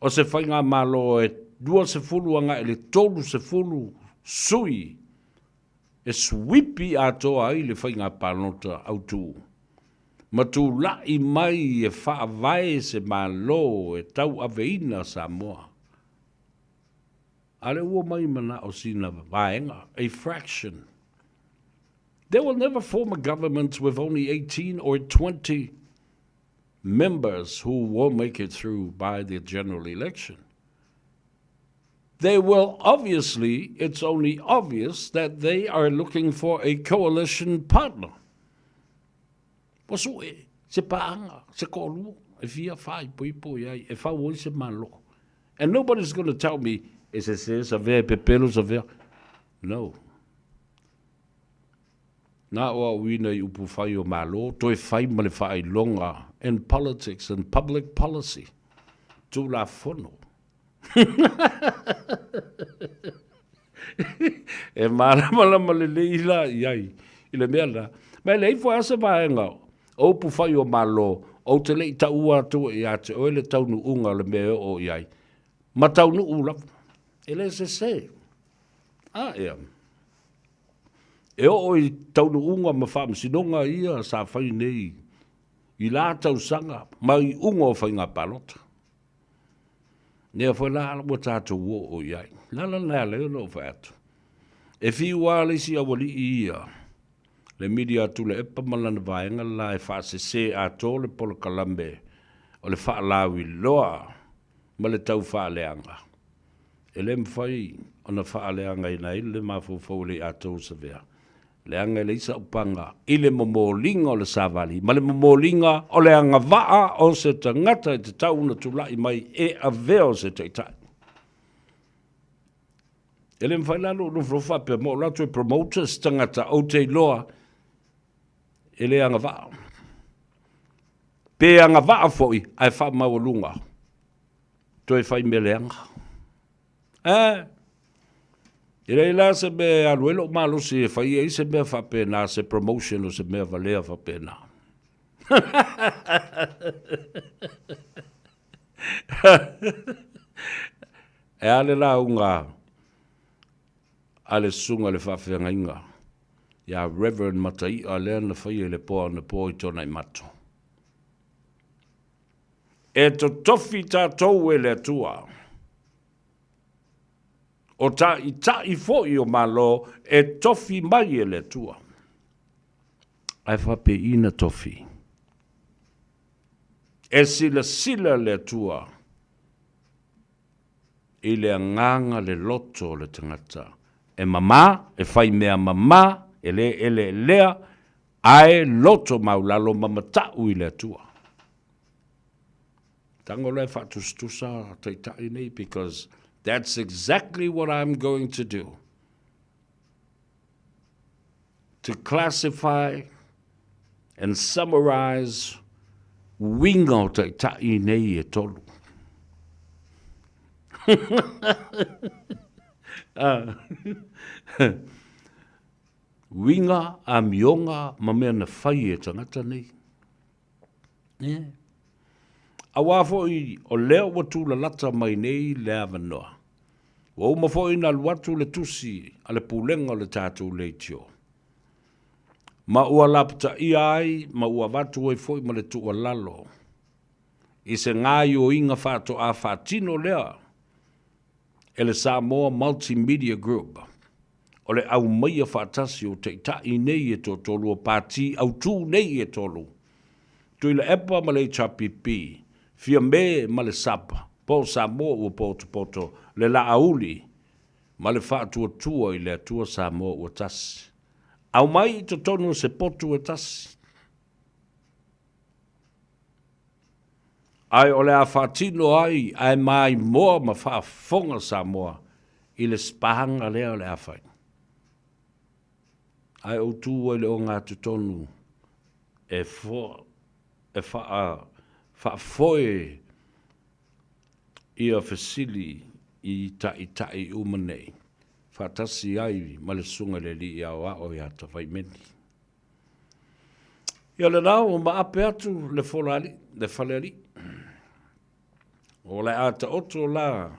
o se faigamalo e 20 agai i le 30 sui e suipi atoa ai le faiga palota autu, ma tulai mai e faavae se Malo e tauaveina Samoa. A le ua mai manao sina vaega, a fraction. They will never form a government with only 18 or 20 members who won't make it through by the general election. They will obviously, it's only obvious that they are looking for a coalition partner. Ua sue se paaga, se toalua e fia faaipoipo i ai, e fau ai se Malo. And nobody's going to tell me E sese Savea, e pepelo Savea. No. Na o au ina i upu fai o Malo, toe fai ma le faailoga in politics and public policy. Tulafono. E malamalama lelei la i ai i le mea lena. Ma e leai foi lava se vaega o upu fai o Malo ou te le i taua atu ia te oe le taunuuga o le mea e oo i ai, ma taunuu lava. E le sese. A ea. E oo i taunuuga ma faamasinoga ia sa fai nei i la tausaga ma iuga o faiga palota. Lea foi la ua tatou oo i ai. Le ala lena e ala ai ona ou fai atu, e fiu lava le isi aualii ia, le mili a Tuilaepa ma lana vaega le la e faasese atoa le polokalame o le faalauiloa ma le tau faaleaga. E le mafai ona faaleagaina ai le mafaufau o le atoa o Savea Leaga e leai sau paga i le momoliga o le savali ma le momoliga o le agavaa o se tagata e tatau ona tulai mai e avea o se taitai. E le mafai la lou nofonofo faapea ma ou alu atu e promote se tagata ou te iloa e le agavaa. Pe agavaa foi ae faamaualuga toe fai mea leaga. Eh! E leai la se mea e alu ai lou malosi e fai ai se mea faapena, se promotion o se mea valea faapena. E a le lauga a le susuga i le faafeagaiga ia Reverend Matai'a lea na faia i le po anapo i Tuanaimato. E totofi tatou e le Atua. O ta'ita'i foi o Malo e tofi mai e le Atua. Ae faapei na tofi? E silasila le Atua i le agaga le loto o le tagata e mama, e fai mea mama, e le eleelea, ae loto maulalo ma mata'u i le Atua. Tago la e faatusatusa taitai nei because that's exactly what I'm going to do. To classify and summarize uiga o taitai nei e tolu. Uiga, amioga ma mea na fai e tagata nei. Yeah. Auā foi o lea ua tūlalata mai nei le avanoa. Ua uma foi ona alu atu le tusi a le Pulega o le tatou Leitio. Ma ua lapataia ai ma ua avatu ai foi ma le tuualalo i se gaioiga faatoa faatino lea e le Samoa Multimedia Group o le aumaia faatasi o taitai nei e toatolu o Pati Autu nei e tolu, Tuilaepa ma le HRPP, Fiame ma le sap, po o Samoa ua potopoto, le Laauli ma le Faatuatua i le Atua Samoa ua tasi. Aumai i totonu o se potu e tasi. Ae o le a faatino ai ae maimoa ma faafofoga Samoa i le spaga lea o le a fai. Ae ou tu ai le ogatotonu e e faa faafoe ia fesili i taitai uma nei, faatasi ai ma le Susuga i le Alii Aoao ia Tafaimeni. Ia lena ua maape atu le fola alii, le fale alii. O le a taoto la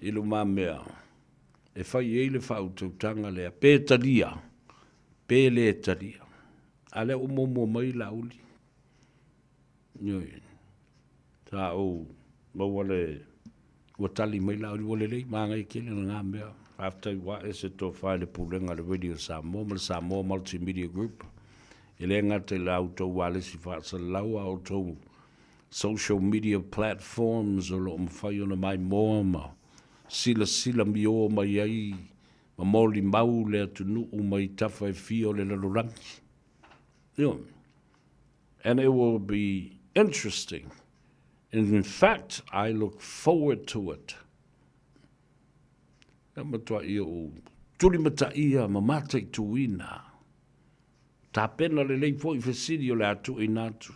i lumamea e fai ai le faautautaga lea, pe talia, pe le talia. A lea ua muamua mai Laauli. Ioe. Sa ou maua le, ua tali mai Laauli, ua lelei, manaia tele lena mea. Faafetai ua ae se tofa i le Pulega a le Radio Samoa ma le Samoa Multimedia Group. E le gata i la outou ualesi faasalalau a outou social media platforms o lo o mafai ona maimoa ma silasila mio mai ai ma molimau le atunuu mai tafa e fia o le lalolagi. Ioe. And it will be interesting. In fact, I look forward to it. Na matuai ou tulimataia ma mataituina. Tapena lelei foi fesili o le a tuuina atu.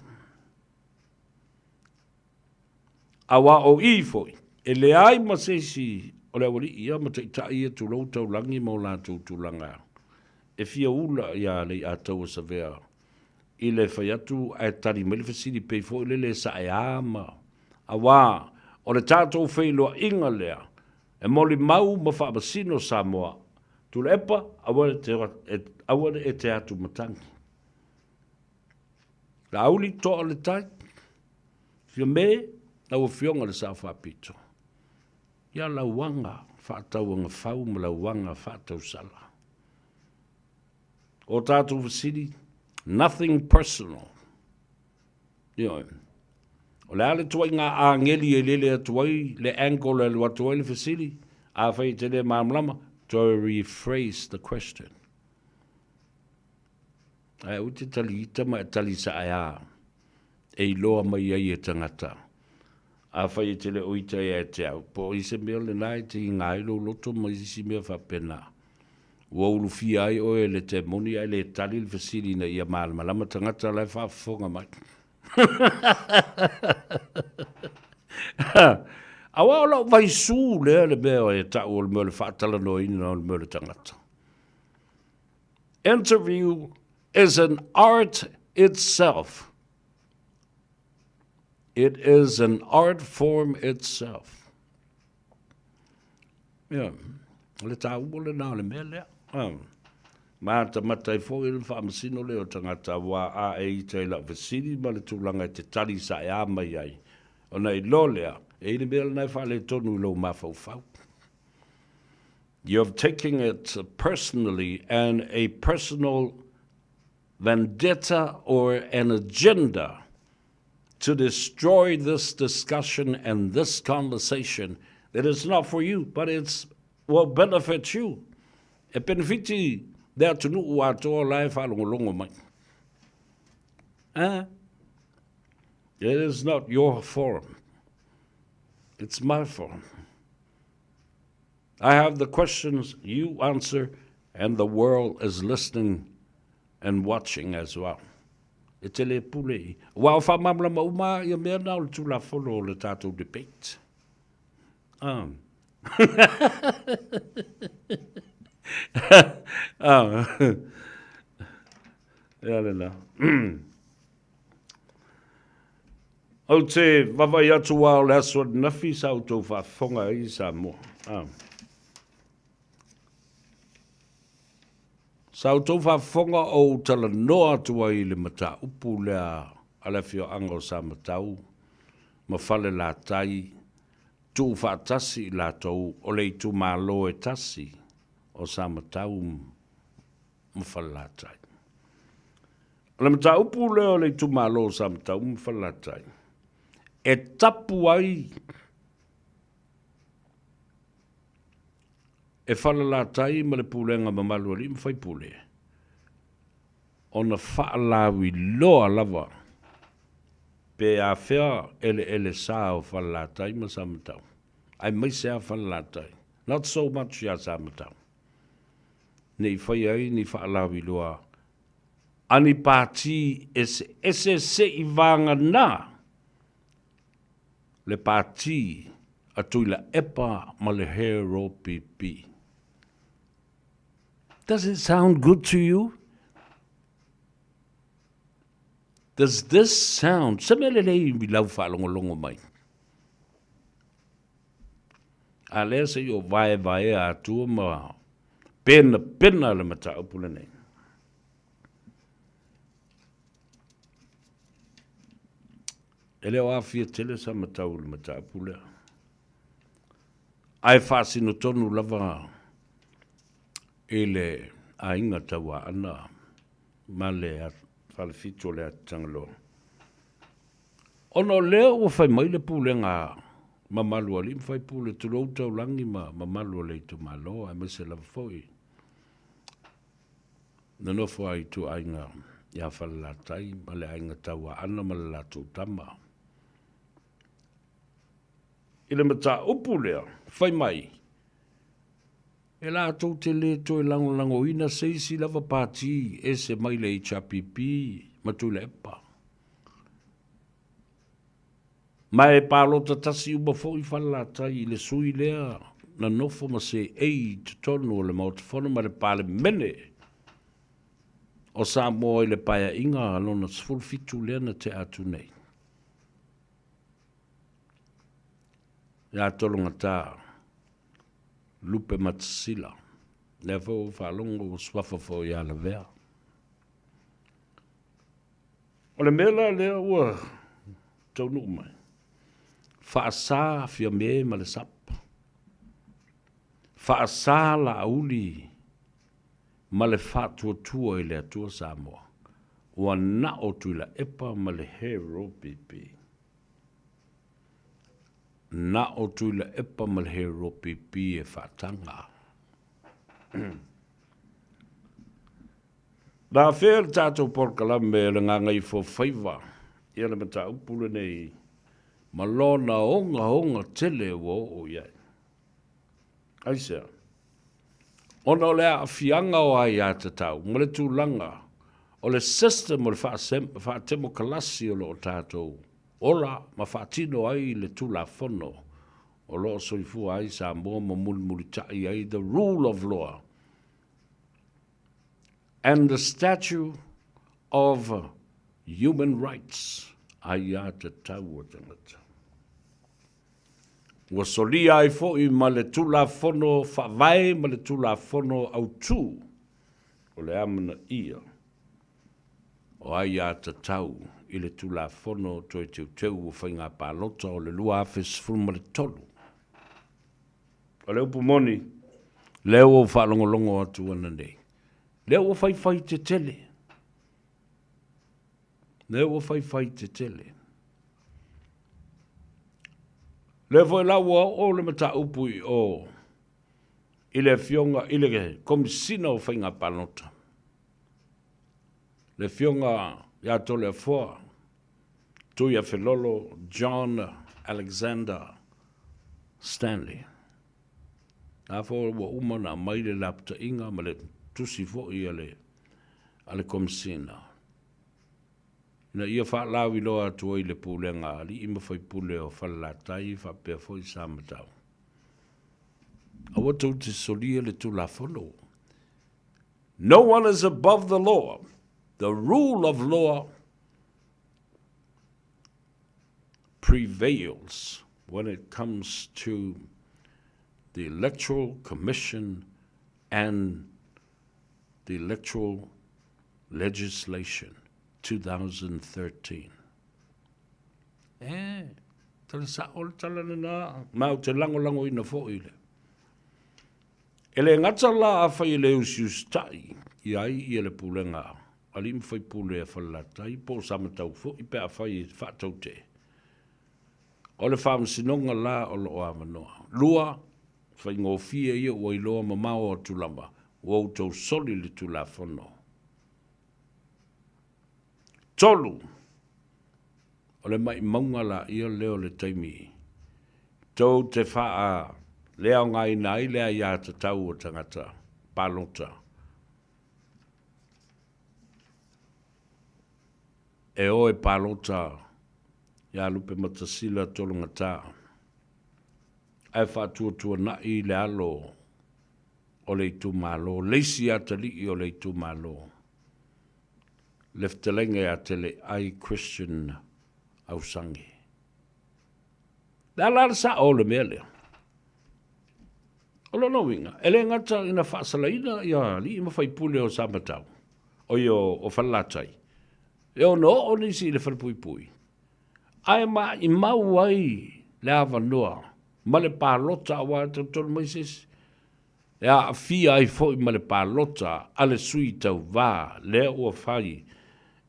Aua o i foi, e leai ma se isi o le aualii ia ma taitai ia tulou taulagi ma o latou tulaga e fia ula iā Leiataua Savea i le fai atu ae tali mai le fesili pei foi lele e saea ma auā o le tatou feiloaiga lea e molimau ma faamasino Samoa Tuilaepa aua aua ne e te atu matagi. Laauli toa o le tai, Fiame, lau Afioga i le Sao Faapito, ia lau aga faatauagafau ma lau aga faatausala. O tatou fesili, nothing personal. Ioe. O le a le tuaiga ageli e lele atu ai le angle e alu atu ai le fesili? Afai e te le malamalama, toe rephrase the question. Ae aua te tali ita ma e tali saea e iloa mai ai e tagata. Afai e te le o ita ia te au, po o i se mea lena e te iga ai lou loto ma isi mea faapena. Ua ulufia ai oe e le temoni ae le tali le fesili ina ia malamalama tagata la e faafofoga mai. Aua o lau vaisū lea le mea e tau o le mea o le faatalanoaina o le mea o le tagata. Interview is an art itself. It is an art form itself. Ia, o le taua lena o le mea lea. Matamata ai foi le faamasino lea o tagata aua a e ita i lau fesili ma le tulaga e te tali saea mai ai, ona iloa lea, e i ai le mea lena e faaletonu i lou mafaufau. You have taken it personally and a personal vendetta or an agenda to destroy this discussion and this conversation that is not for you, but it's will benefit you. E penefiti le atunuu atoa la e faalogologo mai. Eh? It is not your forum. It's my forum. I have the questions, you answer, and the world is listening and watching as well. E te le pule i. Ua o whamamlama uma ia mea na o le tulafono o le tātou debate. Um. um. Ia le na. Ou te vavaai atu a o le aso ananafi sa outou faafofoga ai i Samoa. Ah. Sa outou faafofoga o ou talanoa atu ai i le mataupu lea a le afioaga o Samatau ma Falelatai tuufaatasi i latou o le itumalo e tasi o Samatau ma Falelatai. O le mataupu lea o le itumalo o Samatau ma Falelatai, e tapu ai e Falelatai ma le pulega mamalu a alii ma faipule ona faalauiloa lava pe afea eleele sa o Falelatai ma Samatau, aemaise lava Falelatai, not so much iā Samatau. Ne i faia ai ni faalauiloa a ni pātī eseese seivāgana le pātī a Tuilaepa ma le HROPP. Does it sound good to you? Does this sound, se mea lelei i lau faalogologo mai? A lea se i o vaevaea atua ma penapena le mataupu lenei. E le o aafia tele sa matau i le mataupu lea. Ae faasino tonu lava i le aiga Tauaana ma le falefitu o le Atitagaloa. Ona o lea ua fai mai le pulega mamalu a alii ma faipule, tulou taulagi ma mamalu o le itumalo, aemaise lava foi na nofo ai ituaiga ia Falelatai ma le aiga Tauaana ma le latou tama. I le mataupu lea, fai mai, E latou te lē toe lagolagoina se isi lava pati ese mai le HRPP ma Tuilaepa. Ma e palota tasi uma foi Falelatai i le sui lea na nofo ma seei i totonu o le Maota Fono ma le Palemene o Samoa i le Paeaiga lona 17 lea na tea atu nei. Ia Tologata Lupematasila, lea foi ua ou faalogo ua suafa foi ia Lavea. O le mea la lea ua taunuu mai, faasa Fiame ma le SAP, faasa Laauli ma le Faatuatua i le Atua Samoa, ua nao Tuilaepa ma le HRPP. Nao Tuilaepa ma le HRPP e faataga. Na afea le tatou polokalame o le Gagaifofaiva ia le mataupu lenei ma lona ogaoga tele ua oo i ai. Aisea? Ona o le aafiaga o aiatatau ma le tulaga o le system o le faatemokalasi o lo o tatou ola ma faatino ai le Tulafono o lo o soifua ai Samoa ma mulimulitai ai the rule of law and the statue of human rights, aiatatau a tagata. Ua solia ai foi ma le Tulafono Faavae ma le Tulafono Autu o le amanaia o aiatatau i le Tulafono Toe Teuteu o Faiga Palota o le 2013. O le upu moni, lea ua ou faalogologo atu ananei, lea ua faifai tetele, lea ua faifai tetele. Lea foi la ua oo le mataupu i o i le afioga i le Komesina o Faiga Palota, le afioga ia Toleafoa Tuiafelolo John Alexander Stanley. La foi ua uma ona aumai le lapataiga ma le tusi foi a le a le Komesina ina ia faalauiloa atu ai le pulega a alii ma faipule o Falelatai faapea foi Samatau. Aua tou te solia le Tulafono. No one is above the law. The rule of law prevails when it comes to the Electoral Commission and the Electoral Legislation 2013. E, tala sa'o le tala lena, ma ou te lagolagoina foi le. E le gata la afai e le usiusitai i ai ia le pulega a alii ma faipule a Falelatai po o Samatau foi pe afai e faatautee. O le faamasinoga la o lo o avanoa. Lua, faigofie ia ua iloa mamao atu lava ua outou soli le Tulafono. Tolu, o le maʻimauga laia lea o le taimi tou te faaleaogaina ai le aiatatau o tagata palota e o e palota iā Lupematasila Tologata ae faatuatuanaʻi le alo o le itumalo, le isi atalii o le itumalo. Le fetalaiga ia Teleai Christian Ausage. Le a la le sao o le mea lea? O lona uiga, e le gata ina faasalaina ia alii ma faipule o Samatau, o ia o Falelatai, e ono oo nisi i le falepuipui, ae maimau ai le avanoa ma le palota aua e tolotolo mai se isi e aafia ai foi ma le palota a le sui tauva lea ua fai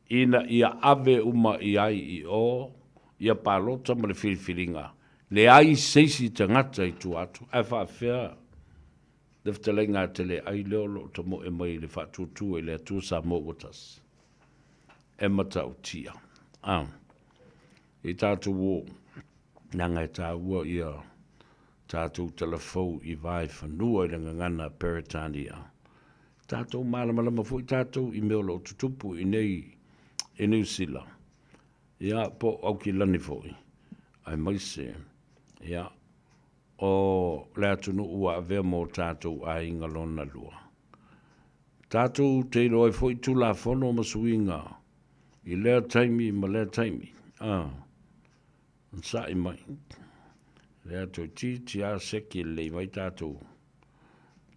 ina ia ave uma i ai i o ia palota ma le filifiliga, leai se isi tagata i tua atu. Ae faafefea le fetalaiga a Teleai lea o lo o tamoe mai i le Faatuatua i le Atua Samoa ua Tasi? E matautia. A. I tatou o, leaga e taua ia. Tatou talafou i vaefanua i le gagana Peretania. Tatou malamalama foi tatou i mea o lo o tutupu i nei i Niu Sila, ia, po o Aukilani foi, aemaise, ia, o le atunuu ua avea ma o tatou aiga lona lua. Tatou te iloa ai foi Tulafono ma suiga i lea taimi ma lea taimi. A. Sa'i mai. Lea toeitiiti a seki lelei mai tatou,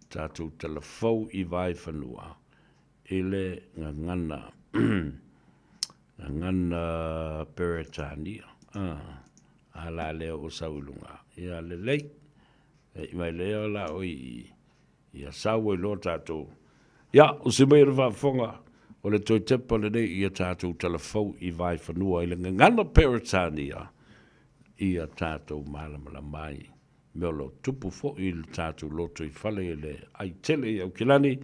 tatou talafou i vaefanua i le gagana, gagana Peretania. A la lea ua sau i luga. Ia lelei. Sa'i mai lea la oi i Ia sau ai loa tatou. Ia, usi mai e le faafofoga, o le toe tepa lenei ia tatou talafou i vaefanua i le gagana Peretania, ia tatou malamalama ai mea o lo o tupu foi i le tatou lotoifale i le ai tele i Aukilani,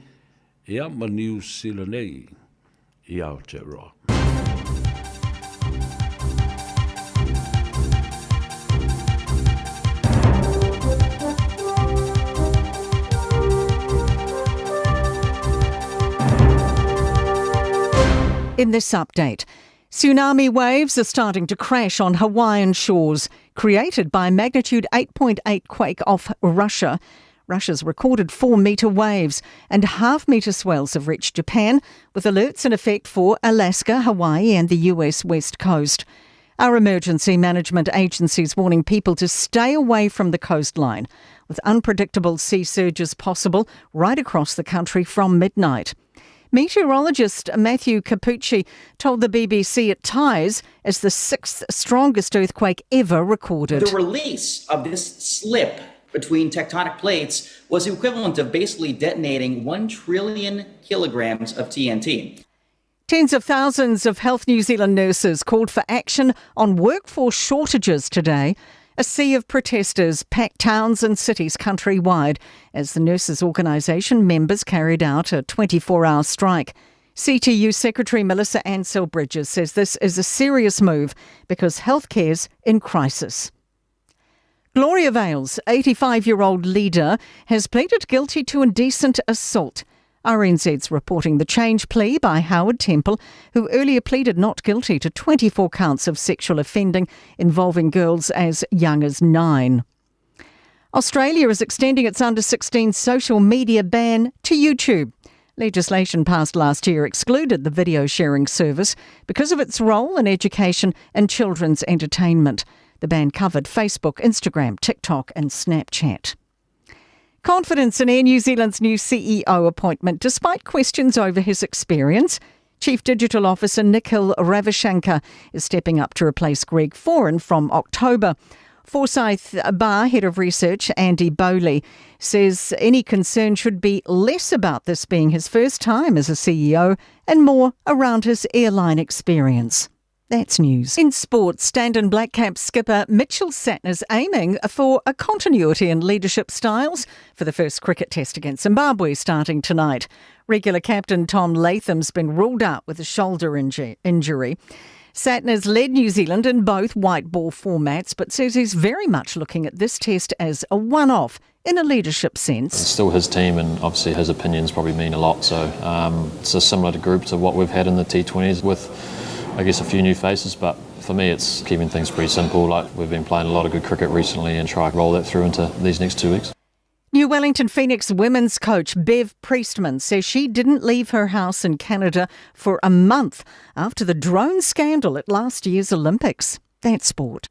ia ma Niu Sila nei i Aotearoa. In this update, tsunami waves are starting to crash on Hawaiian shores, created by a magnitude 8.8 quake off Russia. Russia's recorded 4 metre waves and half metre swells have reached Japan, with alerts in effect for Alaska, Hawaii, and the US West Coast. Our emergency management agencies warning people to stay away from the coastline, with unpredictable sea surges possible right across the country from midnight. Meteorologist Matthew Cappucci told the BBC it ties as the sixth strongest earthquake ever recorded. The release of this slip between tectonic plates was the equivalent of basically detonating 1 trillion kilograms of TNT. Tens of thousands of Health New Zealand nurses called for action on workforce shortages today. A sea of protesters packed towns and cities countrywide as the nurses' organisation members carried out a 24 hour strike. CTU Secretary Melissa Ansell Bridges says this is a serious move because healthcare's in crisis. Gloria Vale's 85 year old leader has pleaded guilty to indecent assault. RNZ's reporting the change plea by Howard Temple, who earlier pleaded not guilty to 24 counts of sexual offending involving girls as young as nine. Australia is extending its under 16 social media ban to YouTube. Legislation passed last year excluded the video sharing service because of its role in education and children's entertainment. The ban covered Facebook, Instagram, TikTok, and Snapchat. Confidence in Air New Zealand's new CEO appointment, despite questions over his experience. Chief Digital Officer Nikhil Ravishankar is stepping up to replace Greg Foran from October. Forsyth Barr Head of Research Andy Bowley says any concern should be less about this being his first time as a CEO and more around his airline experience. That's news. In sports, Standon Blackcaps skipper Mitchell Santner's aiming for a continuity in leadership styles for the first cricket test against Zimbabwe starting tonight. Regular captain Tom Latham's been ruled out with a shoulder injury. Santner's led New Zealand in both white ball formats, but says he's very much looking at this test as a one off in a leadership sense. It's still his team, and obviously his opinions probably mean a lot. So um, it's a similar group to what we've had in the T20s with, I guess, a few new faces. But for me, it's keeping things pretty simple. Like we've been playing a lot of good cricket recently and try to roll that through into these next two weeks. New Wellington Phoenix women's coach Bev Priestman says she didn't leave her house in Canada for a month after the drone scandal at last year's Olympics. That's sport.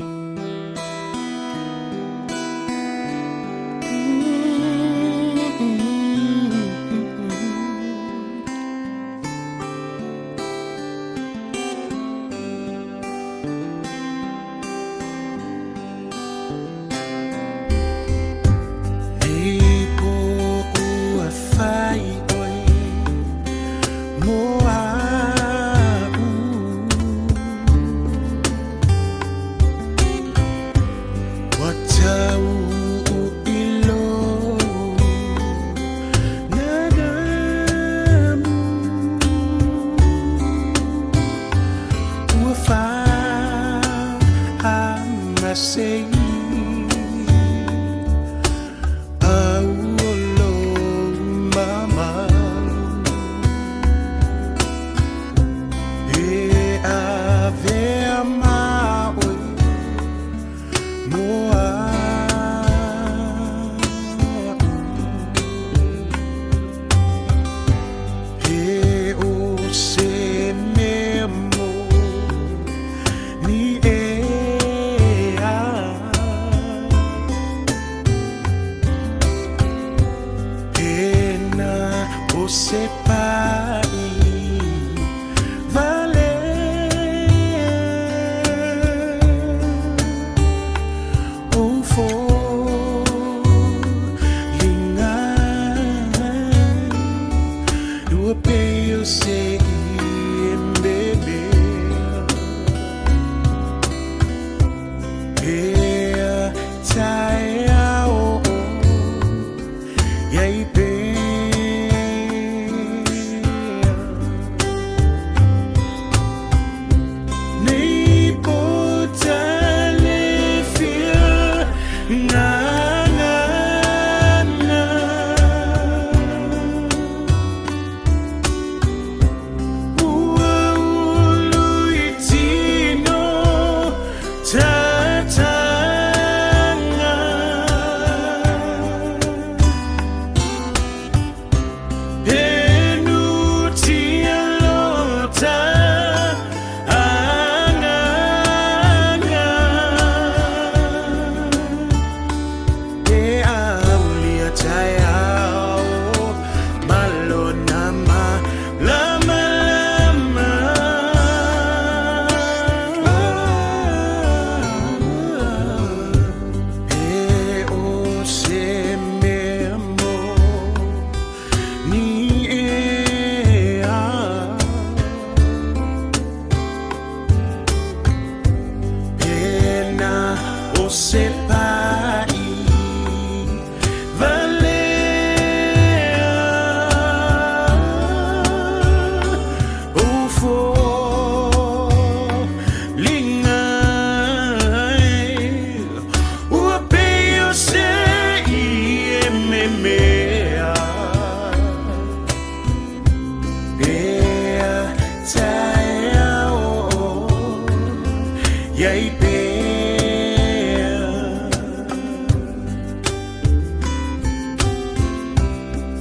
I ai pea.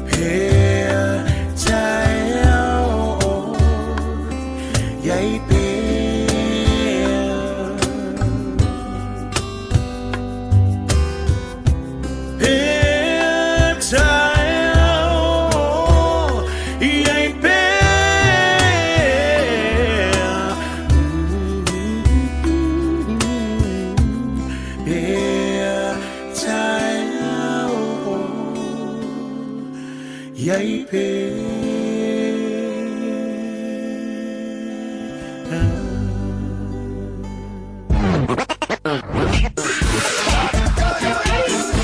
Pea taeao i ai pea. Pea taeao i ai pea. Pea taeao i ai pea.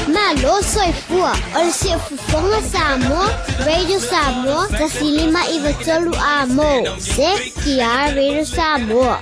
Malo soifua, o le Siufofoga Samoa, Radio Samoa, 105 93 A mo, CKR Radio Samoa.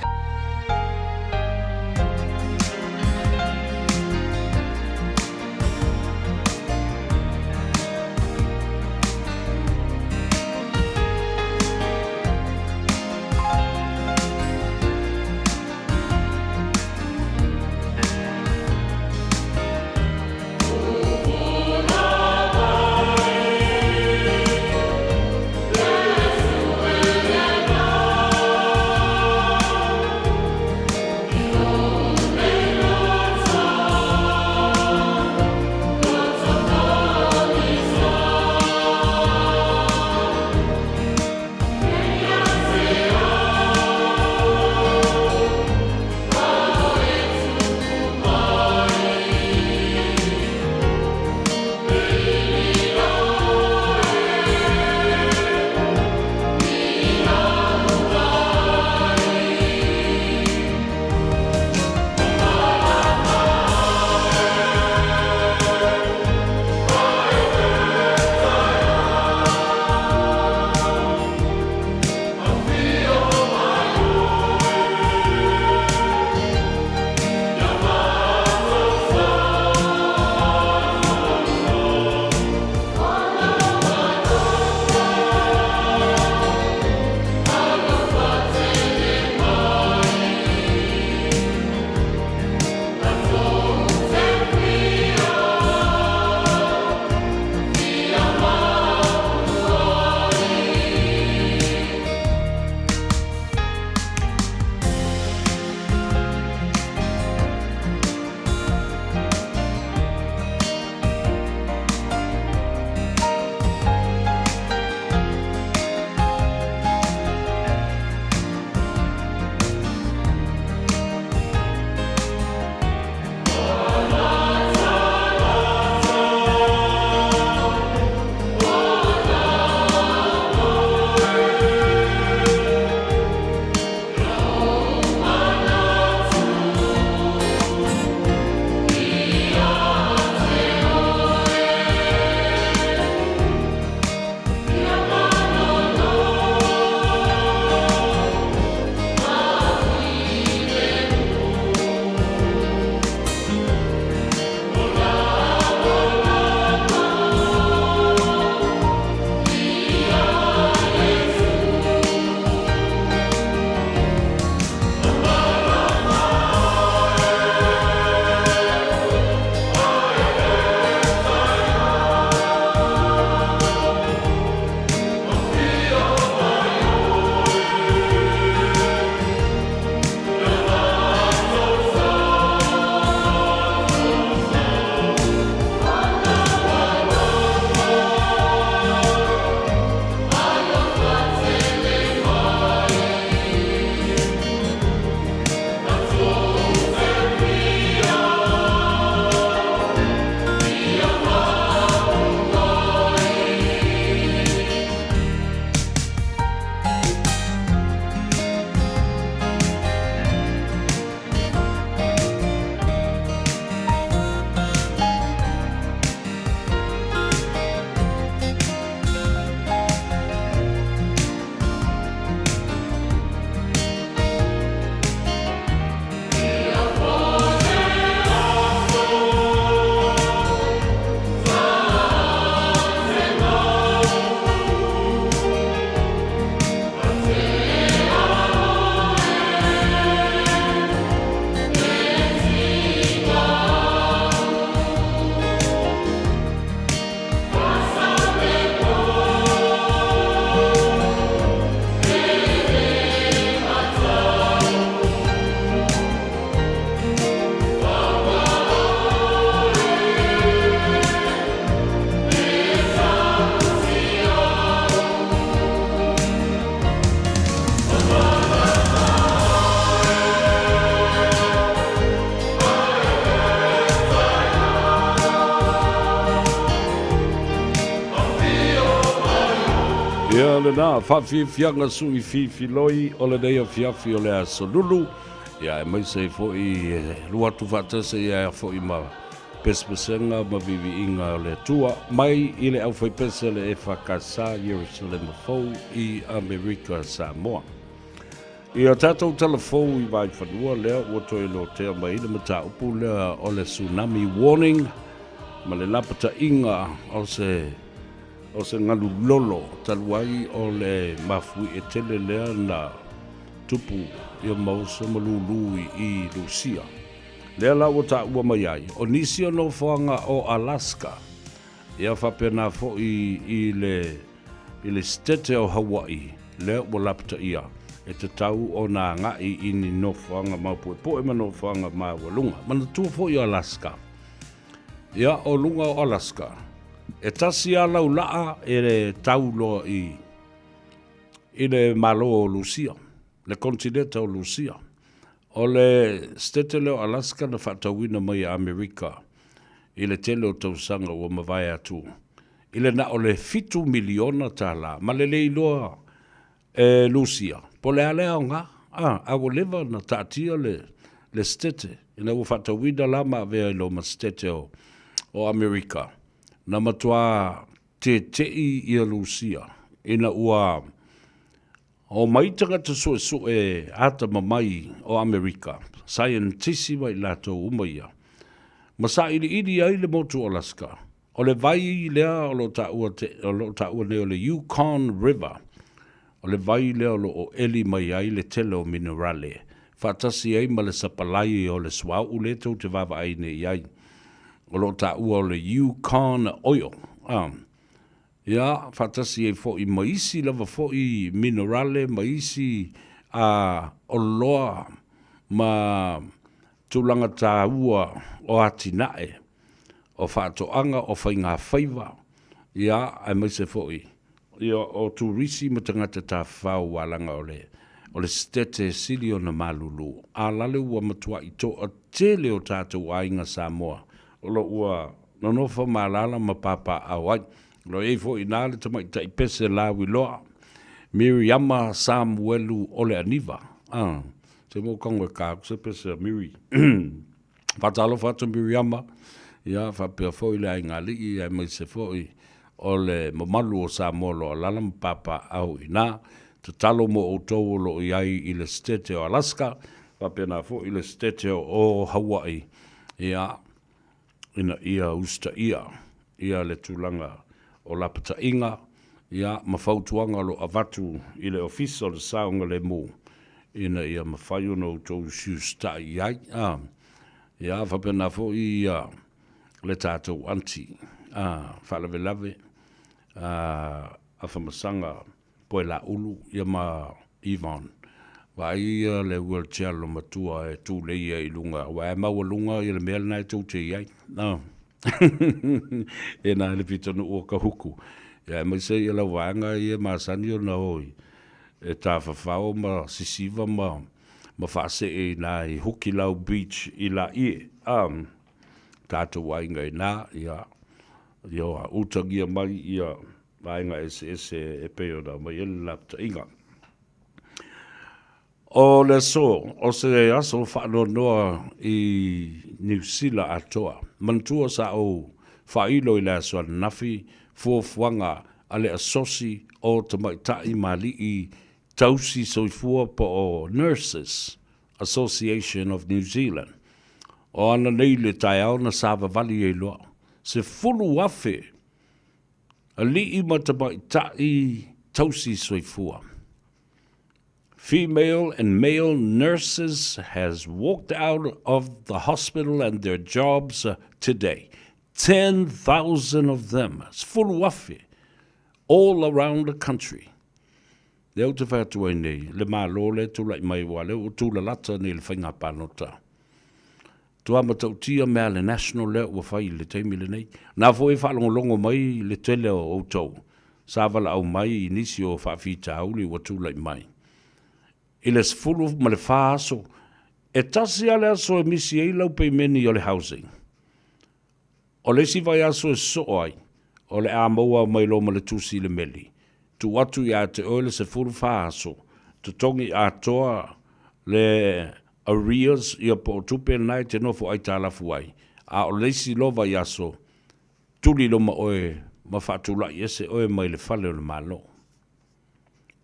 o lena faafiafiaga sui fifiloi o lenei afiafi o le aso Lulu, ia aemaise ai foi e lua atu faatasi ia foi ma pesepesega ma viiviiga o le Atua mai i le aufaipese a le EFKS Ierusalema Fou i Amerika Samoa. Ia tatou tala fou i Vaifanua lea ua toe lotea mai le mataupu lea o le Tsunami Warning ma le lapataiga o se o se galu lolo talu ai o le mafuie tele lea na tupu ia ma oso ma lūlū i Lusia. Lea la ua taua mai ai, o nisi o nofoaga o Alaska, ia faapena foi i le i le Setete o Hawaii, lea ua lapataia, e tatau ona agai i ni nofoaga maupuepue ma nofoaga maualuga. Manatua foi o Alaska, ia o luga o Alaska, e tasi lava lau laa e tau loa i i le Malo o Lusia, le konetineta o Lusia. O le Setete lea o Alaska na faatauina mai e Amerika i le tele o tausaga ua mavae atu i le na o le $7 miliona ma le le iloa e Lusia po o le a le aoga, a, a ua leva ona taatia le, le Setete ina ua faatauina la ma avea ai loa ma Setete o, o Amerika. Na matuā teteʻi ia Lusia ina ua Omai tagata suesue atamamai o Amerika, saienitisi ma i latou uma ia, ma sailiili ai le motu o Alaska. O le vai lea o lo o taua te, o lo o taua nei o le Yukon River, o le vai lea o lo o ʻeli mai ai le tele o minerale, faatasi ai ma le sapalai o le suauu lea tou te vaavaai nei i ai, o lo o taua o le Yukon Oil. A. Ia, faatasi ai foi ma isi lava foi minerale ma isi a oloa ma tulaga taua o atinae o faatoaga, o faigafaiva, ia, aemaise foi ia o turisi ma tagata tafafao ua alaga o le o le setete e sili ona malulu. A lale ua matuai toatele o tatou aiga Samoa o lo ua nonofo ma alaala ma papaaao ai. O lo o i ai foi i ina le tamaitai pese lauiloa, Miriama Samuelu Oleaniva. Ah, se mo kango e ka se pese a Miri. Faatalofa atu Miriama, ia faapea foi le aiga alii aemaise foi o le mamalu o Samoa o lo o alaala ma papaaao i ina. Tatalo mo outou o lo o i ai i le Setete o Alaska, faapena foi le Setete o Hawaii, ia, ina ia usitaia ia le tulaga o lapataiga ia ma fautuaga o lo o avatu i le Ofisa o le Saogalemu ina ia mafai ona outou usiusitai i ai. A, ia faapena foi ia le tatou aunty a, faalavelave a, Afamasaga Poelaulu ia ma Yvonne. Vaai ia le wheelchair lomatua e tulei ai i luga, aua e maualuga ia le mea lena e tou te i ai. No. E na le pitonuu o Kahuku. Ia aemaise ia lau vaega ia e masani ona o i e tafafao ma sisiva ma ma faasee i na i Hukilau Beach i Laie. Um, tatou aiga i na, ia, ia utagia mai ia vaega eseese e pei ona aumai ai le lapataiga. O le aso, o se aso faanoanoa i Niu Sila atoa. Manatua sa ou faailo i le aso ananafi fuafuaga a le Asosi o Tamaitai ma Alii Tausi Soifua po o Nurses Association of New Zealand. O ana nei le taeao na savavali ai loa 10,000 Alii ma tamaitai tausi soifua. Female and male nurses has walked out of the hospital and their jobs today. 10,000 of them, 10,000, all around the country. Lea ou te fai atu ai nei, le Malo lea e tulai mai aua lea ua tulalata nei le faiga palota. Tua matautia mea a le National lea ua fai i le taimi lenei. Na foi e faalogologo mai le tele o outou sa valaau mai i nisi o faafitauli ua tulai mai. I le 14 aso, e tasi lava le aso e misi ai lau peimeni o le housing. O le isi vaiaso e sosoo ai, o le a maua mai loa ma le tusi i le meli. Tuu atu ia te oe le 14 aso, totogi atoa le arrears ia po o tupe lena e te nofo aitalafu ai, a o le isi loa vaiaso, tuli loma oe ma faatulai ese oe mai le fale o le Malo.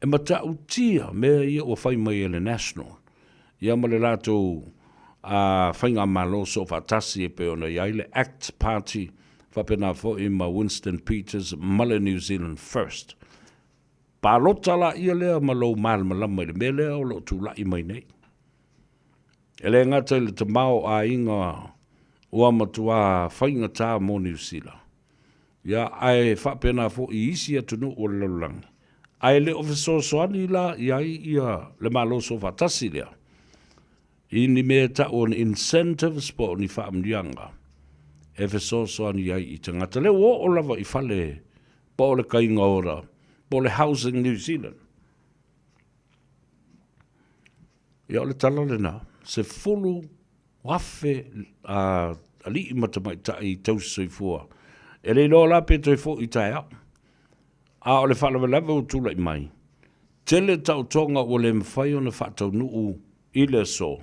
E matautia mea ia ua fai mai e le National ia ma le latou faigamalo soofaatasi e pei ona i ai le Act Party faapena foi ma Winston Peters ma le New Zealand First. Palota laia lea ma lou malamalama i le mea lea o lo o tulai mai nei. E le gata i le tamaoaiga ua matua faigata mo Niu Sila, ia, ae faapena foi i isi atunuu o le lalolagi, ae le o fesoasoani la i ai ia le Malo Soofaatasi lea i ni mea e tau o ni incentives po o ni faamanuiaga e fesoasoani ai i tagata. Lea ua oo lava i fale po o le kaiga ora po o le Housing New Zealand. Ia o le tala lena, 10,000 alii ma tamaitai tausi soifua. E le iloa la pe toe foi taeao. A o le faalavelave ua tulai mai, tele taotoga ua le mafai ona faataunuu i le aso.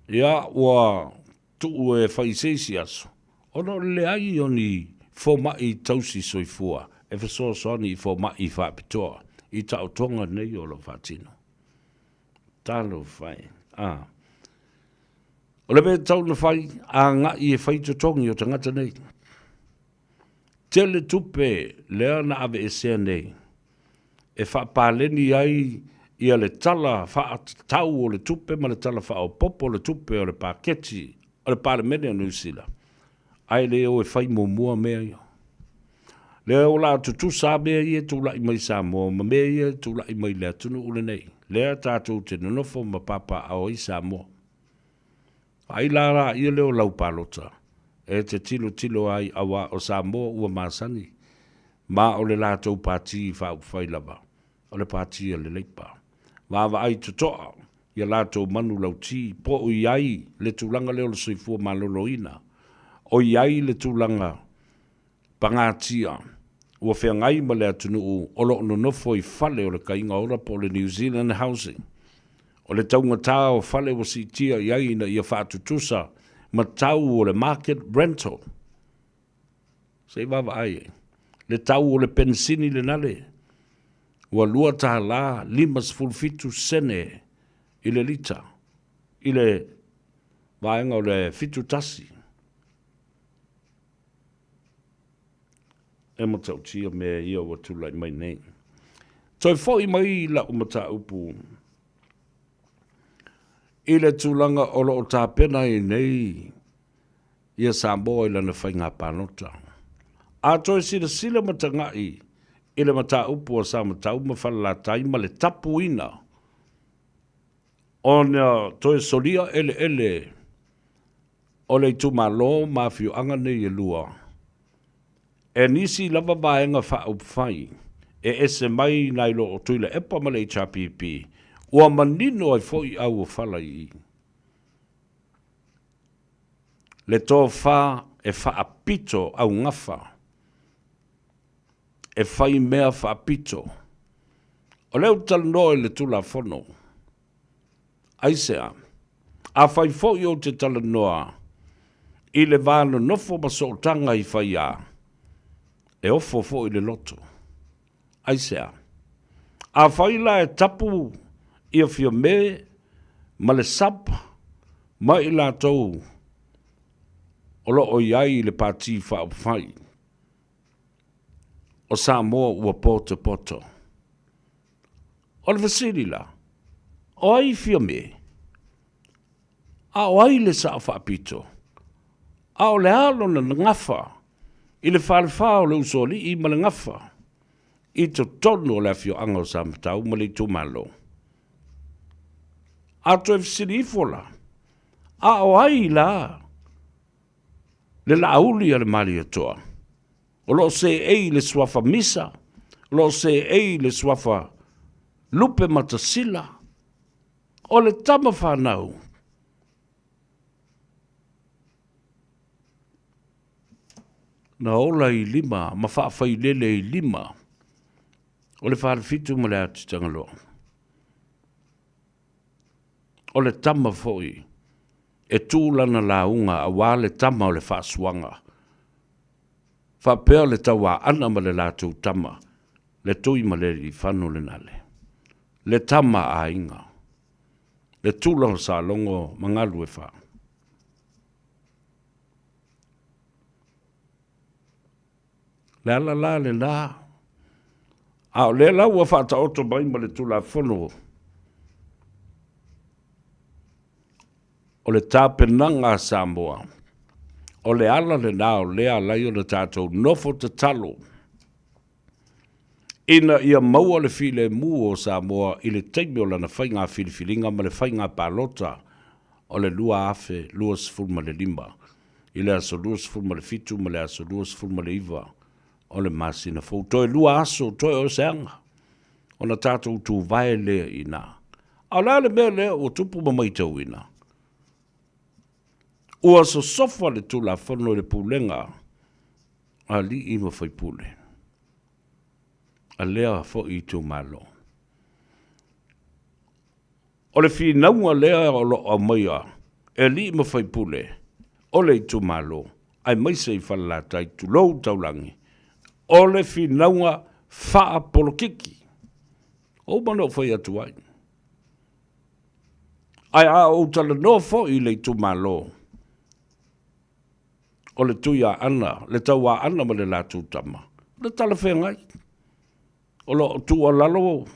Ia ua tuu e fai i se isi aso, ona o le leai o ni fomai tausi soifua e fesoasoani i fomai faapitoa i taotoga nei o lo o faatino. Talofa e. A. O le mea e tatau ona fai, agai e fai totogi o tagata nei. Tele tupe lea na aveesea nei e faapaleni ai ia le tala faatatau o le tupe ma le tala faaopoopo o le tupe o le paketi o le Palemene o Niu Sila, ae le o e fai muamua mea ia. Lea o le a tutusa lava mea ia e tulai mai i Samoa ma mea ia e tulai mai i le atunuu lenei, lea tatou te nonofo ma papaaao ai Samoa. Vaai la laia lea o lau palota e te tilotilo ai aua o Samoa ua masani ma o le latou pati faaupufai lava o le pati a le Leipa. Vaavaai totoa ia latou manulauti po o i ai le tulaga lea o le soifua maloloina, o i ai le tulaga pagatia ua feagai ma le atunuu o lo o nonofo i fale o le kaiga ola po o le New Zealand Housing. O le taugata o fale ua siitia i ai ina ia faatutusa ma tau o le market rental. Se i vaavaai ai. Le tau o le penisini lenale ua $2.57 sene i le lita i le vaega o le 71. E matautia mea ia ua tulai mai nei. Toe foi mai lau mataupu i le tulaga o lo o tapena ai nei ia Samoa i lana faiga palota. A toe silasila ma tagai i le mataupu a Samatau ma Falelatai ma le tapuina ona toe solia eleele o le itumalo ma afioaga nei e lua, e nisi lava vaega faaupufai e ese mai nai lo o Tuilaepa ma le HRPP, ua manino ai foi auofala i i. Le tofa e faapito augafa, e fai mea faapito. O lea ou te talanoa i le Tulafono. Aisea? Afai foi ou te talanoa i le va nonofo ma sootaga i faiā, e ofo foi le loto. Aisea? Afai la e tapu ia Fiame ma le sub ma i latou o lo o i ai i le Pati Faaupufai o Samoa ua potopoto. O le fesili la, o ai Fiame? A o ai le Sao Faapito? A o le a lona gafa i le falefa o le Usoalii ma le gafa i totonu o le afioaga o Samatau ma le itumalo? A toe fesili ifo la, a o ai la le Laauli a le Malietoa? O lo o seei i le suafa Misa, o lo o seei i le suafa Lupematasila, o le tama fanau. Na ola i lima ma faafailele i lima. O le Falefitu ma le Atitagaloa. O le tama foi e tu lana lauga aua le tama o le faasuaga. Faapea le tauaana ma le latou tama, le Tuimalealiifano lenale. Le tama a aiga. Le tula o Salogo ma Galuefa. Le ala la lena, a o lea la ua faataoto mai ma le Tulafono o le tapenaga a Samoa, o le ala lena o lea alai ona tatou nofo tatalo ina ia maua le filemu o Samoa i le taimi o lana faiga filifiliga ma le faiga palota o le 2025 i le aso 27 ma le aso 29 o le masina fou. Toe 2 aso, toe o se aga ona tatou tuvae lea i ina. A o le a le mea lea ua tupu ma matauina? Ua sosofa le Tulafono i le pulega a alii ma faipule a lea foi itumalo. O le finauga lea o lo o aumaia e alii ma faipule o le itumalo aemaise i Falelatai, tulou taulagi, o le finauga faapolokiki. Ua uma ona ou fai atu ai. Ae a ou talanoa foi i le itumalo o le Tuiaana, le Tauaana ma le latou tama, o le talafeagai. O lo o tuualalo,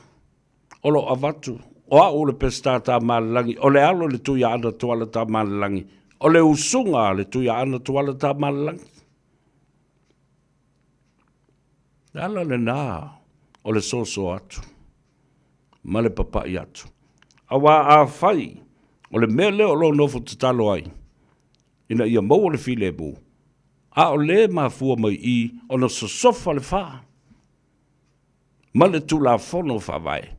o lo o avatu, o au o le Peseta Tamalelagi, o le alo i le Tuiaana Tuala Tamalelagi, o le usuga a le Tuiaana Tuala Tamalelagi. Le ala lena o le soso atu ma le papai atu. Aua afai o le mea lea o lo o nofo tatalo ai, ina ia maua le filemu, a o le mafua mai i ona sosofa le fa ma le Tulafono Faavae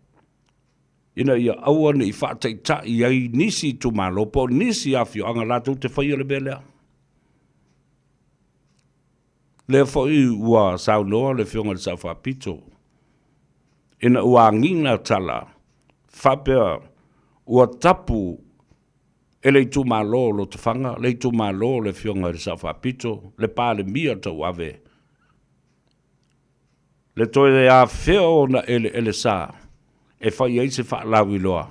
ina ia aua ne i faataitai ai nisi itumalo po o nisi afioaga latou te faia le mea lea. Lea foi ua saunoa le Afioga i le Sao Faapito ina ua agiga tala faapea ua tapu e le itumalo o Lotofaga, le itumalo o le Afioga i le Sao Faapito, le Palemia tauave, le toe afea ona eleele sa e fai ai se faalauiloa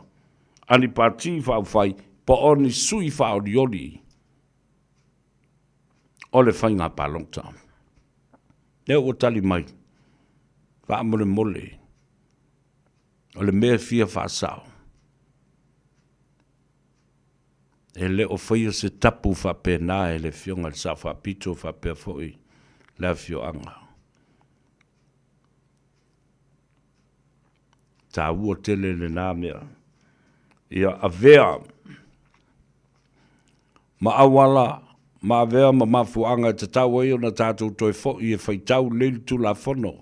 a ni Pati Faaupufai po o ni sui faaolioli o le faiga palota. Lea ua tali mai, faamolemole, o le mea e fia faasao, e le o faia se tapu faapena e le Afioga i le Sao Faapito faapea foi le afioaga. Taua tele lena mea. Ia avea ma auala ma avea ma mafuaaga e tatau ai ona tatou toe foi e faitau lelei le Tulafono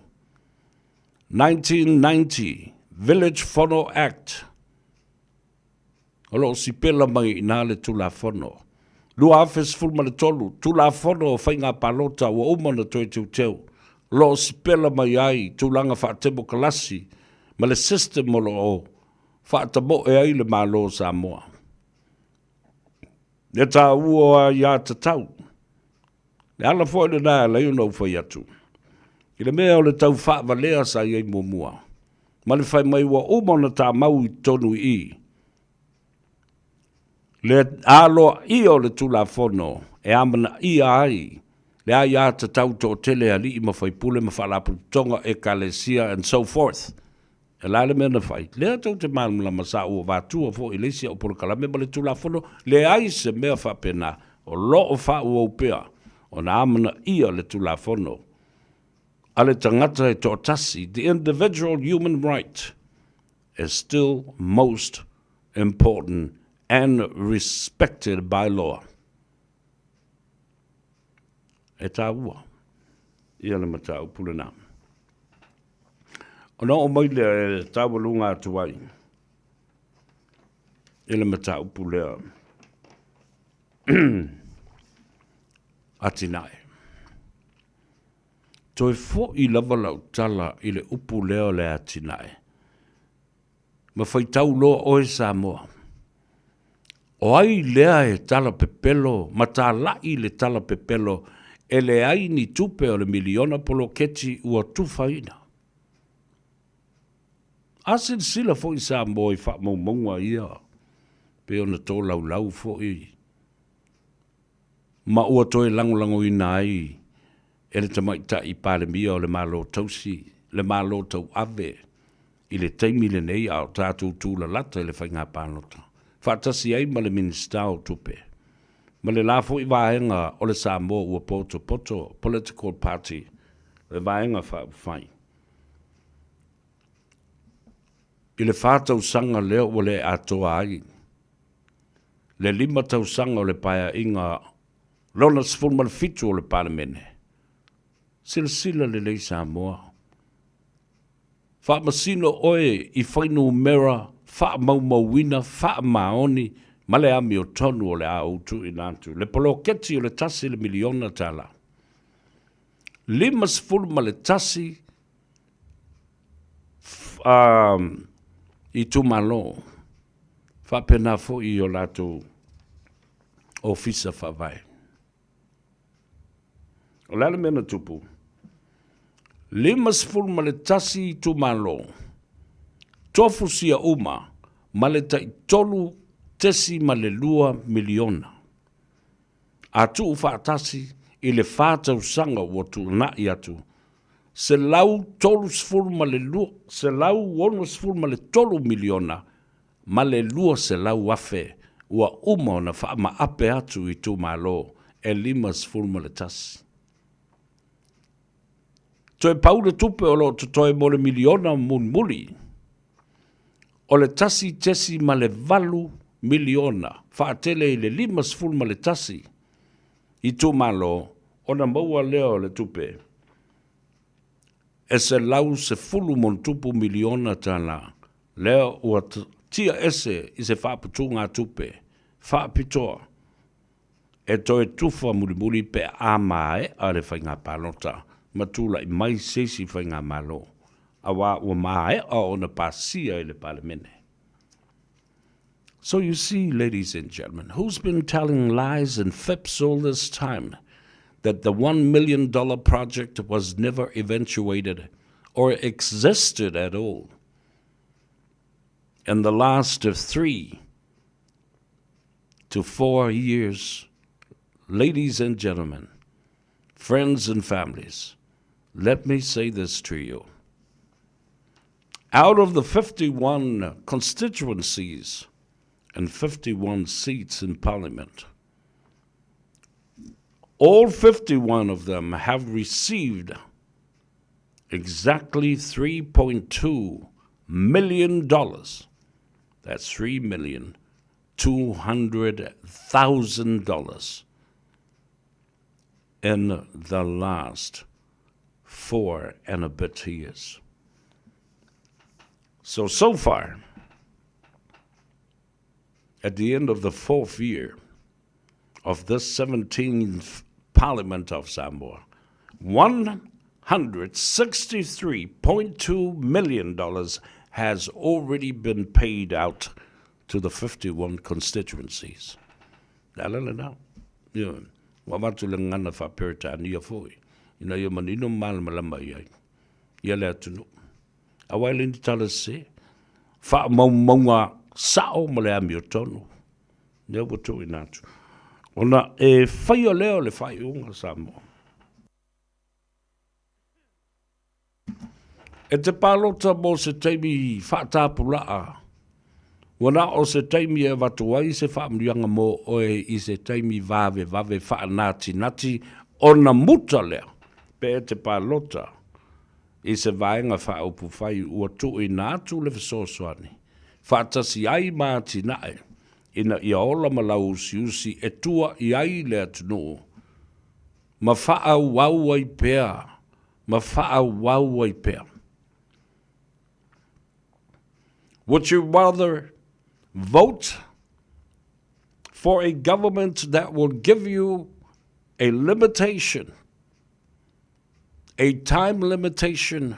1990 Village Fono Act. O lo o sipela mai i ina le Tulafono 2013, Tulafono o Faiga Palota ua uma ona toe teuteu, o lo o sipela mai ai tulaga faatemokalasi ma le system o lo o faatamoe ai le Malo o Samoa. E taua aiatatau. Le ala foi lena e ala ai ona ou fai atu, i le mea o le tau faavalea sa i ai muamua, ma le fai mai ua uma ona tamau i totonu i i, le aloaia o le Tulafono e amanaia ai le aiatatau toatele a alii ma faipule ma faalapotopotoga, ekalesia and so forth. E la le mea na fai? Lea tou te malamalama sa ou avatua foi i le isi au polokalame ma le Tulafono, leai se mea faapena, o lo o faaauau pea ona amanaia le Tulafono a le tagata e toatasi, the individual human right is still most important and respected by law. E taua ia le mataupu lena. Ona oo mai lea e taualuga atu ai i le mataupu lea atinae. Toe foʻi lava lau tala i le upu lea o le atinae. Ma faitau loa oe Samoa. O ai lea e tala pepelo ma talai le tala pepelo e leai ni tupe o le miliona poloketi ua tufaina? A silasila foi Samoa i faamaumauga ia pei ona tolaulau foi ma ua toe lagolagoina ai e le Tamaitai Palemia o le Malo Tausi le Malo Tauave i le taimi lenei a o tatou tulalata i le faiga palota, faatasi ai ma le Minisita o Tupe ma le la foi vaega o le Samoa ua potopoto Political Party, le Vaega Faaupufai. I le fa tausaga lea ua le atoa ai le 5 tausaga o le Paeaiga Lona 17 o le Palemene, silasila lelei Samoa, faamasino oe i fuainumera faamaumauina faamaoni ma le amiotonu o le a ou tuuina atu, le poloketi o le tasi le miliona tala. 51 itumalo, faapena foi i o latou Ofisa Faavae. O le a le mea na tupu? 51 itumalo, tofu sia uma ma le tai 3.2 miliona. A tuu faatasi i le fa tausaga ua tuanai atu, 132, 163 miliona ma le 200,000 ua uma ona faamaape atu i itumalo e 51. Toe pau le tupe o lo o totoe mo le miliona mulimuli, o le 1.8 miliona faatele i le 51 itumalo ona maua lea o le tupe e $110+ miliona tala lea ua tia ese i se faaputugatupe faapitoa e toe tufa mulimuli pe a maea le faiga palota ma tulai mai se isi faigamalo, aua ua maea ona pasia i le Palemene. So you see, ladies and gentlemen, who's been telling lies and fibs all this time that the $1 million project was never eventuated or existed at all? In the last of 3 to 4 years, ladies and gentlemen, friends and families, let me say this to you. Out of the 51 constituencies and 51 seats in parliament, all 51 of them have received exactly $3.2 million. That's $3,200,000 in the last 4 and a bit years. So, so far, at the end of the fourth year of this 17th Parliament of Samoa, $163.2 million has already been paid out to the 51 constituencies. Le ala lena. Ioe. Ua avatu le gagana faa-Peretania foi, ina ia manino ma malamalama i ai ia le atunuu. Aua e le ni tala sese, faamaumauga sao ma le amiotonu, lea ua tuuina atu. Ona e faia lea o le faaiuga Samoa. E te palota mo se taimi faatapulaa, ua na o se taimi e avatu ai se faamanuiaga mo oe i se taimi vavevave faanatinati ona muta lea pe e te palota i se vaega faaupufai ua tuuina atu le fesoasoani faatasi ai ma atinae ina ia ola ma lauusiusi e tua i ai le atunuu ma faaauau ai pea ma faaauau ai pea. Would you rather vote for a government that will give you a limitation, A time limitation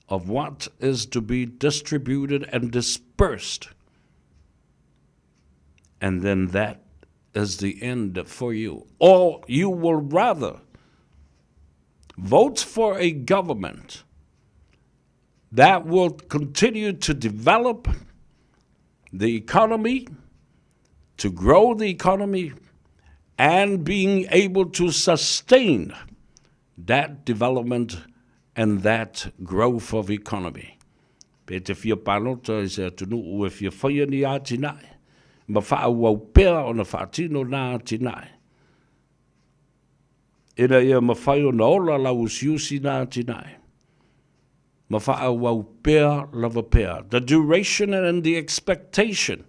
of what is to be distributed and dispersed. And then that is the end for you. Or you will rather vote for a government that will continue to develop the economy, to grow the economy, and being able to sustain that development and that growth of economy. Pe te fia pālota i se atunuu e fia whaia ni ātinae, ma whaauau pea ona whaatino nā ātinae. Ina ia mawhai ona ola lau usiusi nā ātinae. Ma whaauau pea lava pea. The duration and the expectation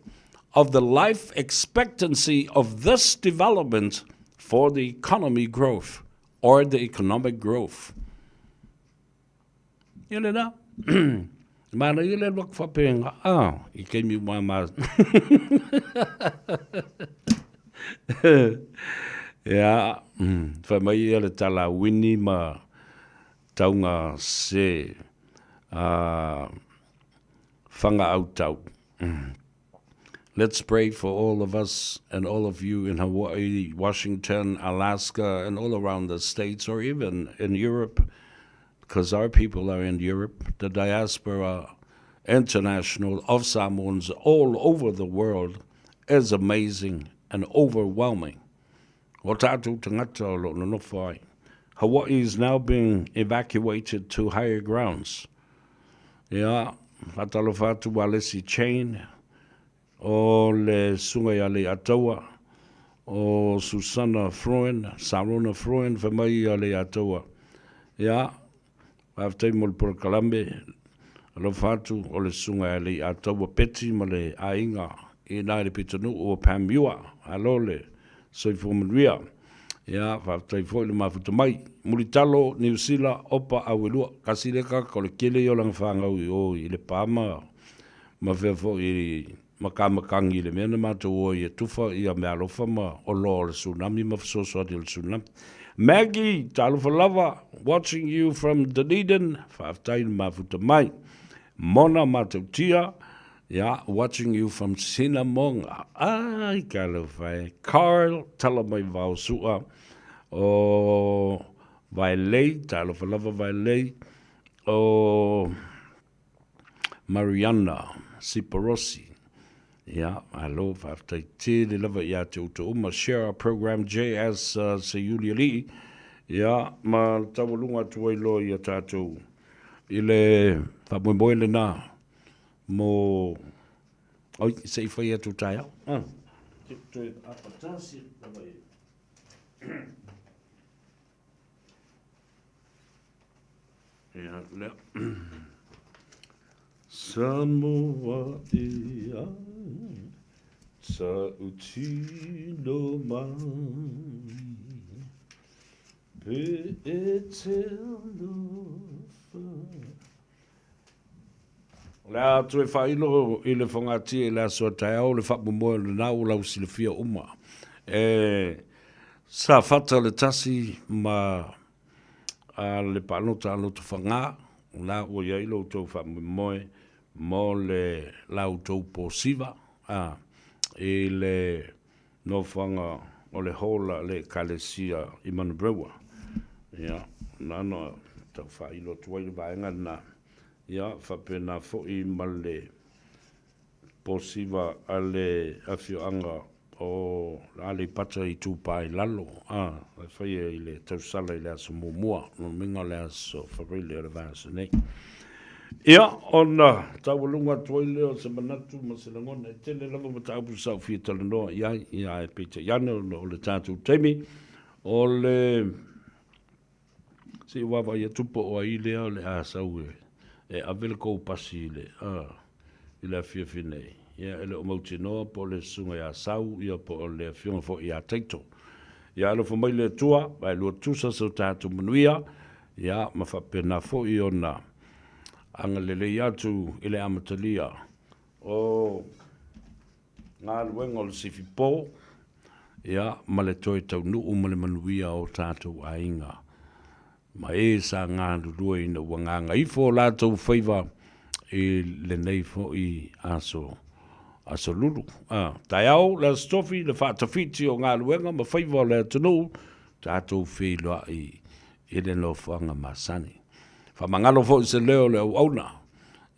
of the life expectancy of this development for the economy growth or the economic growth. Ia le na. Mana ia le luak whapenga. Ah, i keimi ma ma. Ia, whai mai ia le tala wini ma taunga se a whanga au tau. Let's pray for all of us and all of you in Hawaii, Washington, Alaska, and all around the States, or even in Europe, because our people are in Europe, the diaspora international of Samoans all over the world is amazing and overwhelming. O tātou tangata o lo nonofo ai. Hawaii is now being evacuated to higher grounds. Ia, whātalofa atu a Leslie Chain, o le sunga ia Leiataua, o Susana Froen, Sarona Froen, whai mai ia Leiataua. Ia, whāwhtai mo le porokalame, alofa atu o le sunga ia Leiataua Peti ma le aiga i nā le pitonuu o Pam Muir, alo le soifua manuia. Ia, faafetai foi le mafuta mai. Mulitalo, Niu Sila, Opa, Auelua, kasi le kaka o le kele i o langa whangau i o i le pāma, ma fea foi i makamakangi i le mea na matou o i e tufa ia mea alofa ma o loa o le tsunami ma fesoasoani o le tsunami. Maggie, talofa lava, watching you from Dunedin, faafetai le mafuta mai. Mona Matautia, Yeah, watching you from Sinamonga. Ai, ka talofa e. Carl, tala mai vao sua. O Vailei, talofa lava Vailei. O Mariana Siparossi. Yeah, alo, faafetai tele lava ia te uta uma. Share our program, JS uh, Seiuli Alii. Yeah, ma taualunga atu ai loa ia tātou i le faamoemoe lenā mo oi se i fai atu taeao. Ah. Toe apatasi lava e. Ia, lea. Samoa ia sa utino mai pe e te alofa. O le a toe faailo i le fogatia i le aso a taeao le faamoemoe o lena ua lausilafia uma e sa fata le tasi ma a le paalota a Lotofaga, o la ua i ai lo outou faamoemoe mo le la outou posiva a i le nofoaga o le hall a le Ekalesia i Manurewa. Ia, na ona tau faailo atu ai le vaega lena. Ia, faapena foi ma le posiva a le afioaga o Aleipata Itupa i Lalo, a, e faia i le tausala i le aso muamua, lona uiga o le aso Faavaile o le vaiaso nei. Ia, ona taualuga atu ai lea o se manatu ma se lagona, e tele lava mataupu sa ou fia talanoa i ai, ia, ae peitai ane ona o le tatou taimi, o le Se i vaavaai atu po o ai lea o le a sau e, e ave le kou pasi i le, a, i le afiafi nei. Ia, e le o mautinoa po o le susuga ia Sau, ia po o le afioga foi ia Taito. Ia alofa mai le Atua, vaelua tusa so tatou manuia, ia, ma faapena foi ona agalelei atu i le amatalia o galuega o le sifipo, ia, ma le toe taunuu ma le manuia o tatou aiga. ma e sa galulue ina ua gagaifo o latou faiva i lenei foi aso aso lulu. A, taeao le Aso Tofi, le faatafiti o galuega ma faiva o le atunuu, tatou feiloai i le nofoaga masani. Faamagalo foi se leo o le auauna,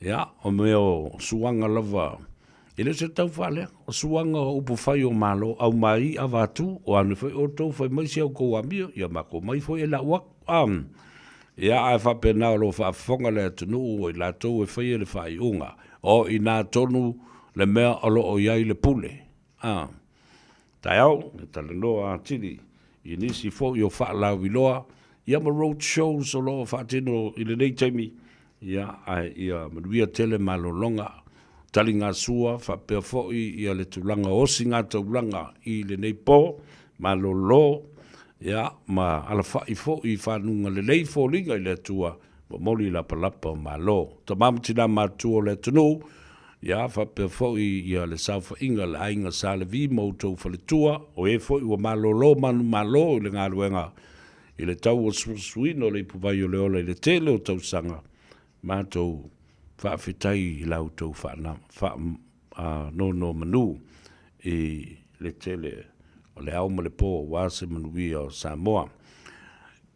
ia, o mea o suaga lava, e le o se tau faalea, o suaga o upufai o Malo, aumai avatu, o ane foi outou fai mai si a outou amio, ia matou omai foi e lau atu. A, ia, ae faapena o lo o faafofoga le atunuu o i latou e faia le faaiuga, o i ina tonu le mea o lo o i ai le pule. A, taeao, e talanoa atili i nisi foi o faalauiloa, ia ma road shows o lo o faatino i lenei taimi, ia, ae ia manuia tele malologa, taligasua faapea foi ia le tulaga o osigataulaga i lenei po, malolo, ia, ma alafai foi i fanuga lelei foliga i le Atua, momoli lapalapa o Malo. Tama ma tina matutua o le atunuu, ia, faapea foi ia le saofaiga a le aiga Sa Levi ma outou faletua, o e foi ua malolo manumalo i le galuega i le tau asuasuina o le ipuvai o le ola i le tele o tausaga, matou faafetai i la outou faanonomanu i le tele o le ao ma le po aua se manuia o Samoa.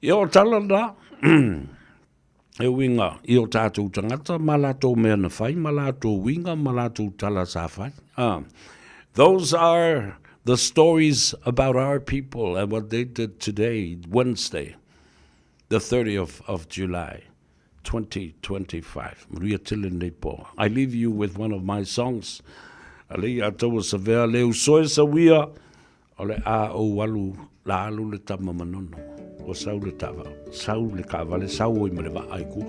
Ia o tala na, e uiga i o tatou tagata ma latou mea na fai ma latou uiga ma latou tala sa fai. Those are the stories about our people and what they did today, Wednesday, the 30th of July, 2025. Manuia tele lenei po. I leave you with one of my songs. Alei a taua savea le usoe sawia O le a ou alu, la alu le tama manono. Ua sau le taava, sau le kaavale, sau oi ma le vaa i kua.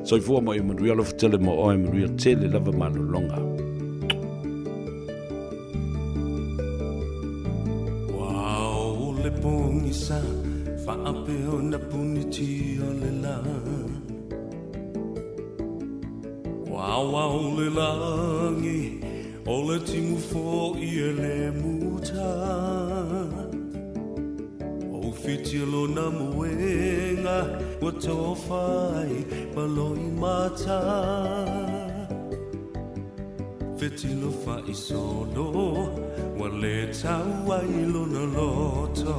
Soifua ma ia manuia, alofa tele mo oe, manuia tele lava malologa. Ua ao le pogisa faapea ona puniti o le la. Ua aoao le lagi O le timu fo'i e le muta Ua ufitia lona moega Ua tofa ai ma loimata Fetilo fa'i solo Ua le tau ai lona loto.